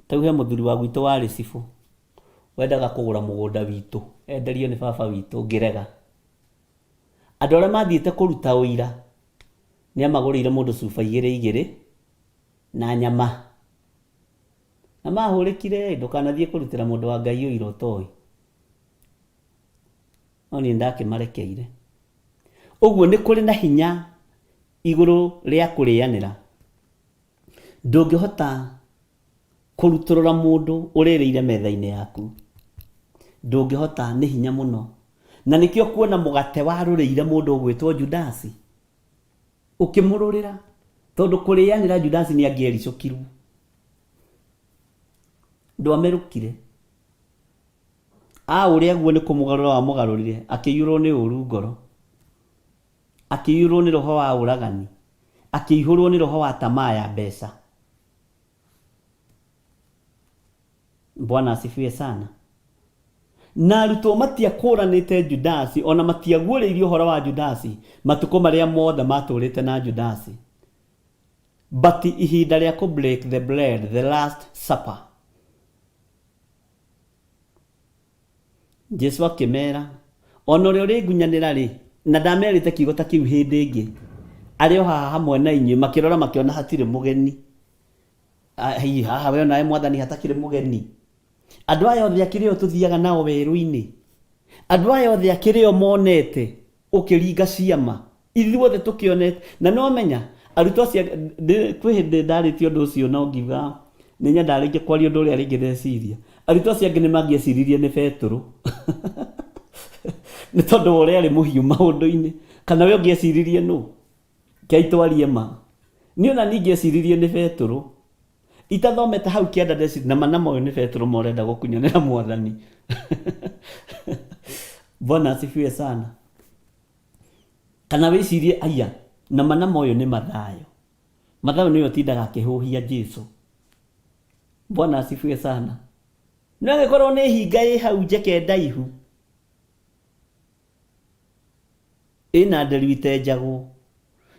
Ta rĩu he mũthuri wa gwitũ warĩ cibũ, wendaga kũgũra mũgũnda witũ, enderio nĩ baba witũ, ngĩrega. Andũ arĩa mathiĩte kũruta ũira, nĩ amagũrĩire mũndũ cuba igĩrĩ igĩrĩ, na nyama. Na mahũrĩkire ĩ, ndũkanathiĩ kũrutĩra mũndũ wa Ngai ũira ũtoĩ. No niĩ nĩndakĩmarekeire. Ũguo nĩ kũrĩ na hinya igũrũ rĩa kũrĩanĩra. Ndũngĩhota kũrutũrũra mũndũ ũrĩrĩire metha-inĩ yaku. Ndũngĩhota, nĩ hinya mũno. Na nĩkĩo kuona mũgate warũrĩire mũndũ ũgwĩtwo Judasi, ũkĩmũrũrĩra, tondũ kũrĩanĩra Judasi nĩ angĩericũkirwo. Ndwamerũkire. Aũrĩa guo nĩ kũmũgarũra wamũgarũrire, akĩiyũrwo nĩ ũru ngoro. Akĩiyũrwo nĩ roho wa ũragani. Akĩihũrwo nĩ roho wa tamaa ya mbeca. Bwana asifiwe sana. Na arutwo matiakũũranĩte Judasi, o na matiaguũrĩirio ũhoro wa Judasi matukũ marĩa mothe maatũũrĩte na Judasi. But ihinda rĩa kũ break the bread, the last supper, Jesu akĩmera, o na ũrĩa ũrĩngunyanĩra-rĩ, na ndamerĩte kiugo ta kĩu hĩndĩ ĩngĩ, arĩ o haha hamwe na inyuĩ. Makĩrora makĩona hatirĩ mũgeni. Ah, hihi haha we onawe mwathani hatakĩrĩ mũgeni. Andũ aya othe akĩrĩ o tũthiaga nao werũ-inĩ. Andũ aya othe akĩrĩ o monete ũkĩringa ciama. Ithuothe tũkĩonete. Na nĩ wamenya, arutwo acio, kwĩ hĩndĩ ndarĩtie ũndũ ũcio no ngiuga nĩ nyendaga rĩngĩ kwaria ũndũ ũrĩa rĩngĩ ndeciria. Arutwo acio angĩ nĩ mangĩeciririe nĩ Betũrũ nĩ tondũ wa ũrĩa arĩ mũhiũ maũndũ-inĩ. Kana we ũngĩeciririe nũ? Rekei twarie ma. Niĩ ona niĩ ingĩeciririe nĩ Betũrũ. Itathomete hau kĩanda ndeciririe, nama nama ũyũ nĩ Betũrũ ma ũrenda gũkunyanĩra Mwathani. Bwana asifiwe sana. Kana wĩcirie aya, nama nama ũyũ nĩ Mathayo. Mathayo nĩwe ũtindaga akĩhũhia Jesu. Bwana asifiwe sana. No ĩgĩkorwo nĩ hinga ĩ hau njeke ndaihu ĩna nderu itenjagwo.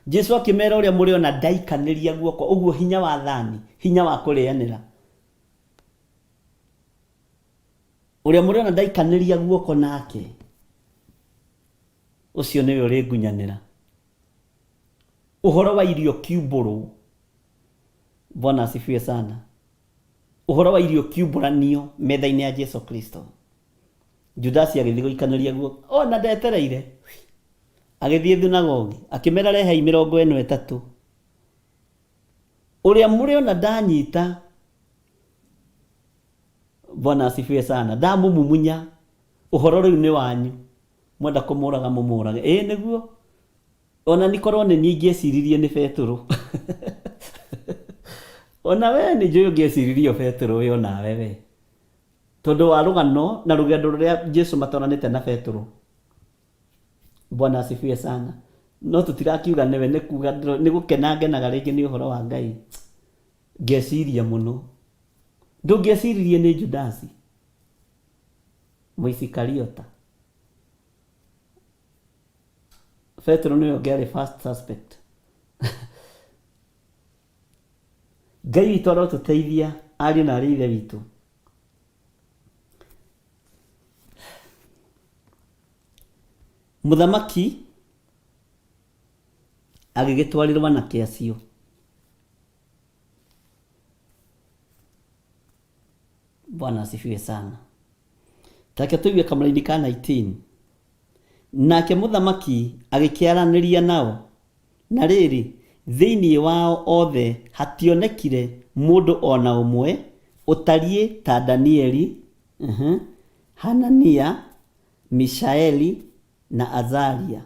Jesu akĩmera ũrĩa mũrĩona ndaikanĩria guoko, ũguo hinya wa thani, hinya wa kũrĩanĩra. Ũrĩa mũrĩona ndaikanĩria guoko nake, ũcio nĩwe ũrĩngunyanĩra. Ũhoro wa irio kiumbũrwo. Bwana asifiwe sana. Ũhoro wa irio kiumbũranio metha-inĩ ya Jesu Kristo. Judasi agĩthiĩ gũikanĩria guoko, ona ndetereire. Agĩthiĩ thunagogi, akĩmera rehei 30. Ũrĩa mũrĩona ndanyita, Bwana asifiwe sana, ndamũmumunya, ũhoro rĩu nĩ wanyu. Mwenda kũmũraga mũmũrage. Ĩĩ nĩguo. Ona nĩ korwo nĩ niĩ ingĩeciririe nĩ Betũrũ. Ona we nĩ njũĩ ũngĩeciririe o Betũrũ wĩ onawe we. Tondũ wa rũgano na rũgendo rũrĩa Jesu matwaranĩte na Betũrũ. Bwana asifiwe sana. No tũtirakiuga nĩwe, nĩ kuga nĩ gũkena ngenaga rĩngĩ nĩ ũhoro wa Ngai. Ngeciria mũno. Ndũngĩeciririe nĩ Judasi Mũisikariota. Petero nĩwe ũngĩarĩ first suspect. Ngai witũ arotũteithia ariũ na arĩ ithe witũ. Mũthamaki agĩgĩtwarĩrwo anake acio. Bwana asifiwe sana. Take tũigue kamũraini ka 19. Nake mũthamaki agĩkĩaranĩria nao, na rĩrĩ, thĩinĩ wao othe hationekire mũndũ o na ũmwe ũtariĩ ta Danieli, Hanania, Mishaeli, na Azaria.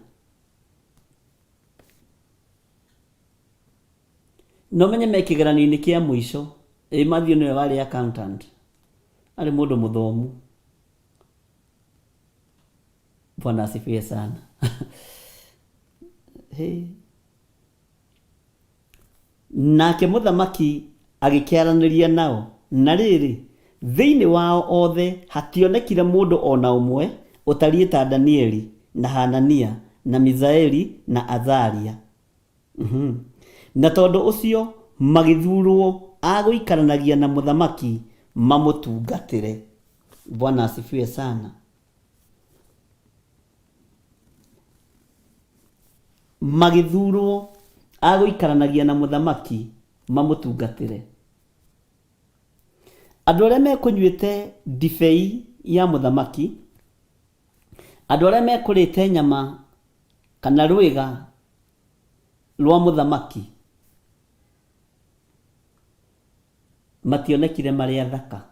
Na ũmenye me kĩgeranio-inĩ kĩa mũico, ĩ Matthew nĩwe warĩ accountant, arĩ mũndũ mũthomu. Bwana asifiwe sana. Hey. Nake mũthamaki agĩkĩaranĩria nao, na rĩrĩ, thĩinĩ wao othe hationekire mũndũ o na ũmwe ũtariĩ ta Danieli, na Hanania, na Misaeli, na Azaria. Na tondũ ũcio magĩthurũo a gũikaranagia na mũthamaki mamũtungatĩre. Bwana asifiwe sana. Magĩthurũo a gũikaranagia na mũthamaki mamũtungatĩre. Andũ arĩa mekũnyuĩte ndibei ya mũthamaki, andũ arĩa mekũrĩte nyama kana rwĩga rwa mũthamaki, mationekire marĩ athaka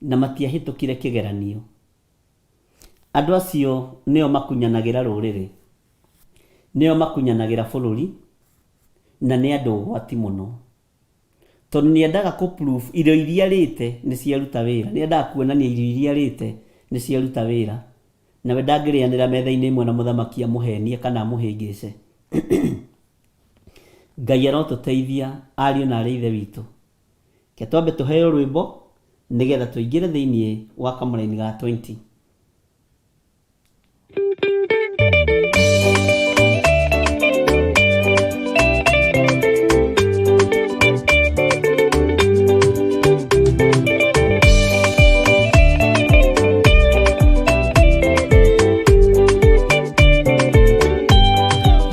na matiahĩtũkire kĩgeranio. Andũ acio nĩo makunyanagĩra rũrĩrĩ, nĩo makunyanagĩra bũrũri, na nĩ andũ ũgwati mũno. Tondũ nĩendaga kũ proof irio iria arĩte nĩ ciaruta wĩra, nĩendaga kuonania irio iria arĩte nĩ ciaruta wĩra, nawe ndangĩrĩanĩra metha-inĩ ĩmwe na mũthamaki amũhenie kana amũhĩngĩce. Ngai arotũteithia ariũ na arĩ ithe witũ. Reke twambe tũheo rwĩmbo nĩgetha tũingĩre thĩinĩ wa kamũraini ga 20.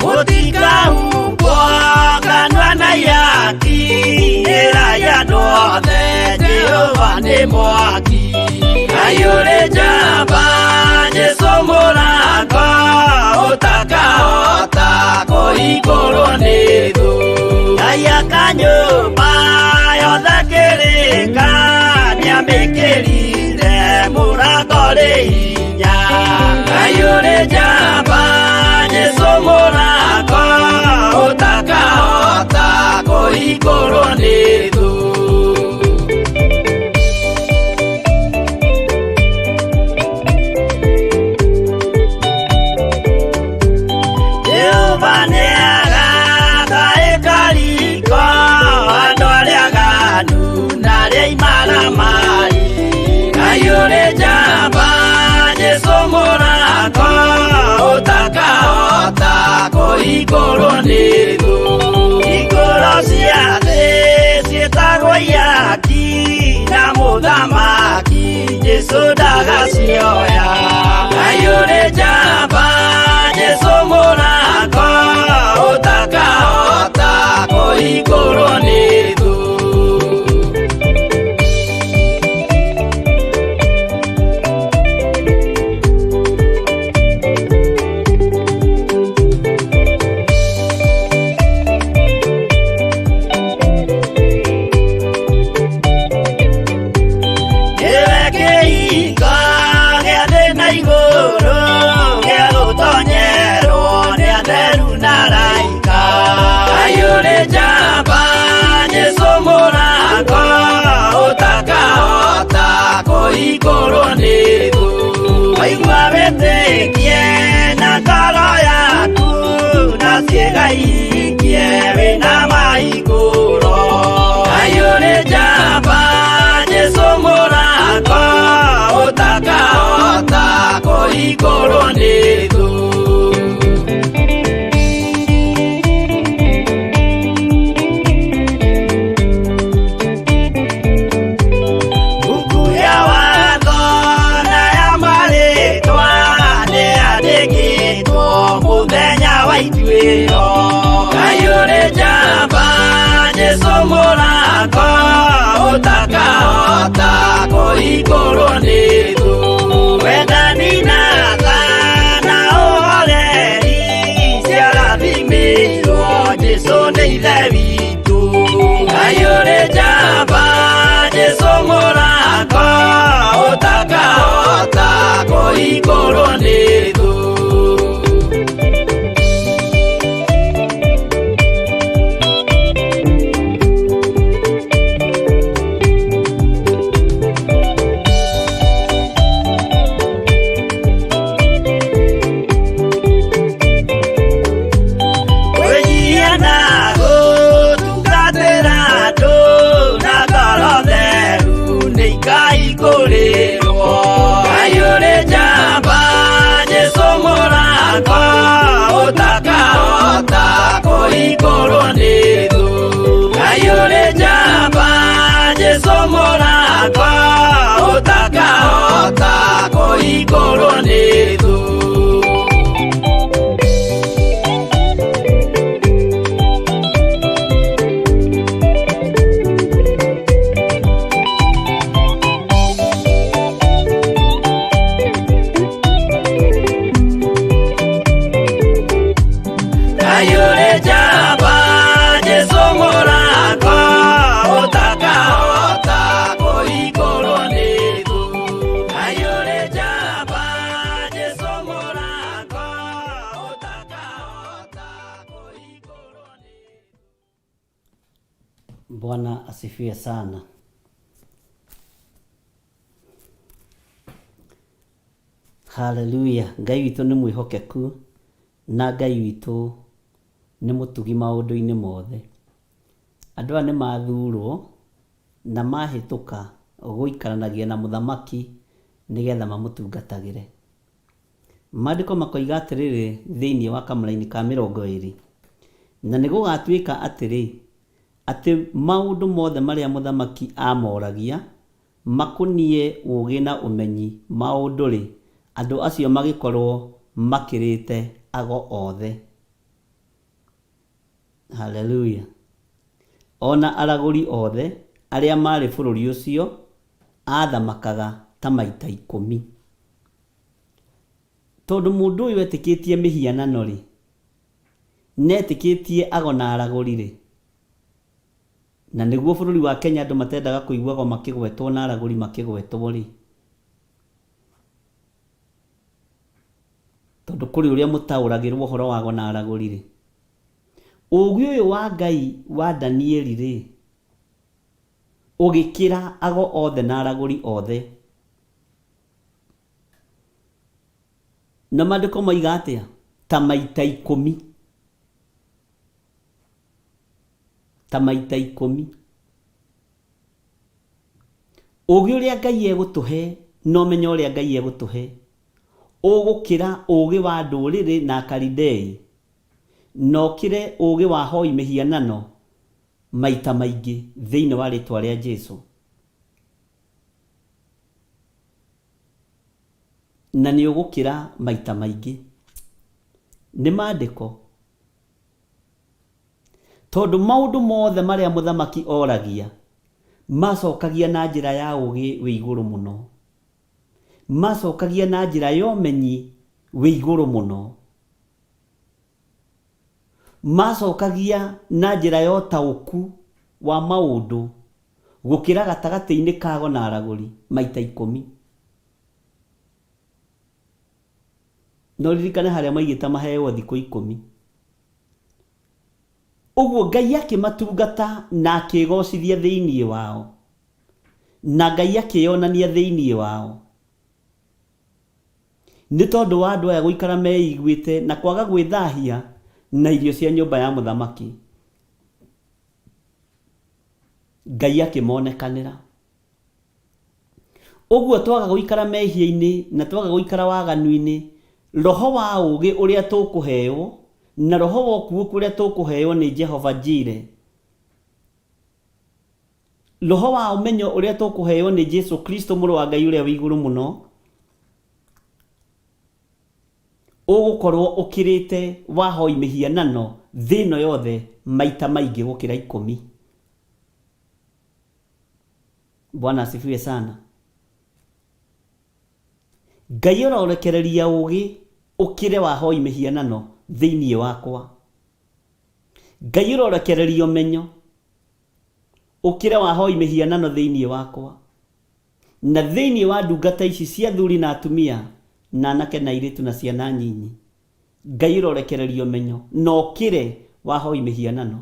Mũtikahumbwo kanua na ihaki, ĩrai andũ othe Jehova nĩ mwaki. Aiyũrĩ njamba Jesũ mũrango, ũtakahota kũhingũrwo nĩ thũ. Ngai aka nyũmba yothe kĩrĩka, nĩamĩkĩrire mũrango rĩ hinya. Aiyũrĩ njamba Jesũ mũrango, ũtakahota kũhingũrwo nĩ thũ. Jehova nĩagaka ĩkariko andũ arĩa aganu na arĩa imaramari. Mũrango ũtakahota kũhingũrwo nĩ thũ. Hingũro cia thĩ ciĩtagwo ihaki na mũthamaki Jesũ ndagacioya. Ngai ũrĩ njamba, Jesũ mũrango ũtakahota kũhingũrwo nĩ thũ. Nĩwe kĩhingo gĩa thĩ na igũrũ, gĩa gũtonyerwo nĩ atheru na araika. Ngai ũrĩ njamba, Jesũ mũrango ũtakahota kũhingũrwo nĩ thũ. Waigua wĩtĩkie na ngoro yaku, na ciĩga ihingie wĩna mahingũro. Ngai ũrĩ njamba, Jesũ mũrango ũtakahota kũhingũrwo nĩ thũ. Buku ya watho na ya marĩtwa nĩyandĩkĩtwo mũthenya wa ituĩro. Ngai ũrĩ njamba, Jesũ mũrango ũtakahota kũhingũrwo nĩ thũ. Wendani na tha na ũhoreri ciarathimĩirwo Jesũ nĩ Ithe witũ. Ngai ũrĩ njamba, Jesũ mũrango ũtakahota kũhingũrwo nĩ thũ. Kwĩnyihia na gũtungatĩra andũ na ngoro theru nĩ ikahingũrĩrwo. Ngai ũrĩ njamba, Jesũ mũrango ũtakahota kũhingũrwo nĩ thũ. Ngai ũrĩ njamba, Jesũ mũrango ũtakahota kũhingũrwo nĩ thũ. Ngai ũrĩ njamba, Jesũ mũrango ũtakahota kũhingũrwo nĩ thũ. Ngai ũrĩ njamba, Jesũ mũrango ũtakahota kũhingũrwo nĩ thũ. Bwana asifiwe sana. Haleluya. Ngai witũ nĩ mwĩhokeku na Ngai witũ nĩ mũtugi maũndũ-inĩ mothe. Andũ aya nĩ mathurwo na mahĩtũka gũikaranagia na mũthamaki nĩgetha mamũtungatagĩre. Maandĩko makoiga atĩrĩrĩ thĩinĩ wa kamũraini ka mĩrongo ĩrĩ, na nĩ gũgatuĩka atĩrĩ, atĩ maũndũ mothe marĩa mũthamaki aamoragia makoniĩ ũũgĩ na ũmenyi maũndũ-rĩ, andũ acio magĩkorwo makĩrĩte ago othe. Haleluya. O na aragũri othe arĩa maarĩ bũrũri ũcio aathamakaga ta maita ikũmi. Tondũ mũndũ ũyũ etĩkĩtie mĩhianano-rĩ, na etĩkĩtie ago na aragũri-rĩ, na nĩguo bũrũri wa Kenya andũ matendaga kũigua ago makĩgwetwo na aragũri makĩgwetwo-rĩ, tondũ kũrĩ ũrĩa mũtaũragĩrwo ũhoro wa ago na aragũri-rĩ, ũũgĩ ũyũ wa Ngai wa Danieli-rĩ, ũgĩkĩra ago othe na aragũri othe. Na maandĩko moiga atĩa? Ta maita ikũmi. Ta maita ikũmi. Ũũgĩ ũrĩa Ngai egũtũhe na ũmenyo ũrĩa Ngai egũtũhe, Ũgũkĩra ũũgĩ wa ndũrĩrĩ na Akalidei, na ũkĩre ũũgĩ wa ahoi mĩhianano maita maingĩ, thĩinĩ wa rĩĩtwa rĩa Jesu. Na nĩ ũgũkĩra maita maingĩ. Nĩ maandĩko. Tondũ maũndũ mothe marĩa mũthamaki oragia, macokagia na njĩra ya ũũgĩ wĩ igũrũ mũno. Macokagia na njĩra ya ũmenyi wĩ igũrũ mũno. Macokagia na njĩra ya ũtaũku wa maũndũ gũkĩra gatagatĩ-inĩ ka ago na aragũri maita ikũmi. Na ũririkane harĩa maigĩte maheo thikũ ikũmi. Ũguo Ngai akĩmatungata na akĩĩgocithia thĩinĩ wao, na Ngai akĩĩonania thĩinĩ wao. Nĩ tondũ wa andũ aya gũikara meiguĩte na kwaga gwĩthahia na irio cia nyũmba ya mũthamaki, Ngai akĩmonekanĩra. Ũguo twaga gũikara mehia-inĩ na twaga gũikara waganu-inĩ, roho wa ũũgĩ ũrĩa tũkũheo na roho wa ũkuũku ũrĩa tũkũheo nĩ Jehova Jireh, roho wa ũmenyo ũrĩa tũkũheo nĩ Jesu Kristo mũrũ wa Ngai ũrĩa wĩ igũrũ mũno, ũgũkorwo ũkĩrĩte wa ahoi mĩhianano thĩ ĩno yothe maita maingĩ gũkĩra ikũmi. Bwana asifiwe sana. Ngai ũrorekereria ũũgĩ ũkĩre wa ahoi mĩhianano thĩinĩ wakwa. Ngai ũrorekereria ũmenyo ũkĩre wa ahoi mĩhianano thĩinĩ wakwa. Na thĩinĩ wa ndungata ici cia athuri na atumia na anake na airĩtu na ciana nyinyi. Ngai ũrorekereria ũmenyo na ũkĩre wa ahoi mĩhianano.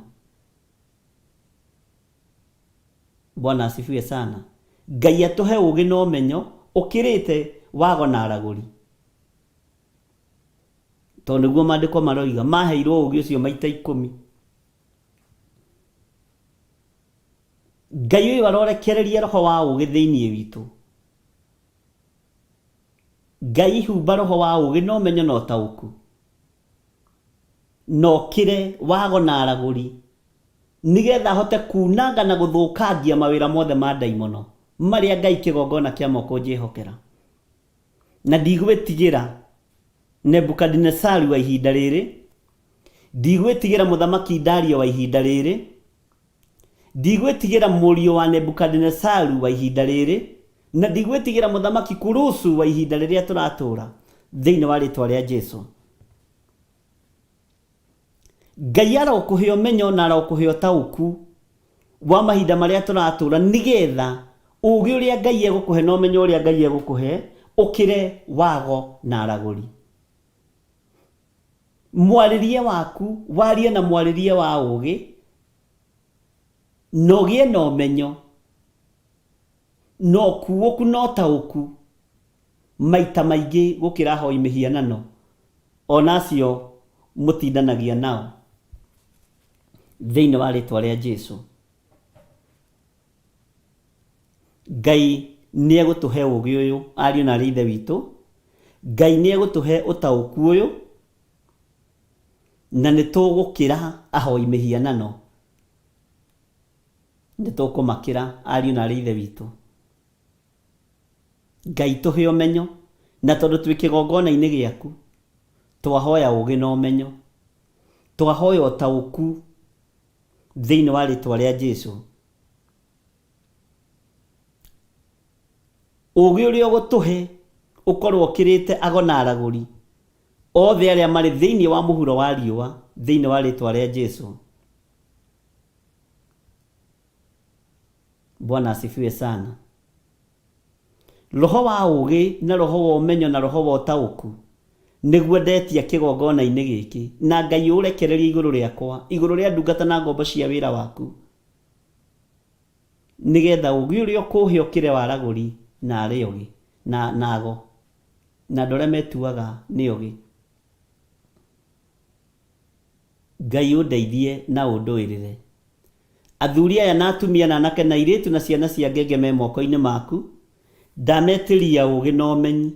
Bwana asifiwe sana. Ngai atũhe ũũgĩ na ũmenyo ũkĩrĩte wago na aragũri. Tondũ nĩguo maandĩko maroiga, maheirwo ũũgĩ ũcio maita ikũmi. Ngai ũyũ arorekereria roho wa ũũgĩ thĩinĩ witũ. Ngai humba roho wa ũũgĩ na ũmenyo na ũtaũku. Na ũkĩre wago na aragũri, nĩgeetha hote kuunanga na gũthũkangia mawĩra mothe ma ndaimono marĩa Ngai kĩgongona kĩa moko ũnjĩhokera. Na ndigwĩtigĩra Nebukadinesaru wa ihinda rĩrĩ, ndigwĩtigĩra mũthamaki Dario wa ihinda rĩrĩ, ndigwĩtigĩra mũriũ wa Nebukadinesaru wa ihinda rĩrĩ, na ndigwĩtigĩra mũthamaki Kurusu wa ihinda rĩrĩa tũratũũra, thĩinĩ wa rĩĩtwa rĩa Jesu. Ngai arokũhe ũmenyo na arokũhe ũtaũku wa mahinda marĩa tũratũũra nĩgetha ũũgĩ ũrĩa Ngai egũkũhe na ũmenyo ũrĩa Ngai egũkũhe ũkĩre wago na aragũri. Mwarĩrie waku warie na mwarĩrie wa ũũgĩ na ũgĩe na ũmenyo na ũkuũku na ũtaũku maita maingĩ gũkĩra ahoi mĩhianano o na acio mũtindanagia nao thĩinĩ wa rĩtwa rĩa Jesu. Ngai nĩ egũtũhe ũũgĩ ũyũ ariũ na arĩ ithe witũ. Ngai nĩ egũtũhe ũtaũku ũyũ na nĩ tũgũkĩra ahoi mĩhianano. Nĩ tũkũmakĩra ariũ na arĩ ithe witũ. Ngai tũhe ũmenyo, na tondũ twĩ kĩgongona-inĩ gĩaku, twahoya ũũgĩ na ũmenyo, twahoya ũtaũku thĩinĩ wa rĩtwa rĩa Jesu. Ũũgĩ ũrĩa ũgũtũhe ũkorwo ũkĩrĩte ago na aragũri othe arĩa marĩ thĩinĩ wa mũhuro wa riũa thĩinĩ wa rĩtwa rĩa Jesu. Bwana asifiwe sana. Roho wa ũũgĩ na roho wa ũmenyo na roho wa ũtaũku nĩguo ndetia kĩgongona-inĩ gĩkĩ, na Ngai ũũrekererie igũrũ rĩakwa, igũrũ rĩa ndungata na ngombo cia wĩra waku, nĩgetha ũũgĩ ũrĩa ũkũũhe ũkĩre wa aragũri na arĩa ogĩ, na, na ago, na andũ arĩa metuaga nĩ ogĩ. Ngai ũndeithie na ũndũĩrĩre. Athuri aya na atumia na anake na airĩtu na ciana cia ngenge me moko-inĩ maku, ndametĩria ũũgĩ na ũmenyi.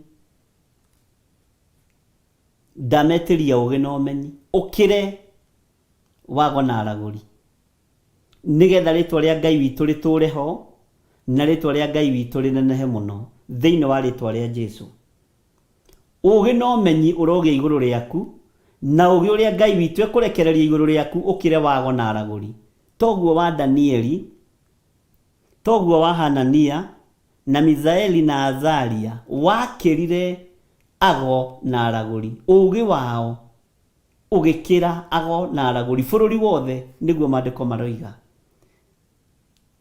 Ndametĩria ũgĩ na ũmenyi ũkĩre wago na aragũri, nĩgetha rĩtwa rĩa Ngai witũ rĩtũre ho na rĩtwa rĩa Ngai witũ rĩnenehe mũno thĩinĩ wa rĩtwa rĩa Jesu. Ũgĩ na ũmenyi ũrogĩa igũrũ rĩaku, na ũgĩ ũrĩa Ngai witũ ekũrekereria igũrũ rĩaku ũkĩre wago na aragũri. Toguo wa Danieli, toguo wa Hanania na Misaeli na Azaria wakĩrire ago na aragũri. Ũgĩ wao ũgĩkĩra ago na aragũri bũrũri wothe, nĩguo maandĩko maroiga.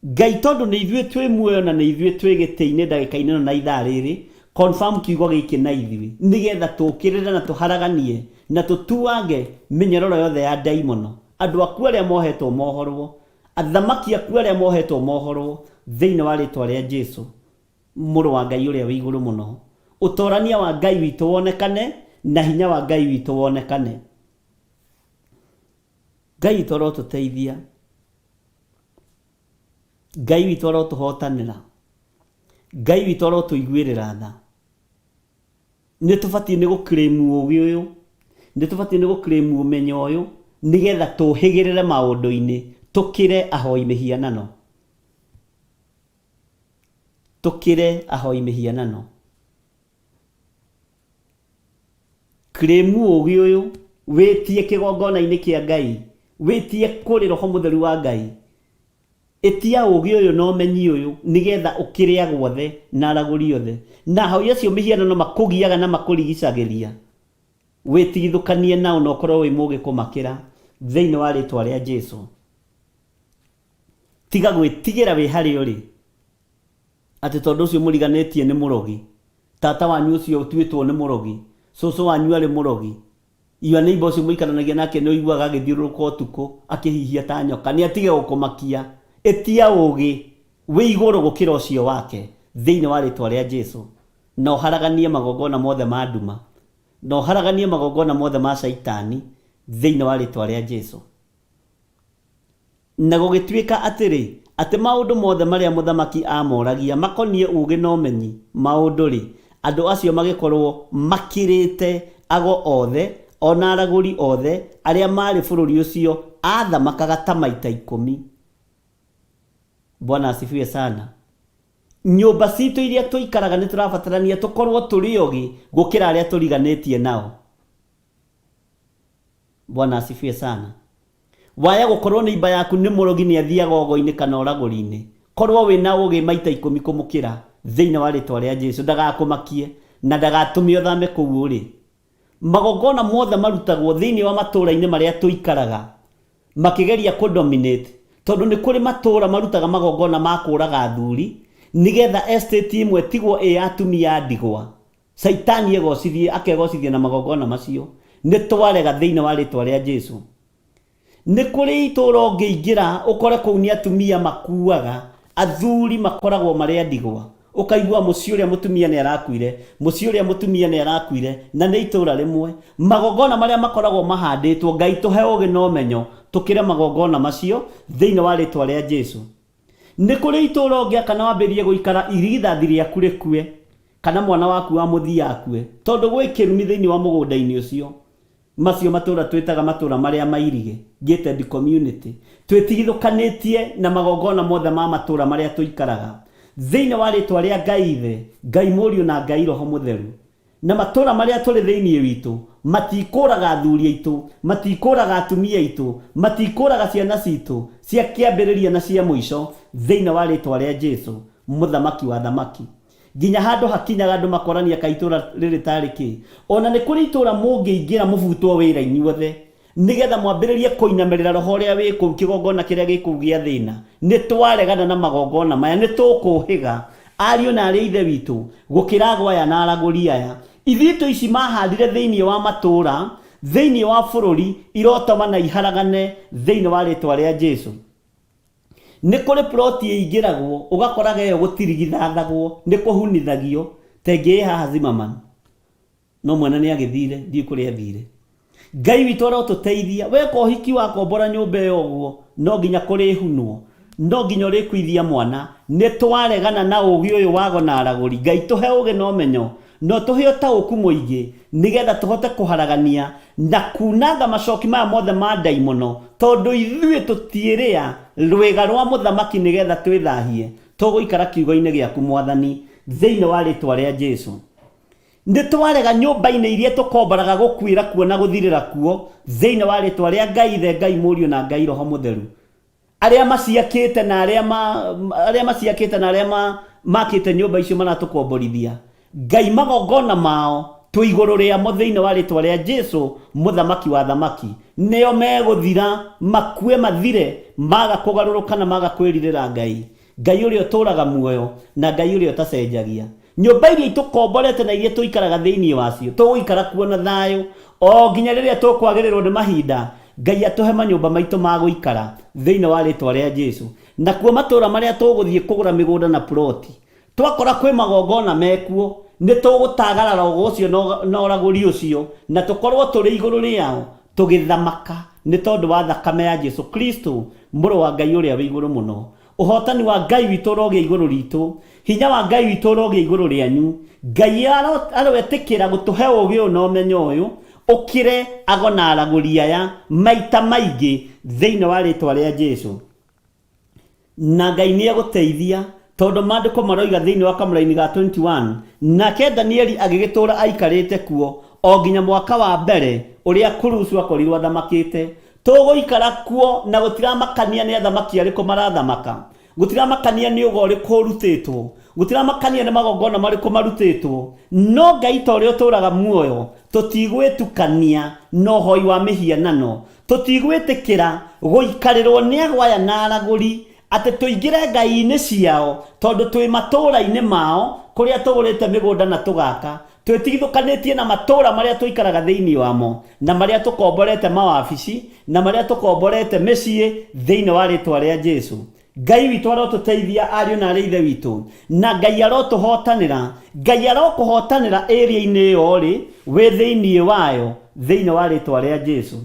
Ngai tondũ nĩ ithuĩ twĩ muoyo na nĩ ithuĩ twĩ gĩtĩ-inĩ ndagĩka-inĩ ĩno na ithaa rĩrĩ, confirm kiugo gĩkĩ na ithuĩ nĩgetha tũkĩrĩre na tũharaganie na tũtuange mĩnyororo yothe ya ndaimono, andũ aku arĩa mohetwo mohorwo, athamaki aku arĩa mohetwo mohorwo, thĩinĩ wa rĩtwa rĩa Jesu, Mũrũ wa Ngai ũrĩa wĩ igũrũ mũno. Ũtorania wa Ngai witũ wonekane na hinya wa Ngai witũ wonekane. Ngai witũ arotũteithia. Ngai witũ arotũhotanĩra. Ngai witũ arotũiguĩrĩra tha. Nĩ tũbatiĩ nĩ gũ-claim ũgĩ ũyũ, nĩ tũbatiĩ nĩ gũ-claim ũmenyo ũyũ, nĩgetha tũhĩgĩrĩre maũndũ-inĩ, tũkĩre ahoi mĩhianano. Tũkĩre ahoi mĩhianano. Claim ũgĩ ũyũ, wĩtie kĩgongona-inĩ kĩa Ngai, wĩtie kũrĩ Roho Mũtheru wa Ngai. Ĩtia ũgĩ ũyũ na ũmenyi ũyũ, nĩgetha ũkĩre ago othe na aragũri othe, na ahoi acio mĩhianano makũgiaga na makũrigicagĩria. Wĩtigithũkanie nao na ũkorwo wĩ mũgĩ kũmakĩra, thĩinĩ wa rĩtwa rĩa Jesu. Tiga gwĩtigĩra wĩ harĩa ũrĩ, atĩ tondũ ũcio mũriganĩtie nĩ mũrogi, tata wanyu ũcio ũtuĩtwo nĩ mũrogi, cũcũ wanyu arĩ mũrogi, your neighbor ũcio mũikaranagia nake nĩ ũiguaga agĩthiũrũrũka ũtukũ akĩhihia ta nyoka, nĩ atige gũkũmakia. Ĩtia ũgĩ wĩ igũrũ gũkĩra ũcio wake, thĩinĩ wa rĩtwa rĩa Jesu, na ũharaganie magongona mothe ma nduma, na ũharaganie magongona mothe ma Shaitani, thĩinĩ wa rĩtwa rĩa Jesu. Na gũgĩtuĩka atĩrĩ, atĩ maũndũ mothe marĩa mũthamaki aamoragia makoniĩ ũũgĩ na ũmenyi maũndũ-rĩ, andũ acio magĩkorũo makĩrĩte ago othe, o na aragũri othe arĩa maarĩ bũrũri ũcio aathamakaga ta maita ikũmi. Bwana asifiwe sana. Nyũmba citũ iria tũikaraga nĩ tũrabatarania tũkorũo tũrĩ ogĩ gũkĩra arĩa tũriganĩtie nao. Bwana asifiwe sana. Waya gũkorwo neighbor yaku nĩ mũrogi nĩ athiaga ũgo-inĩ kana ũragũri-inĩ, korwo wĩna ũgĩ maita ikũmi kũmũkĩra thĩinĩ wa rĩtwa rĩa Jesu ndagakũmakie na ndagatũme ũthame kũu ũrĩ. Magongona mothe marutagwo thĩinĩ wa matũra-inĩ marĩa tũikaraga makĩgeria kũ dominate tondũ nĩ kũrĩ matũra marutaga magongona ma kũraga athuri nĩgetha estate ĩmwe ĩtigwo ĩ ya atumia a ndigwa. Caitani egocithie, akegocithia na magongona macio. Nĩ twarega thĩinĩ wa rĩtwa rĩa Jesu. Nĩ kũrĩ itũũra ũngĩingĩra ũkore kũu nĩ atumia makuaga, athuri makoragwo marĩ a ndigwa. Ũkaigua mũciĩ ũrĩa mũtumia nĩ arakuire, mũciĩ ũrĩa mũtumia nĩ arakuire, na nĩ itũũra rĩmwe. Magongona marĩa makoragwo mahandĩtwo, Ngai tũhe ũgĩ na ũmenyo tũkĩre magongona macio thĩinĩ wa rĩtwa rĩa Jesu. Nĩ kũrĩ itũũra ũngĩaka na wambĩrĩrie gũikara irigithathi rĩaku rĩkue, kana mwana waku wa mũthia akue, tondũ gwĩ kĩrumi thĩinĩ wa mũgũnda-inĩ ũcio. Macio matũũra twĩtaga matũũra marĩa mairige, gated community. Twĩtigithũkanĩtie na magongona mothe ma matũũra marĩa tũikaraga. Thĩinĩ wa rĩtwa rĩa Ngai Ithe, Ngai Mũriũ na Ngai Roho Mũtheru. Na matũũra marĩa tũrĩ thĩinĩ witũ matikũũraga athuri aitũ, matikũũraga atumia aitũ, matikũũraga ciana citũ cia kĩambĩrĩria na cia mũico, thĩinĩ wa rĩĩtwa rĩa Jesu, Mũthamaki wa athamaki. Nginya handũ hakinyaga andũ makorania kaĩ itũũra rĩrĩ tarĩ kĩ. O na nĩ kũrĩ itũũra mũngĩingĩra mũbutwo wĩra inyuothe. Nĩgetha mwambĩrĩrie kũinamĩrĩra roho ũrĩa wĩ kũu, kĩgongona kĩrĩa gĩ kũu gĩa thĩna. Nĩ twaregana na magongona maya, nĩ tũkũũhĩga, ariũ na aarĩ a Ithe witũ, gũkĩra ago aya na aragũri aya. Ithitũ ici maahandire thĩinĩ wa matũũra, thĩinĩ wa bũrũri, irotoma na iharagane thĩinĩ wa rĩĩtwa rĩa Jesu. Nĩ kũrĩ ploti ĩingĩragwo, ũgakoraga ĩyo gũtirigithathagwo, nĩ kũhunithagio, ta ĩngĩ ĩ haha Zimmerman. No mwana nĩ agĩthire, ndiũĩ kũrĩa athire. Ngai witũ arotũteithia. Weka ũhiki wakombora nyũmba ĩyo ũguo, no nginya kũrĩhunwo. No nginya ũrĩkuithia mwana. Nĩ twaregana na ũgĩ ũyũ wa ago na aragũri. Ngai tũhe ũgĩ na ũmenyo. Na ũtũhe ũtaũku mũingĩ nĩgetha tũhote kũharagania na kunanga macoki maya mothe ma ndaimono, tondũ ithuĩ tũtiĩrĩa rwĩga rwa mũthamaki nĩgetha twĩthahie. Tũgũikara kiugo-inĩ gĩaku, Mwathani, thĩinĩ wa rĩtwa rĩa Jesu. Nĩ twarega nyũmba-inĩ iria tũkomboraga gũkuĩra kuo na gũthirĩra kuo, thĩinĩ wa rĩtwa rĩa Ngai Ithe, Ngai Mũriũ na Ngai Roho Mũtheru. Arĩa maciakĩte na arĩa ma, arĩa maciakĩte na arĩa ma, makĩte nyũmba icio maratũkomborithia. Ngai magongona mao twĩ igũrũ rĩamo thĩinĩ wa rĩtwa rĩa Jesu mũthamaki wa athamaki. Nĩo megũthira, makue mathire, maga kũgarũrũka na maga kwĩrirĩra Ngai. Ngai ũrĩa ũtũũraga muoyo na Ngai ũrĩa ũtacenjagia. Nyũmba iria itũkomborete na iria tũikaraga thĩinĩ wacio, tũgũikara kuo na thayũ o nginya rĩrĩa tũkwagĩrĩrwo nĩ mahinda, Ngai atũhe manyũmba maitũ ma gũikara thĩinĩ wa rĩtwa rĩa Jesu. Nakuo matũũra marĩa tũgũthiĩ kũgũra mĩgũnda na ploti, twakora kwĩ magongona mekuo, nĩ tũgũtagarara ũgo ũcio na ũragũri ũcio na tũkorwo tũrĩ igũrũ rĩao tũgĩthamaka nĩ tondũ wa thakame ya Jesu Kristo, Mũrũ wa Ngai ũrĩa wĩ igũrũ mũno. Ũhotani wa Ngai witũ ũrogĩa igũrũ ritũ, hinya wa Ngai witũ ũrogĩa igũrũ rĩanyu. Ngai aroetĩkĩra gũtũhe ũũgĩ ũyũ na ũmenyo ũyũ, ũkĩre ago na aragũri aya maita maingĩ thĩinĩ wa rĩtwa rĩa Jesu. Na Ngai nĩ egũteithia, tondũ maandĩko maroiga thĩinĩ wa kamũraini ga 21, nake Danieli agĩgĩtũũra aikarĩte kuo o nginya mwaka wa mbere ũrĩa Kurusu akorirwo athamakĩte. Tũgũikara kuo na gũtiramakania nĩ athamaki arĩkũ marathamaka, gũtiramakania nĩ ũgo ũrĩkũ ũrutĩtwo, gũtiramakania nĩ magongona marĩkũ marutĩtwo, no Ngai ta ũrĩa ũtũũraga muoyo, tũtigwĩtukania na ũhoi wa mĩhianano, tũtigwĩtĩkĩra gũikarĩrwo nĩ ago aya na aragũri atĩ tũingĩre ngai-inĩ ciao, tondũ twĩ matũũra-inĩ mao kũrĩa tũgũrĩte mĩgũnda na tũgaka. Twĩtigithũkanĩtie na matũũra marĩa tũikaraga thĩinĩ wamo, na marĩa tũkomborete mawabici, na marĩa tũkomborete mĩciĩ, thĩinĩ wa rĩĩtwa rĩa Jesu. Ngai witũ arotũteithia ariũ na arĩ ithe witũ, na Ngai arotũhotanĩra. Ngai arokũhotanĩra area-inĩ ĩyo ũrĩ, wĩ thĩinĩ wayo, thĩinĩ wa rĩĩtwa rĩa Jesu.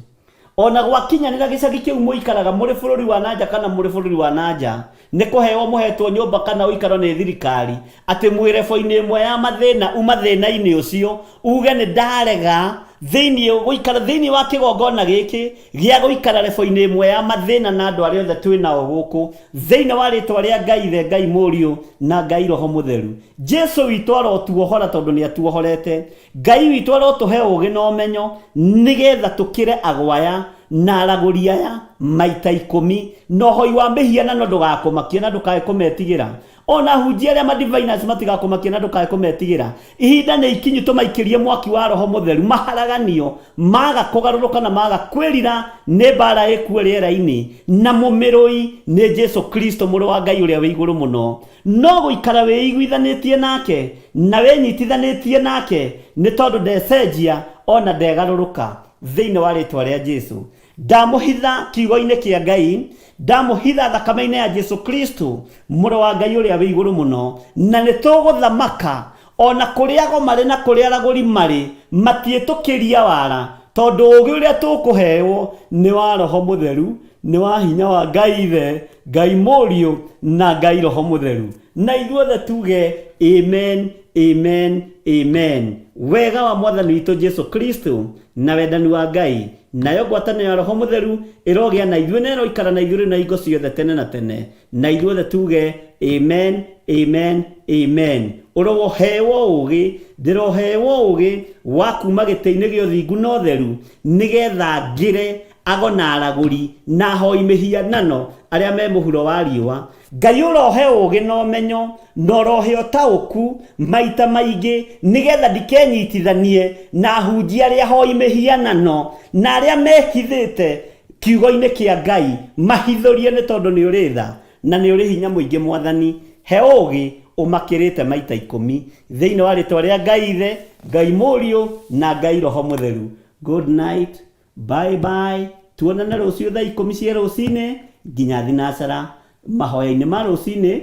O na gwakinyanĩra gĩcagi kĩu mũikaraga mũrĩ bũrũri wa na nja kana mũrĩ bũrũri wa na nja, nĩ kũheo mũhetwo nyũmba kana ũikaro nĩ thirikari, atĩ mwĩ rebo-inĩ ĩmwe ya mathĩna, uma thĩna-inĩ ũcio, uge nĩ ndarega thĩinĩ gũikara thĩinĩ wa kĩgongona gĩkĩ gĩa gũikara rebo-inĩ ĩmwe ya mathĩna na andũ arĩa othe twĩ nao gũkũ, thĩinĩ wa rĩtwa rĩa Ngai Ithe, Ngai Mũriũ, na Ngai Roho Mũtheru. Jesu witũ arotuohora tondũ nĩ atuohorete. Ngai witũ arotũhe ũũgĩ na ũmenyo nĩgetha tũkĩre agwaya na aragũri aya maita ikũmi, na ũhoi wa mĩhianano ndũgakũmakie na ndũkae kũmetigĩra. O na ahunjia arĩa ma diviners matigakũmakie na ndũkae kũmetigĩra. Ihinda nĩ ikinyu tũmaikĩrie mwaki wa Roho Mũtheru maharaganio, maga kũgarũrũka na maga kwĩrira nĩ mbara ĩkuo rĩera-inĩ, na mũmĩrũi nĩ Jesu Kristo Mũrũ wa Ngai ũrĩa wĩ igũrũ mũno. No gũikara wĩiguithanĩtie nake na wĩnyitithanĩtie nake nĩ tondũ ndecenjia o na ndegarũrũka. Thĩinĩ wa rĩtwa rĩa Jesu. Ndamũhitha kiugo-inĩ kĩa Ngai, ndamũhitha thakame-inĩ ya Jesu Kristo, Mũrũ wa Ngai ũrĩa wĩ igũrũ mũno, na nĩ tũgũthamaka o na kũrĩa ago marĩ na kũrĩa aragũri marĩ, matiĩtũkĩria wara, tondũ ũũgĩ ũrĩa tũkũheo nĩ wa Roho Mũtheru, nĩ wa hinya wa Ngai Ithe, Ngai Mũriũ, na Ngai Roho Mũtheru. Na ithuothe tuge amen, amen, amen. Wega wa Mwathani witũ Jesu Kristo, na wendani wa Ngai, nayo ngwatanĩro ya Roho Mũtheru ĩrogĩa na ithuĩ na ĩroikara na ithuĩ rĩu na hingo ciothe tene na tene. Na ithuothe tuge amen, amen, amen. Ũroheo ũũgĩ, ndĩroheo ũũgĩ wa kuma gĩtĩ-inĩ gĩa ũthingu na ũtheru, nĩgetha ngĩre ago na aragũri na ahoi mĩhianano arĩa me mũhuro wa riũa. Ngai ũrohe ũũgĩ na ũmenyo na ũrohe ũtaũku maita maingĩ, nĩgetha ndikenyitithanie na ahunjia arĩa ahoi mĩhianano na arĩa mehithĩte kiugo-inĩ kĩa Ngai, mahithũrie nĩ tondũ nĩ ũrĩ tha na nĩ ũrĩ hinya mũingĩ. Mwathani, he ũũgĩ ũmakĩrĩte maita ikũmi, thĩinĩ wa rĩtwa rĩa Ngai Ithe, Ngai Mũriũ, na Ngai Roho Mũtheru. Good night. Bye bye. Tuonane rũciũ thaa ikũmi cia rũcinĩ nginya thinacara mahoya-inĩ ma rũcinĩ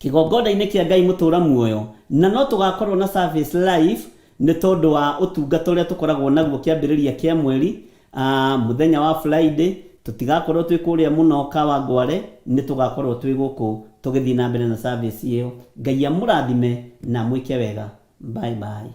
kĩgongona-inĩ kĩa Ngai mũtũra muoyo, na no tũgakorwo na service live nĩ tondũ wa ũtungata ũrĩa tũkoragwo naguo kĩambĩrĩria kĩa mweri, mũthenya wa Friday tũtigakorwo twĩ kũrĩa mũno Kawangware, nĩ tũgakorwo twĩ gũkũ tũgĩthiĩ na mbere na service ĩyo. Ngai amũrathime na amwĩke wega. Bye bye.